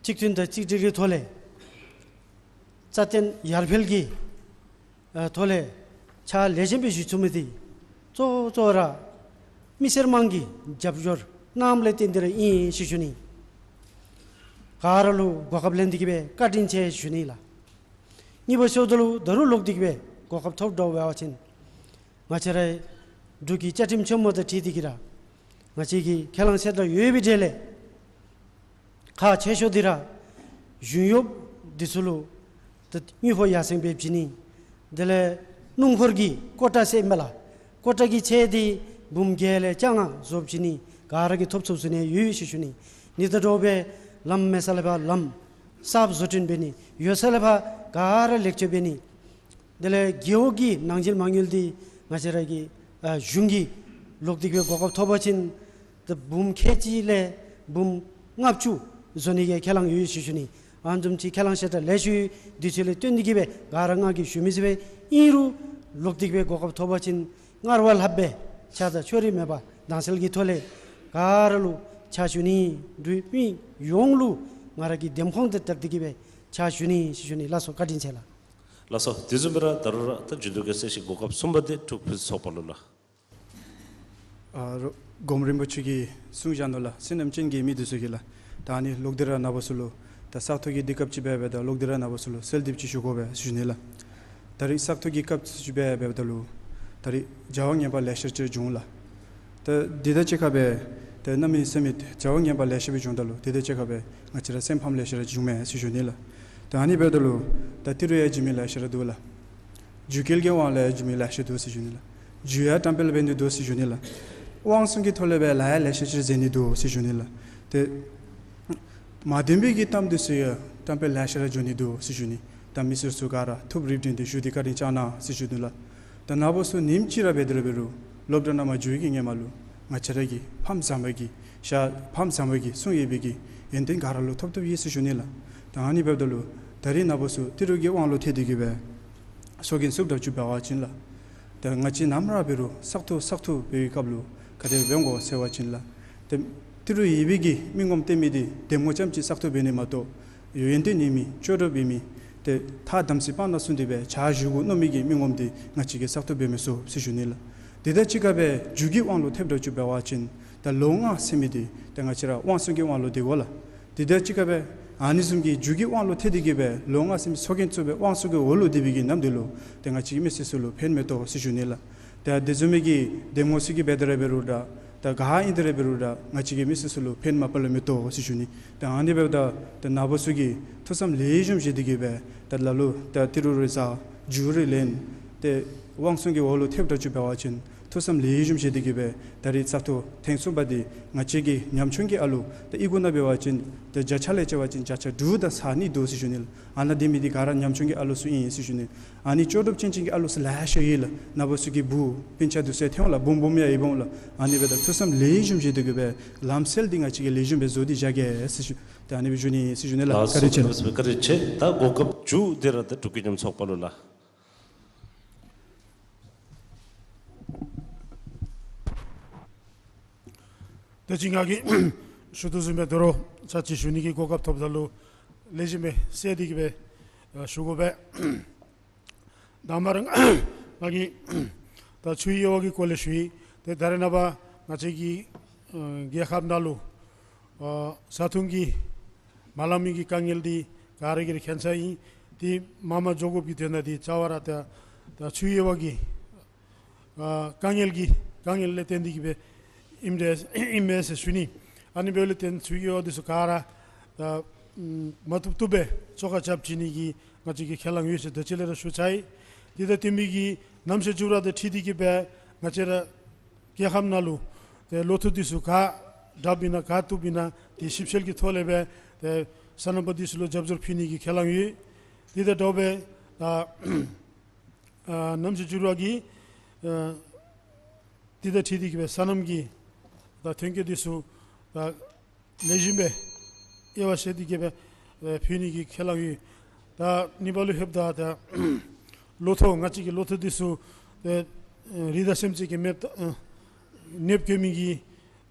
གཅིག་མཐུན་དང་གཅིག་སྒྲིལ་གྱི་ཐོག་ལས་རྩ་བརྟན་ཡར་འཕེལ་གྱི་ཨ་ཐོག་ལས་ཕྱག་ལེགས་ཤོམ་སྦེ་ཞུ་ཚུགས་མི་འདི་གཙོ་གཙོ་ར་མི་སེར་དམངས་ཀྱིས་རྒྱབ་སྐྱོར་གནངམ་ལས་བརྟེན་ཏེ་ར་ཨིན་ཟེར་ཞུ་ནི། ག་ར་ལུ་གོ་སྐབས་ལེན་ཏེ་གི་སྦེ་བཀའ་དྲིན་ཆེ་ཞུ་ནི་ལགས། གཉིས་པ་ཞུཝ་ད་ལུ་ད་རུང་ལོག་སྟེ་གི་སྦེ་གོ་སྐབས་ཐོབ་འགྱོ་བ་ཅིན་ང་བཅས་ར་འབྲུག་གི་བཅའ་ཁྲིམས་ཆེན་མོ་དང་འཁྲིལ་ཏེ་གི་ར་ང་བཅས་ཀྱིས་ཁས་བླངས་གསལ་བསྒྲགས་ཡོད་པའི་གྲས་ལས་ཁག་ཆེ་ཤོས་འདི་ར་གཞུང་གཡོགཔ་འདི་ཚུ་ལུ་ད་དངུལ་ཕོགས་ཡར་སེང་འབད་བྱིན་ནི། དེ་ལས་སྣུམ་འཁོར་གྱི་ཀོ་ཊ་ཟེར་མས་ལགས། ཀོ་ཊ་གི་ཚད་འདི་འབུམ་བརྒྱད་ལས་བཅོ་ལྔ་བཟོ་བྱིན་ནི། ག་ར་གིས་ཐོབ་ཚུགསཔ་བཟོ་ནི་ཡོད་ཟེར་ཞུ་ནི། ཨ་ནི་དང་འདྲཝ་སྦེ་ལམ་མེད་ས་ལས་ཕར་ལམ་གསརཔ་བཟོ་སྐྲུན་འབད་ནི། ཡོད་ས་ལས་ཕར་ག་ར་ལེགས་བཅོས་འབད་ནི། དེ་ལས་རྒེད་འོག་གི་ནང་འཛིང་མ་དངུལ་འདི་ང་བཅས་ར་གི་ཨ་གཞུང་གིས་ལོག་སྟེ་གི་སྦེ་གོ་སྐབས་ཐོབ་པ་ཅིན་ད་འབུམ་ཁལ་གཅིག་ལས་འབུམ་ལྔ་བཅུ་བཟོ་ནི་གི་ཁས་བླངས་ཡོད་ཟེར་ཞུ་ནི། ཨ་ནི་བཟུམ་ཅིག་ཁས་བླངས་གསལ་བསྒྲགས་ལེགས་ཤོམ་ཡོད། དུས་ཚོད་ལས་བཏོན་ཏེ་གི་སྦེ་ག་ར་ང་གིས་ཞུ་མི་ཚུགས་པས། ཨིན་རུང་ལོག་སྟེ་གི་སྦེ་གོ་སྐབས་ཐོབ་པ་ཅིན་སྔར་བ་ལྷགཔ་སྦེ་ཆགས་སྡང་ཕྱོགས་རིས་མེད་པར་དྭངས་གསལ་གྱི་ཐོག་ལས་ག་ར་ལུ་ཕྱག་ཞུ་ནི། འབྲུག་མི་ཡོངས་ལུ་ང་ར་གིས་ལྡེམ་ཁོང་དང་སྦྲགས་ཏེ་གི་སྦེ་ཕྱག་ཞུ་ནི་ཟེར་ཞུ་ནི། ལགས་སོ། བཀའ་དྲིན་ཆེ་ལགས། ལགས་སོ། དེ་བཟུམ་སྦེ་ར་ད་རུང་ར་ད་བརྒྱུད་འདུག་གི་གསལ་བཤད་གོ་སྐབས་གསུམ་པ་འདི་འབྲུག་བུ་ཚོགས་པ་ལུ་ལགས། ཨ་རོ་སྒོམ་རིན་པོ་ཆེ་གིས་གསུངས་བཞག་ནུག་ལགས། བསོད་ནམས་ཅན་གྱི་མི་འདི་ཚུ་གིས་ལགས། ད་ཨ་ནི་ལོག་སྟེ་ར་ནཱ་བུ་ཚུ་ལུ་ད་ས་ཐོག་གི་དུས་སྐབས་ཅིག་འབད་འབདཝ་ད་ལོག་སྟེ་ར་ནཱ་བུ་ཚུ་ལུ་གསོལ་འདེབས་ཅིག་ཞུ་དགོ་པས་ཟེར་ཞུ་ནི་ལགས། ད་རིས་ས་ཐོག་གི་སྐབས་ཅིག་འབད་འབདཝ་ད་ལུ་ད་རིས་བྱ་བ་ངན་པ་ལེ་ཤ་ཅིག་བྱུང་ལགས། ད་འདི་དང་གཅིག་ཁར་སྦེ་ད་གནམ་མེད་ས་མེད་བྱ་བ་ངན་པ་ལེ་ཤ་སྦེ་བྱུངམ་ད་ལུ་འདི་དང་གཅིག་ཁར་སྦེ་ང་བཅས་ར་སེམས་ཕམ་ལེ་ཤ་ར་བྱུངམ་མས་ཟེར་ཞུ་ནི་ལགས། ད་ཨ་ནི་འབདཝ་ད་ལུ་ད་ཏི་རུ་ཡང་འཇིགས་མི་ལེ་ཤ་ར་འདུག་ལགས། རྒྱུ་སྐལ་གྱི་དབང་ལུ་འཇིགས་མི་ལེ་ཤ་འདུག་ཟེར་ཞུ་ནི་ལགས། རྒྱུ་ཡང་བཀྲམ་སྤེལ་འབད་ནི་འདུག་ཟེར་ཞུ་ནི་ལགས། དབང་བཙོང་གི་ཐོག་ལས་སྦེ་ལཱ་ཡང་ལེ་ཤ་ཅིག་མཛད་ནི་འདུག་ཟེར་ཞུ་ནི་ལགས། ཏེ་མ་བདེན་པའི་གི་གཏམ་འདི་ཚུ་ཡང་བཀྲམ་སྤེལ་ལེ་ཤ་ར་འགྱོ་ནི་འདུག་ཟེར་ཞུ་ནི། ད་མི་སེར་ཚུ་ག་ར་ཐུགས་རིག་བསྒྲིམས་ཏེ་བཞུགས་ཏེ་བཀའ་དྲིན་བསྐྱང་གནང་ཟེར་ཞུ་ནི་ལགས། ད་ནཱ་བུ་ཚུ་ཉིནམ་གཅིག་ར་འབད་དེ་ར་འབད་རུང་སློབ་གྲྭ་ནང་མ་འགྱོ་བའི་གི་ཧེ་མ་ལུ་ང་བཅས་ར་གི་ཕམ་བཟང་པོ་གིས་ཤ་ཕམ་བཟང་པོ་གིས་གསུངས་ཡོད་པའི་གི་ཡོན་ཏན་ག་ར་ལུ་ཐོབ་ཐོབ་ཡོད་ཟེར་ཞུ་ནི་ལགས། ད་ཨ་ནི་འབདཝ་ད་ལུ་ད་རིས་ནཱ་བུ་ཚུ་ཏི་རུ་གི་དབང་ལུ་ཐེབས་ཏེ་གི་སྦེ་ཚོགས་རྒྱན་བཙུགས་དྲགས་ཅིག་འབད་བ་ཅིན་ལགས། ད་ང་བཅས་ནམ་ར་འབད་རུང་བཙག་འཐུ་བཙག་འཐུ་འབད་བའི་སྐབས་ལུ་ག་དེ་འབད་དགོ་ཟེར་བ་ཅིན་ལགས། ཏེ་ཏི་རུ་ཡོད་པའི་གི་མི་ངོམ་སྟོན་མི་འདི་གདམ་ངོ་ཙམ་ཅིག་བཙག་འཐུ་འབད་ནི་མ་གཏོགས་ཡོན་ཏན་ཡོད་མི་ལྕོགས་གྲུབ་ཡོད་མི་ཏེ་ཐ་དམ་ཚིག་སྤང་ནང་བཟུང་སྟེ་སྦེ་ཕྱག་ཞུ་དགོ་མནོ་མི་གི་མི་ངོམ་འདི་ང་བཅས་ཀྱིས་བཙག་འཐུ་འབད་མི་ཚུགས་ཟེར་ཞུ་ནི་ལགས། དེ་དང་གཅིག་ཁར་སྦེ་རྒྱུ་གི་དབང་ལུ་ཐེབས་དྲགས་ཅིག་འབད་བ་ཅིན་ད་ལོ་ལྔ་ཟེར་མི་འདི་ཏེ་ང་བཅས་ར་དབང་བཙོང་གི་དབང་ལུ་སྡོད་དགོ་ལགས། དེ་དང་གཅིག་ཁར་སྦེ་ཨ་ནི་བཟུམ་གྱི་རྒྱུ་གི་དབང་ལུ་ཐེབས་ཏེ་གི་སྦེ་ལོ་ལྔ་ཟེར་མི་ཚོགས་རྒྱན་བཙུགས་སྦེ་དབང་བཙོང་གི་འོག་ལུ་སྡོད་པའི་གི་ནམ་དུས་ལུ་ཏེ་ང་བཅས་ཀྱི་མི་སེར་ཚུ་ལུ་ཕན་མི་ཐོགས་ཟེར་ཞུ་ནི་ལགས། ཏེ་དེ་བཟུམ་མའི་གི་གདམ་ངོ་ཚུ་གིས་འབད་དེ་ར་འབད་རུང་ད་ད་ག་ཨིན་དེ་ར་འབད་རུང་ད་ང་བཅས་ཀྱི་མི་སེར་ཚུ་ལུ་ཕན་མ་པ་ལས་མི་ཐོགས་ཟེར་ཞུ་ནི། ད་ཨ་ནི་འབདཝ་ད་ད་ནཱ་བུ་ཚུ་གིས་ཐུགས་བསམ་ལེགས་ཤོམ་བཞེས་ཏེ་གི་སྦེ་ད་ལ་ལུ་ད་ཏི་རུ་རེ་བཙག་རྒྱུ་རེ་ལེན་ཏེ་དབང་བཙོང་གི་འོག་ལུ་ཐེབས་དྲགས་ཅིག་འབད་བ་ཅིན་ཐུགས་བསམ་ལེགས་ཤོམ་བཞེས་ཏེ་གི་སྦེ་ད་རིས་བཙག་འཐུ་ཐེངས་གསུམ་པ་འདི་ང་བཅས་ཀྱི་ཉམ་ཆུང་གི་ཨ་ལུ་ད་ཨི་གུ་ནང་འབད་བ་ཅིན་ད་བརྒྱ་ཆ་ལས་བྱས་པ་ཅིན་བརྒྱ་ཆ་དྲུག་དང་ཚག་གཉིས་འདུག་ཟེར་ཞུ་ནི་ལགས། ཨ་ནཱ་སྡོད་མི་འདི་ག་ར་ཉམ་ཆུང་གི་ཨ་ལུ་ཚུ་ཨིན་ཟེར་ཞུ་ནི། ཨ་ནི་ལྕོགས་གྲུབ་ཅན་ཅན་གྱི་ཨ་ལུ་ཚུ་ལེ་ཤ་ཡོད་ལགས། ནཱ་བུ་ཚུ་གི་བུ་སྤུན་ཆ་འདི་ཚུ་ཐོན་འོང་ལགས། འབུམ་འབུམ་ཡང་ཡོདཔ་འོང་ལགས། ཨ་ནི་འབདཝ་ད་ཐུགས་བསམ་ལེགས་ཤོམ་བཞེས་ཏེ་གི་སྦེ་ལམ་སྲོལ་འདི་ང་བཅས་ཀྱིས་ལེགས་ཤོམ་སྦེ་བཟོ་སྟེ་བཞག་གེ་ཟེར་ཞུ། ད་ཨ་ནི་སྦེ་ཞུ་ནི་ཟེར་ཞུ་ནི་ལགས། བཀའ་དྲིན་ཆེ། བཀའ་དྲིན་ཆེ། ད་གོ་སྐབས་མཇུག་འདི་ར་ད་འབྲུག་གི་ཉམ་ཚོགས་པ་ལུ་ལགས། ད་ཅི་ང་གིས་ཞུ་དོ་བཟུམ་སྦེ་ད་རུང་ཚར་གཅིག་ཞུ་ནི་གི་གོ་སྐབས་ཐོབ་ད་ལུ་ལེགས་ཤོམ་སྦེ་གསལ་ཏེ་གི་སྦེ་ཞུ་དགོ་པས། དང་པ་ར་ང་གིས་ད་ཆུའི་དབྱེ་བ་གི་སྐོར་ལས་ཞུ་ཡི། ད་ ད་རེས་ནངས་པ་ང་བཅས་ཀྱི་ཨ་རྒྱལ་ཁབ་ནང་ལུ་ཨ་བཟའ་འཐུང་གི་མ་ལང་མི་གི་དཀའ་ངལ་འདི་ག་ར་གིས་ར་མཁྱེན་ས་ཨིན། ཏེ་མ་མ་འགྱོ་དགོཔ་གི་དོན་དག་འདི་རྩ་བ་ར་ད་ད་ཆུ་གཡོར་བ་གི་ཨ་དཀའ་ངལ་གྱི་དཀའ་ངལ་ལས་བརྟེན་ཏེ་གིས་སྦེ་ཨིནམ་འདྲས་ཨིན་མས་ཟེར་ཞུ་ནི། ཨ་ནི་འབདཝ་ལས་བརྟེན་ཆུ་གཡོར་བ་འདི་ཚུ་ག་ར་ད་མ་བཏུབ་བཏུབ་སྦེ་ཚོགས་ཁར་རྐྱབ་བྱིན་ནི་གི་ང་བཅས་ཀྱི་ཁས་བླངས་ཡོད་ཟེར་ད་ཅི་ལས་ར་ཞུ་ཚར་ཡི། དེ་དང་བསྟུན་པའི་གི་གནམ་གཤིས་འགྱུར་བ་དང་འཁྲིལ་ཏེ་གིས་སྦེ་ང་བཅས་ར་རྒྱལ་ཁབ་ནང་ལུ་ཏེ་ལོ་ཐོག་འདི་ཚུ་ག་དྲགཔ་ཨིན་ན་ག་བཏུབ་ཨིན་ན་ཏེ་ཞིབ་འཚོལ་གྱི་ཐོག་ལས་སྦེ་ཏེ་སོ་ནམ་པ་འདི་ཚུ་ལུ་རྒྱབ་སྐྱོར་ཕུལ་ནི་གི་ཁས་བླངས་ཡོད། དེ་དང་འདྲཝ་སྦེ་ད་ཨ་གནམ་གཤིས་འགྱུར་བ་གི་ཨ་དེ་དང་འཁྲིལ་ཏེ་གིས་སྦེ་སོ་ནམ་གྱི་ད་ཐོན་སྐྱེད་འདི་ཚུ་ད་ལེགས་ཤོམ་སྦེ་དབྱེ་བ་ཕྱེ་སྟེ་གིས་སྦེ་ཨེ་ཕུལ་ནི་གི་ཁས་བླངས་ཡོད། ད་ཨ་ནི་འབདཝ་ལུ་ལྷོདཔ་ད་ད་ལོ་ཐོག་ང་བཅས་ཀྱི་ལོ་ཐོག་འདི་ཚུ་ཨེ་རི་དྭགས་སེམས་ཅན་གྱིས་མེདཔ་ད་ཨེ་གནོདཔ་བཀལ་མི་གི་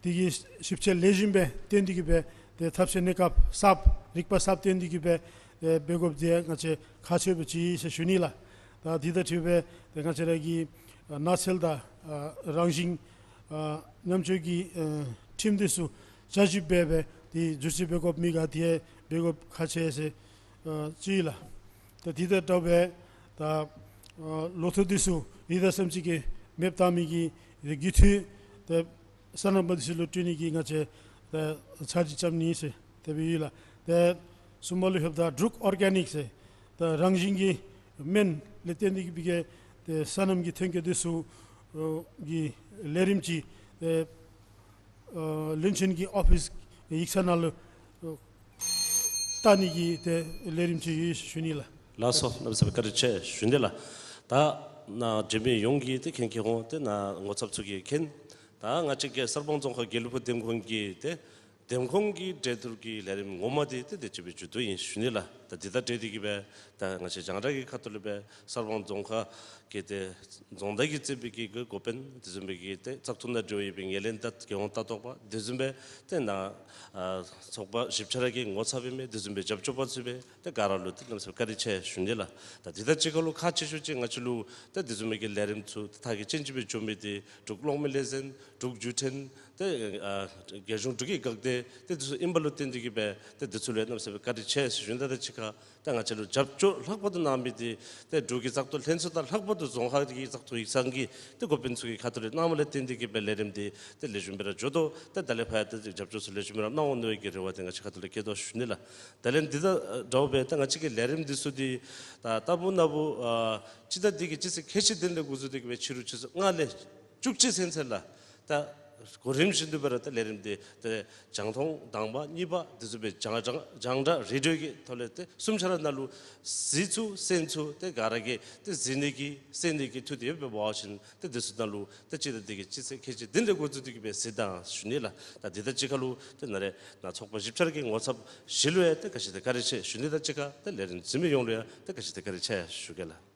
དེ་གི་ཞིབ་དཔྱད་ལེགས་ཤོམ་སྦེ་བཏོན་ཏེ་གིས་སྦེ་ཏེ་ཐབས་ཤེས་གནས་སྐབས་གསརཔ་རིག་པ་གསརཔ་བཏོན་ཏེ་གིས་སྦེ་ཏེ་འབད་དགོཔ་འདི་ང་བཅས་ཁག་ཆེཝ་སྦེ་བརྩི་ཟེར་ཞུ་ནི་ལགས། ད་དེ་དང་འཁྲིལ་སྦེ་ཏེ་ང་བཅས་ར་གི་ཨ་ནགས་ཚལ་དང་ཨ་རང་བཞིན་ཨ་ཉམས་བཅོས་ཀྱི་ཨ་ཁྲིམས་འདི་ཚུ་བསྐྱར་ཞིབ་འབད་སྦེ་ཏེ་བསྒྱུར་བཅོས་འབད་དགོཔ་མི་ག་དེ་འབད་དགོཔ་ཁག་ཆེ་ཟེར་ཨ་བརྩི་ཡི་ལགས། ད་དེ་དང་འདྲཝ་སྦེ་ད་ཨ་ལོ་ཐོག་འདི་ཚུ་རི་དྭགས་སེམས་ཅན་གྱིས་མེདཔ་བཏང་མི་གི་རྒྱུ་མཐུད་ཏེ་སོ་ནམ་པ་འདི་ཚུ་ལུ་སྤྲོད་ནི་གི་ང་བཅས་ད་འཆར་གཞི་རྐྱབ་ནི་ཟེར་དེ་སྦེ་ཡོད་ལགས། ཏེ་གསུམ་པ་ལུ་ལྷོདཔ་ད་འབྲུག་ཨོར་གེ་ནིཀ་ཟེར་ད་རང་བཞིན་གྱི་སྨན་ལས་བརྟེན་ཏེ་གིས་སྦེ་གི་ཏེ་སོ་ནམ་གྱི་ཐོན་སྐྱེད་འདི་ཚུ་ཨ་གི་ལས་རིམ་ཅིག་ཏེ་ཨ་བློན་ཆེན་གྱི་ཨོ་ཕིསི་ཡིག་ཚང་ནང་ལུ་ཨ་བལྟ་ནི་གི་ཏེ་ལས་རིམ་ཅིག་ཡོད་ཞུ་ནི་ལགས། ལགས་སོ། གནམ་མེད་ས་མེད་བཀའ་དྲིན་ཆེ་ཞུ་ནི་ལགས། ད་ནཱ་འབྲེལ་མི་ཡོངས་ཀྱིས་ཏེ་མཁྱེན་མཁྱེན་འོང་། ཏེ་ནཱ་ངོ་ཚབ་ཚུ་གིས་མཁྱེན། ད་ང་བཅས་ཀྱི་གསར་སྤང་རྫོང་ཁག་དགེ་ལེགས་ཕུག་འདེམས་ཁོངས་ཀྱི་ཏེ་འདེམས་ཁོངས་ཀྱི་འབྲེལ་གཏུག་གི་ལས་རིམ་ངོ་མ་འདི་ཏེ་དེ་ཅིག་སྦེ་མཇུག་བསྡུ་ཡི་ཞུ་ནི་ལགས། ད་འདི་དང་འབྲེལ་ཏེ་གིས་སྦེ་ད་ང་བཅས་རྒྱང་བསྒྲགས་ཀྱི་ཁ་ཐུག་ལས་སྦེ་གསར་སྤང་རྫོང་ཁག་གི་ཏེ་རྫོང་བདག་གིས་གཙོས་པའི་གི་འགོ་དཔོན་དེ་བཟུམ་སྦེ་གི་ཏེ་བཙག་འཐུ་ནང་འབྲེལ་བ་ཡོད་པའི་ངོས་ལེན་དང་རྒྱལ་ཡོངས་ལྟ་རྟོག་པ་དེ་བཟུམ་སྦེ་ཏེ་ནཱ་ཨ་ཚོགས་པ་ཞིབ་ཕྲ་གི་ངོ་ཚབ་ཨིན་མི་དེ་བཟུམ་སྦེ་རྒྱབ་སྐྱོར་པ་ཚུ་སྦེ་ཏེ་ག་ར་ལུ་ཏེ་གནམ་མེད་ས་མེད་བཀའ་དྲིན་ཆེ་ཞུ་ནི་ལགས། ད་འདི་དང་གཅིག་ཁར་ལུ་ཁག་ཆེ་ཤོས་ཅིག་ང་བཅས་ལུ་ད་དེ་བཟུམ་མའི་གི་ལས་རིམ་ཚུ་ད་མཐར་གྱིས་ཕྱིན་ཅི་སྦེ་འགྱོ་མི་འདི་འབྲུག་གློག་མེ་ལས་འཛིན་འབྲུག་བརྒྱུད་འཕྲིན་ཏེ་ཨ་རྒྱལ་གཞུང་འབྲུག་གི་འགག་སྡེ་ཏེ་དེ་ཚུ་ཨིན་པ་ལུ་བརྟེན་ཏེ་གིས་སྦེ་ཏེ་དེ་ཚུ་ལུ་གནམ་མེད་ས་མེད་བཀའ་དྲིན་ཆེ་ཞུ་ནི་དང་གཅིག་ཁར་ད་ང་བཅས་ལུ་རྒྱབ་སྐྱོར་ལྷག་པར་དུ་གནང་མི་འདི་ཏེ་འབྲུག་གི་བཙག་འཐུ་ལྷན་ཚོགས་དང་ལྷག་པར་དུ་རྫོང་ཁག་གི་བཙག་འཐུ་ཡིག་ཚང་གི་ཏེ་འགོ་དཔོན་ཚུ་གི་ཁ་ཐུག་ལས་གནངམ་ལས་བརྟེན་ཏེ་གིས་སྦེ་ལས་རིམ་འདི་ཏེ་ལེགས་ཤོམ་སྦེ་ར་འགྱོ་དོ། ཏེ་ད་ལས་ཕར་ཡང་ཏེ་རྒྱབ་སྐྱོར་ཚུ་ལེགས་ཤོམ་སྦེ་ར་གནང་འོང་མནོ་བའི་གི་རེ་བ་འདི་ང་བཅས་ཁ་ཐུག་ལས་བསྐྱེད་དོ་ཞུ་ནི་ལགས། དེ་ལས་འདི་དང་འདྲཝ་སྦེ་ད་ང་བཅས་ཀྱི་ལས་རིམ་འདི་ཚུ་འདི་ད་ལྟ་བུ་ན་བུ་ཨ་སྤྱི་ཟླ་འདི་གི་སྤྱི་ཚེས་ཁལ་གཅིག་བདུན་ལས་འགོ་བཙུགས་ཏེ་གིས་སྦེ་ཕྱི་རུ་ཆུ་ཚོད་ལྔ་ལས་བཅུ་གཅིག་ཚུན་ཚོད་ལུ་ད་གོ་རིམ་བཞིན་དུ་སྦེ་ར་ད་ལས་རིམ་འདི་ཏེ་རྒྱང་མཐོང་དང་པ་གཉིས་པ་དེ་བཟུམ་སྦེ་རྒྱང་རྒྱང་རྒྱང་བསྒྲགས་རེ་ཌི་ཡོ་གི་ཐོག་ལས་ཏེ་གསུམ་ཆ་ར་ནང་ལུ་གཟིགས་ཚུགས་གསན་ཚུགས་ཏེ་ག་ར་གིས་ཏེ་གཟིགས་ནི་གི་གསན་ནི་གི་ཐུགས་འདོད་ཡོདཔ་འབད་བ་ཅིན་ཏེ་དེ་ཚུ་ནང་ལུ་ཏེ་སྤྱི་ཟླ་འདི་གི་སྤྱི་ཚེས་ཁལ་གཅིག་བདུན་ལས་འགོ་བཙུགས་ཏེ་གིས་སྦེ་གཟིགས་དང་ཞུ་ནི་ལགས། ད་འདི་དང་གཅིག་ཁར་ལུ་ཏེ་ནཱ་རེ་ནཱ་ཚོགས་པ་ཞིབ་ཕྲ་གི་ངོ་ཚབ་བཞི་ལུ་ཡང་ཏེ་ག་ཅི་ཏེ་བཀའ་དྲིན་ཆེ་ཞུ་ནི་དང་གཅིག་ཁར་ཏེ་ལས་རིམ་གཟིགས་མི་ཡོངས་ལུ་ཡང་ཏེ་ག་ཅི་ཏེ་བཀའ་དྲིན་ཆེ་ཞུ་གེ་ལགས།